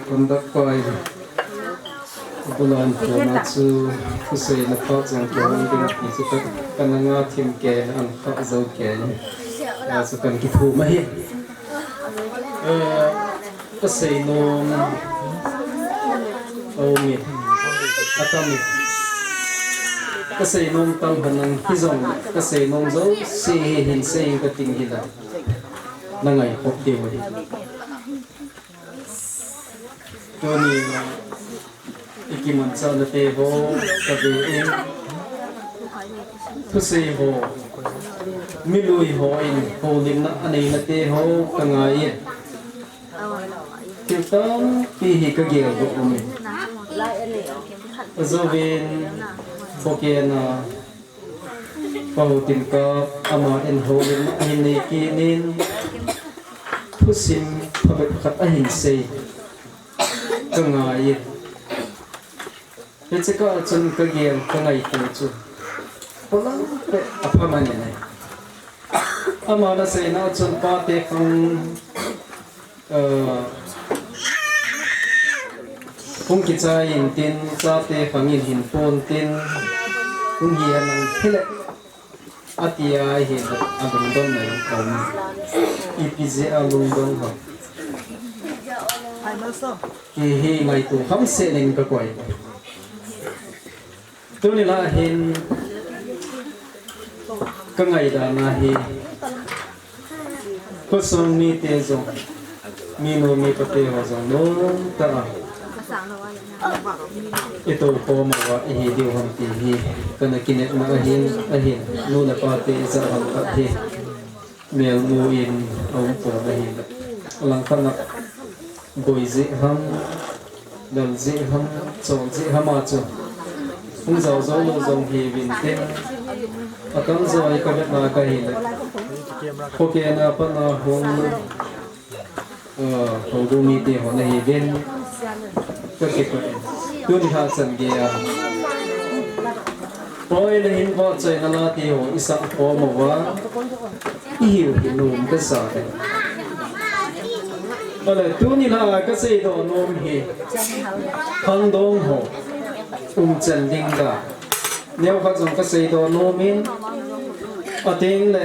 Conduct pai. Bulan kona chu kusei na pha chang ko hung ding ti chu ka, ka na nga thim ke an kha zo ke. A chu kan ki thu ma hi. Eh, ka sei nom. Aum e. Atam e. Ka sei nom tam hanang hi jong. Ka sei nom jouse hi hin sei ka ting hi la. Na ngai khop diu hi. Tuni, i kimanchahna te ho, ka ve in, thusei ho, milui ho in, holimna a neina te ho, ka ngai in. Thil tampi hi ka gel doh um in. Ajouvin, Phokena, Pa Houtin ka, ama in holimna ahin nei kit in, thusim phabep khat ahin sei, ka ngai e. Hiche kah chun ka gel, ka ngaito chu, polang peh a pha man in ahi. Ama na seina chun pate khang, eh, hung kichai intin, chate khang in hin pon tin, hung hi a nang hile. Ati a hi a lungdon na jong ka um. Ipi jeh a lungdon ham. Hi hi ngaito kham seh in ka koi. Tuni la hin ka ngaidan a hi. Khosung mite jong, minu mipa te ho jong nomtah a i tou khom uva i hi diu ham ti hi ka na kinepna ahin, ahin, nu le pa te i ja ham khat hi mel mu in a um pon ahin. Alangkhat na boi jeh ham, lal jeh ham, chol jeh ham a chu hung jao jou lou jong hiuvin tin, atam jo hi ka vetna ka hile, Phokena pat na hung, eh, houbung mite ho na hiuvin, ka kipah in. Tuni hachan gei a, poi le hin vahchoina la ti ho i sah khom uva, i hiu hi nom ka sa e. Ale, tuni la ka seidoh nom hi, khangdong ho umchan ding dan neokhat jong ka seidoh nom in, ateng le,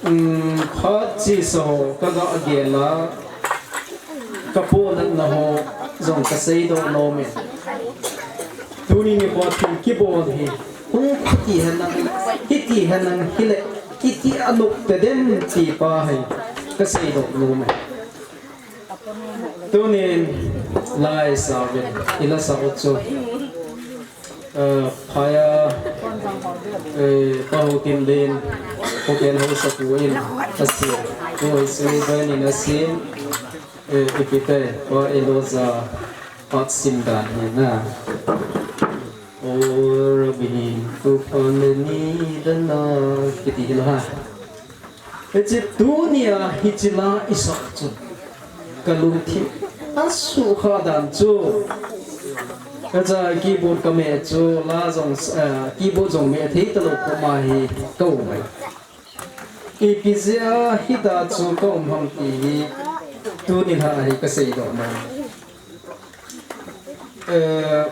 um, phat chesa ho ka ga gel a, ka ponatna ho jong ka seidoh nom in. Tuni nikho thil kibol hi, hung khuti henlang, hiti henlang hile, iti a nop tadem ti pa hi ka seidoh nom e. Tunin la i sa uvin, i la sa u chu, eh, phai a, eh, Pa Houtin Len, Phokena haosapu in asem, Pu Hoisui Bain in asem, eh, ipi ti, Pa Eloja phat sim dan hi na. O Rabbi, tufan le ni dana, kiti hi la ha. Hiche tunia hiche la i sa chu ka lungthim a sukha dan chu, ka cha keyboard ka me chu la jong, eh, keyboard jong me thei talou koma hi ka um e. Ipi jeh a hita chu ka um ham ti hi tuni la hi ka seidoh nom. Eh,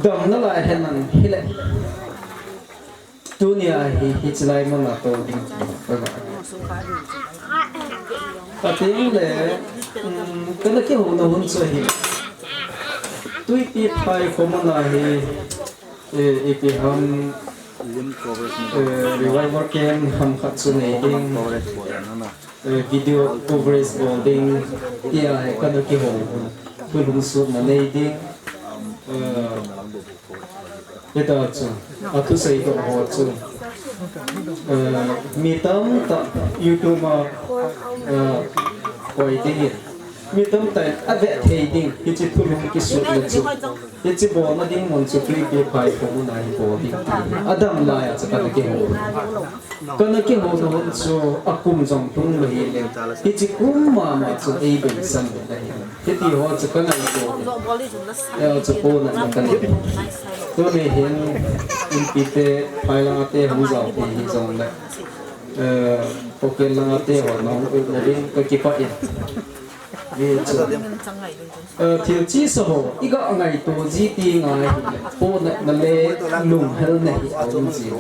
damna la henlang hile. Tunia hi, hiche lai mun a tou ding ka ga. Ateng le, um, ka na kihouna hun chu hi. Twipi phai kho mun a hi, eh, ipi ham, eh, revival camp ham khat chu nei ding. Eh, video coverage bol ding, tia hi ka na kihou. Thulhung suhna nei ding. Eh, hita chu, a thusei doh ho chu, eh, mi tamtah YouTube a, eh, koi ding in, mi tamtah in a ve thei ding, hiche thulhung kisuhna chu. Hiche bolna ding mun chu Twipi phai kho mun a hi bol ding ti. Adam lai a chu ka na kihou. Ka na kihouna hun chu a kum jong tung lou hile. Hiche kum mama chu ei bengsan le ahi. Hiti ho chu ka ngai lou. Eiho chu ponatna ka nei. Tuni hin inpi te, phai lang a te hung jao pi hi jong le. Eh, Phokena lang a te ho na hung u le ding ka kipah in. Ve chu. Eh, thil chesa ho, i ga ngaito ji ti ngai hi, ponatna le lunghelna hi a um ji.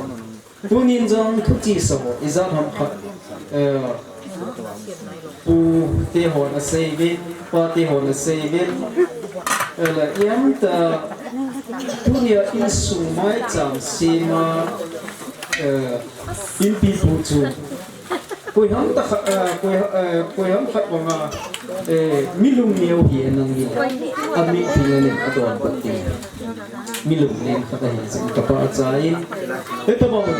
Tunin jong thu chesa ho, ijat ham khat, eh, pu te hon asei uvin, pa te hon asei uvin, eh, la iam ta, tunia insung maicham sema, eh, inpipu chu, Koiham ta khat, eh, koi, eh, koiham khat vanga, eh, mi lungneo hi anang hi. Ami thing anin adon pat ding. Mi lungneo khat ahi jeh in kapa achain. Hitabang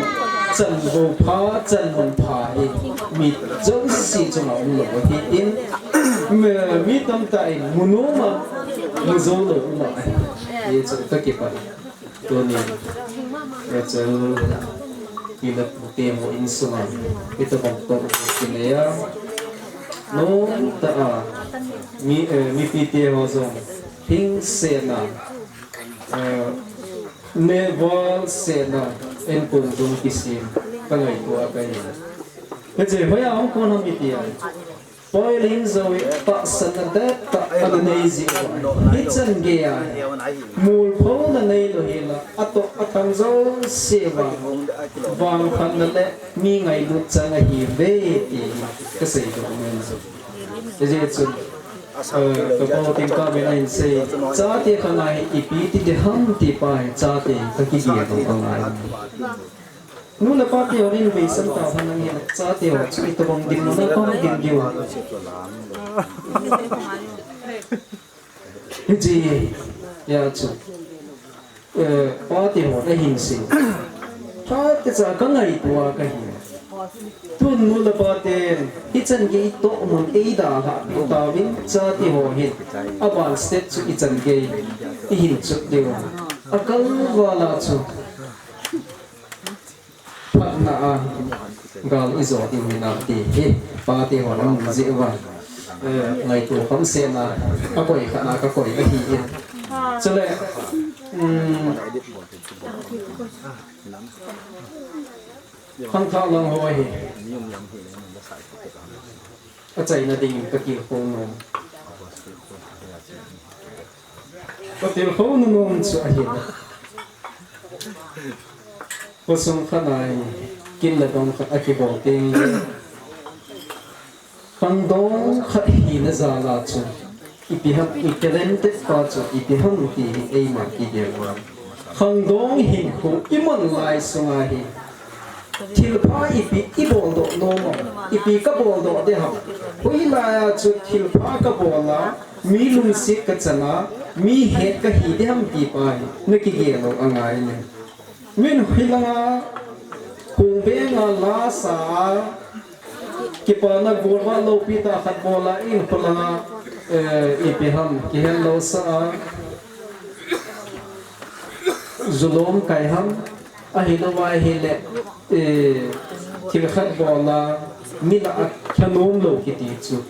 chanvo pha, chanmun pha hi. Mi jouse chunga umlou ahi in. Mi, mi tamtah in mu nom a, mu jou lou um ahi. Hichu kakipah. Tunin, Rachel, ila pute ho insunga, hitabang toh kinei a, nomtah a, mi, eh, mipite ho jong, hingsetna, eh, nehval setna, enkong jong kisem, kangaito a kahi. Hiche, hoiya hung kon ham iti a. Paul in jong tahsanna dettah ana nei jeh uva. Hichan geiya. Mulphouna neilou hela. Atoh athang jouse vang. Vangphatna le mi ngailut chang ahiuve ti. Kasei doh nom. Hijeh chun. Eh, ka Paul tin ka min ahin sei. Chate khat ahi ipi ti ding ham ti pa hi. Chate kakigel doh angai. Nu le pa te hon in beisan tauhen lang hile, chate ho chu itobang dinmun a kahung ding diu. Hiche, hia chu. Eh, pa te hon ahin sei. Chate cha kangaito a kahi. Tun nu le pa ten, hichan gei toh mun eidalhah peh tauvin, chate ho hin. Aban step chu ichan gei, ihin chot diu. Akal val a chu. Phatna a gal ijo ding hinam ti hi, pate hon amu jeh uva. Eh, ngaito kham sena, akoi khat a kakoi ahi in. Chule, um, khangthah lang ho hi. Achaina dingin katilkhou nom. Katilkhou nom chu ahi. Khosung khat a hi, kin le dong khat akibol teng le, khangdong khat hina jal a chu, ipi ham, i talented pa chu, ipi ham ti hi eima kigel uva. Khangdong hinkho iman lai sunga hi, thilpha ipi ibol doh nom am, ipi kabol doh ding ham. Hoilai a chu thilpha kabol a, mi lungset kachan a, mi het kahi ding ham ti pa hi, nakigel lou angai ne. Min hilanga, kong benga la sa a, kipana golvah loupi tah khat bol a, in khulanga, eh, ipi ham, kihen lou sa a, julom kai ham, ahilouva ahile, eh, thil khat bol a, mi lah a khe nom lou kiti chu.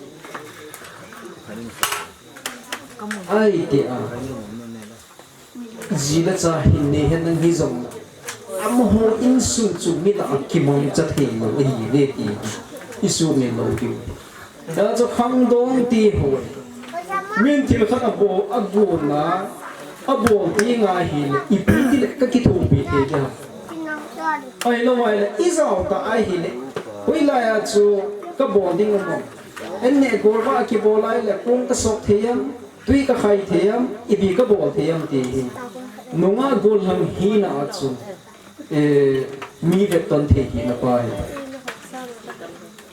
Ahi ti a. Ji le cha hin nei hen lang hijong. Amaho insung chu mi lah a kimangcha thei lou ahi ve ti. Isumil lou diu. Hijeh chun khangdong ti ho. Min thil khat abol, agon a, abol teng ahile, ipi ti le kakithopi thei ding ham. Ahilou ahile, ijao tah ahile. Hoilai a chu kabol ding um am. An neh golvah a kibol ahile, kong kasok thei am. Tui kakhai thei am, ipi kabol thei am ti hi. Nungah gollhang hina a chu, eh, mi vetton thei hina pa hi.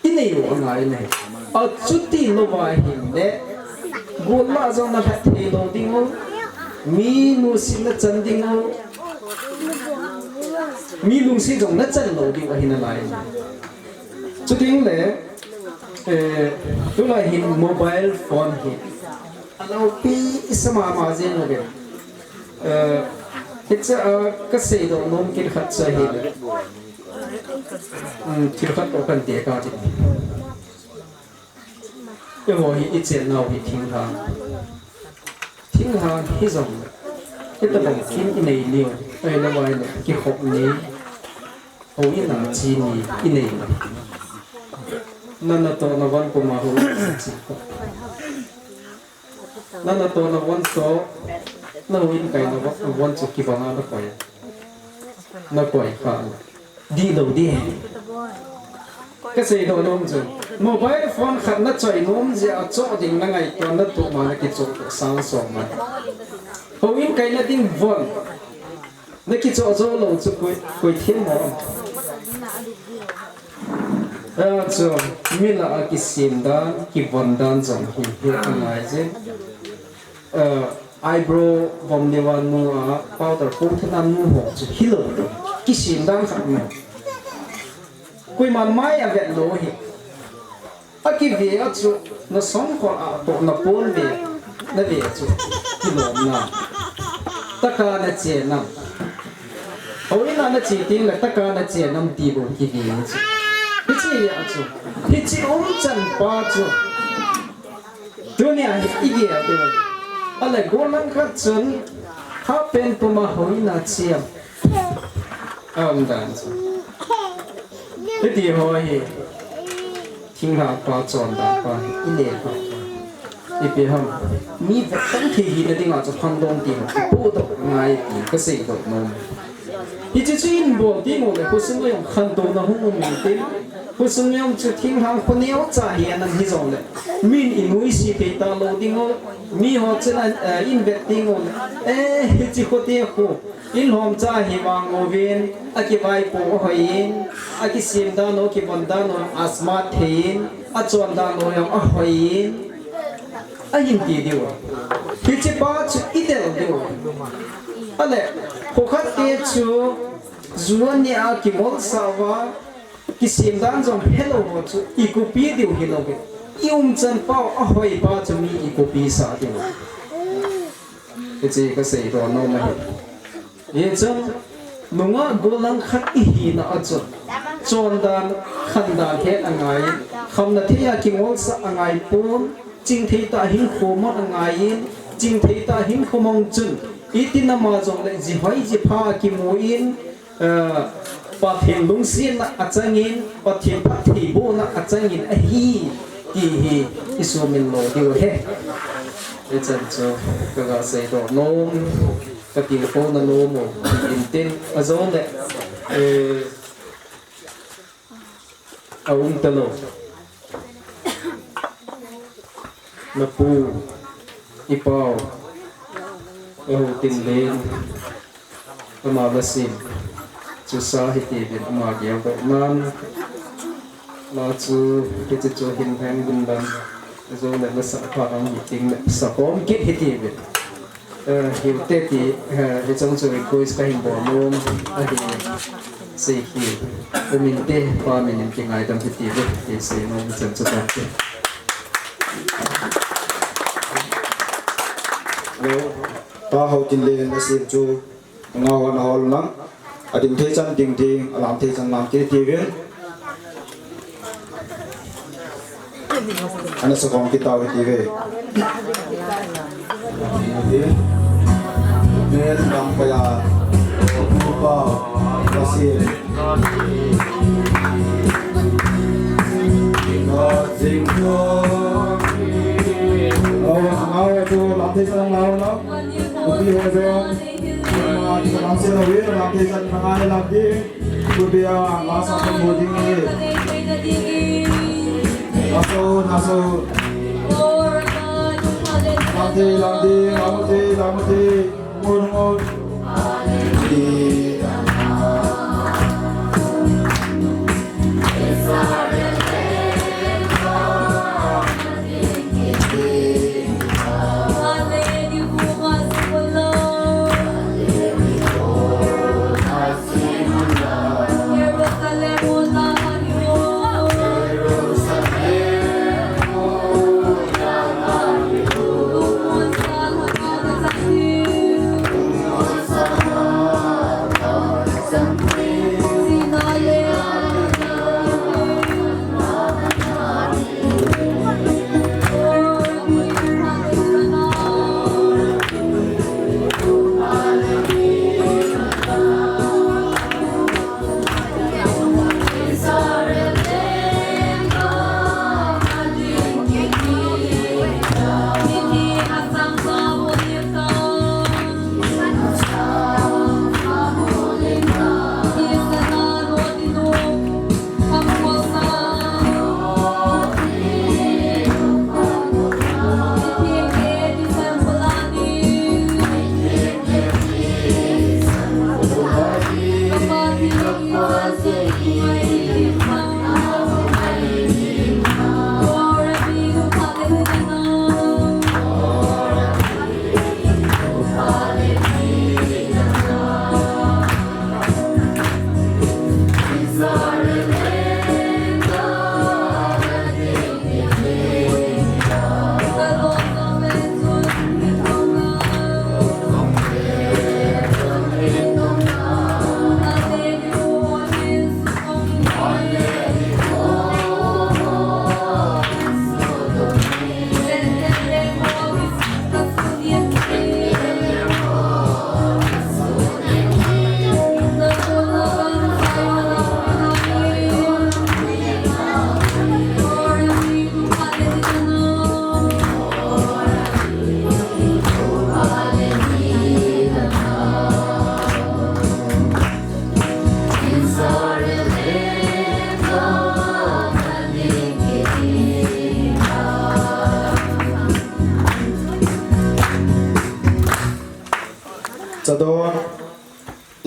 Inei u angai ne. Achuti louva ahile, gol lah jong nalhat thei lou ding u, mi nusit nachan ding u, mi lungset jong nachan lou ding u ahi nalai. Chuting le, eh, tulai hin mobile phone hi. Alopi isa mama jeng uve. Eh, hiche a kasei doh nom kit khat chu ahi. Um, thil khat toh kan tekah ding. Eiho hi ichenau hi thinglhang. Thinglhang hijong le, hitabang thil inei niu, ahilou ahile, kikhop ni, houin a che ni, inei ni. Na natoh na van puma houin a che. Na, na to na von so, na houin kai na von, von chu kibang a na koi. Na koi kha. Di lo di. Ka sei do nom chu. Mobile phone khat na choi nom jeh a cho ding na ngaito na tu ma na kicho sang so ma. Houin kai na ding von. Na kicho jo lo chu koi, koi them mo. A chu, mi lah a kisem dan, kivon dan jong hi, hi a ngai jin. A, eyebrow vom neo a nu a, powder po thena nu ho chu hi lo. Kisem dan khat mo. Koiman mai a vet lo hi. A kive a chu, na songkhol a toh na pon ve, na ve chu, kilom na. Taka na che na. Houin a na che ting le taka na che nam ti bou kive a chu. Hiche a chu. Hiche umchan pa chu. Tunia hi i ve a chu. Ale gollhang khat chun, half pant puma houin a che am. A um dan chu. Hiti ho hi. Thinglhang pa chondan pa hi, i neh pa pa. Ipi ham, mi vetan thei hina dinga chu khangdong ti ho, i podoh ngai ti ka seidoh nom. Hiche chu in bol ding u le, khosung a jong khantouna hung um intin, khosung a jong chu thinglhang kho neocha hi anam hijongle, min i nuisat thei talou ding u, mi ho chun a, a, in vet ding u le, eh, hiche khote khu, in lhomcha hi vang uvin, a kivaipo u hoiyin, a kisem dan u, kivon dan u, a smart theiyin, a chondan u jong ahoiyin, ahin ti diu. Hiche pa chu i del diu. Ale, kho khat te chu, ju aneh a kimolsah uva, kisem dan jong helou ho chu i copy diu hilou ve. I umchan pa u ahoi pa chu mi i copy sah diu. Hiche ka seidoh nom ahi. Hichun, nungah gollhang khat i hina a chun, chondan, khandan het angai, khamna thei a kingolsah angai pon, chingthei tah a hinkho mang angaiyin, chingthei tah a hinkho mang chun, itin ama jongle ji hoi ji pha kimun, eh, Pathen lungsetna achangin, Pathen phattheibohna achangin ahi, ti hi i sumin lo diu ahi. Hichan chu ka ga seidoh nom, ka tilkhouna nom u, intin, ajongle, eh, a um talou. Na pu, i pau, a Houtinlen, ama la sim, chu sa hitiuvin ama geldoh nan, la chu, hiche chu hin heng ding dan, ajongle la sa pha ang hiting le, sa khom kit hitiuvin. Eh, hiu te ti, eh, hichang chu request kahin bol nom ahi, sei hi, umin te, pa min in kingaidam hitiuve, ti sei nom chan chu tante. Hello, pa Houtinlen a sim chu, nga hon a hol lang. Ading thei chan ding ding, alam thei chan lam kit tiuvin. Ana sa khom kit tau hitiuve. Mel dam kaya, upa, Brazil. Au, au, tu lam thei chan lam lam. Upi ho jong. Lam thei chan lam thei chan lam thei chan lam thei chan lam thei. Kubia, masa pun boding ni. Naso, naso. Landi, landi, lamati, lamati. Ngun, ngun.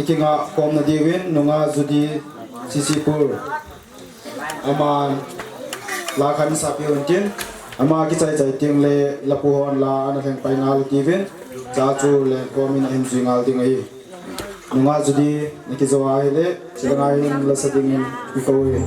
Kinga kom na diuvin, nunga Judy Sisipur. Ama la khan sapi untin, ama kichai chai ting le lapu hon la ana lheng pai ngal diuvin, cha chu le kom in ahin jui ngal ding ahi. Nunga Judy, na kijo ahile, chilanga hin la sa dingin i kou e.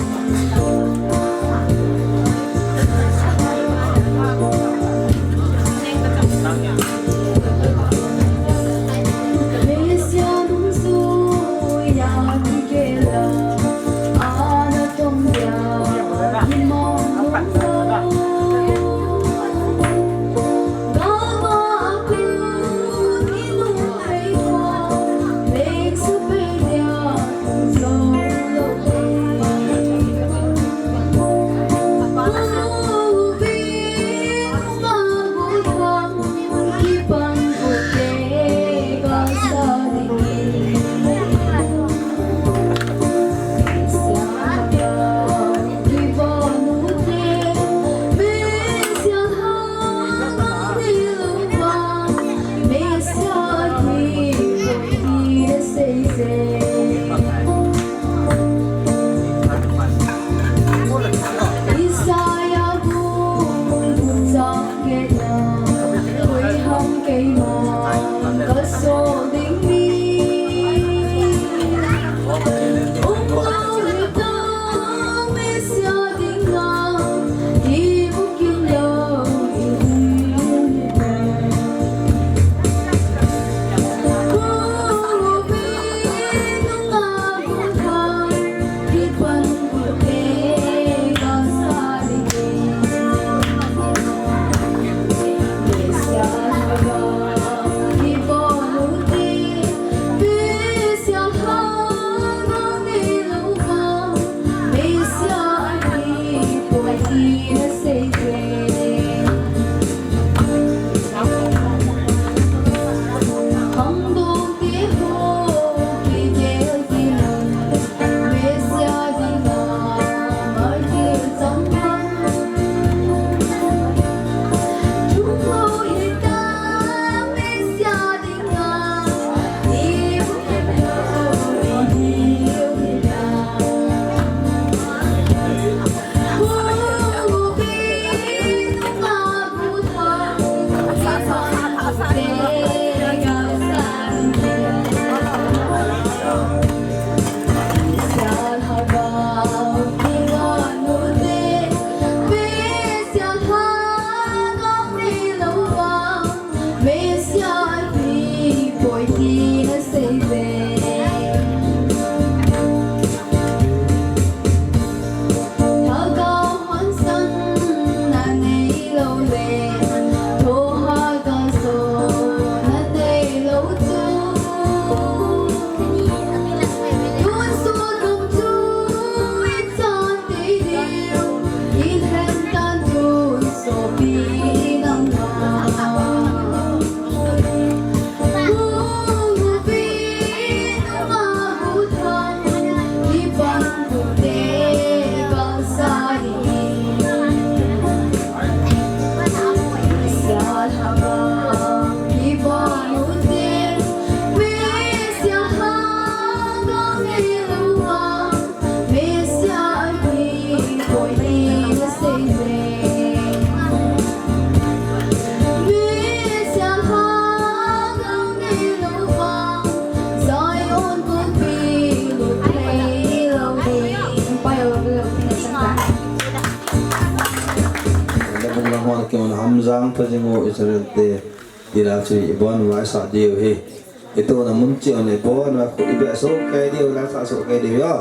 Hamjang phajing u Israel te, tila chu ibon uva isah diu hi. Itona mun cheh un ibon uva khu ibe so kai diu, la sa so kai diu ya.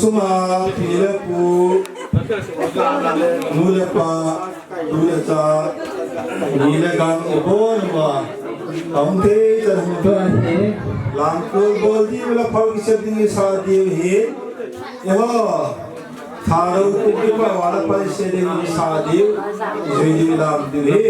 Suma, pi le pu, nu le pa, tu le cha, ni le gam, ibon uva, aum thei chan hung. Tua hi. Lamkol bol diu le phal kisep ding isa diu hi. Eiho. Thalo kuki pa wala pa ise diu isa diu. Jui diu lam diu hi.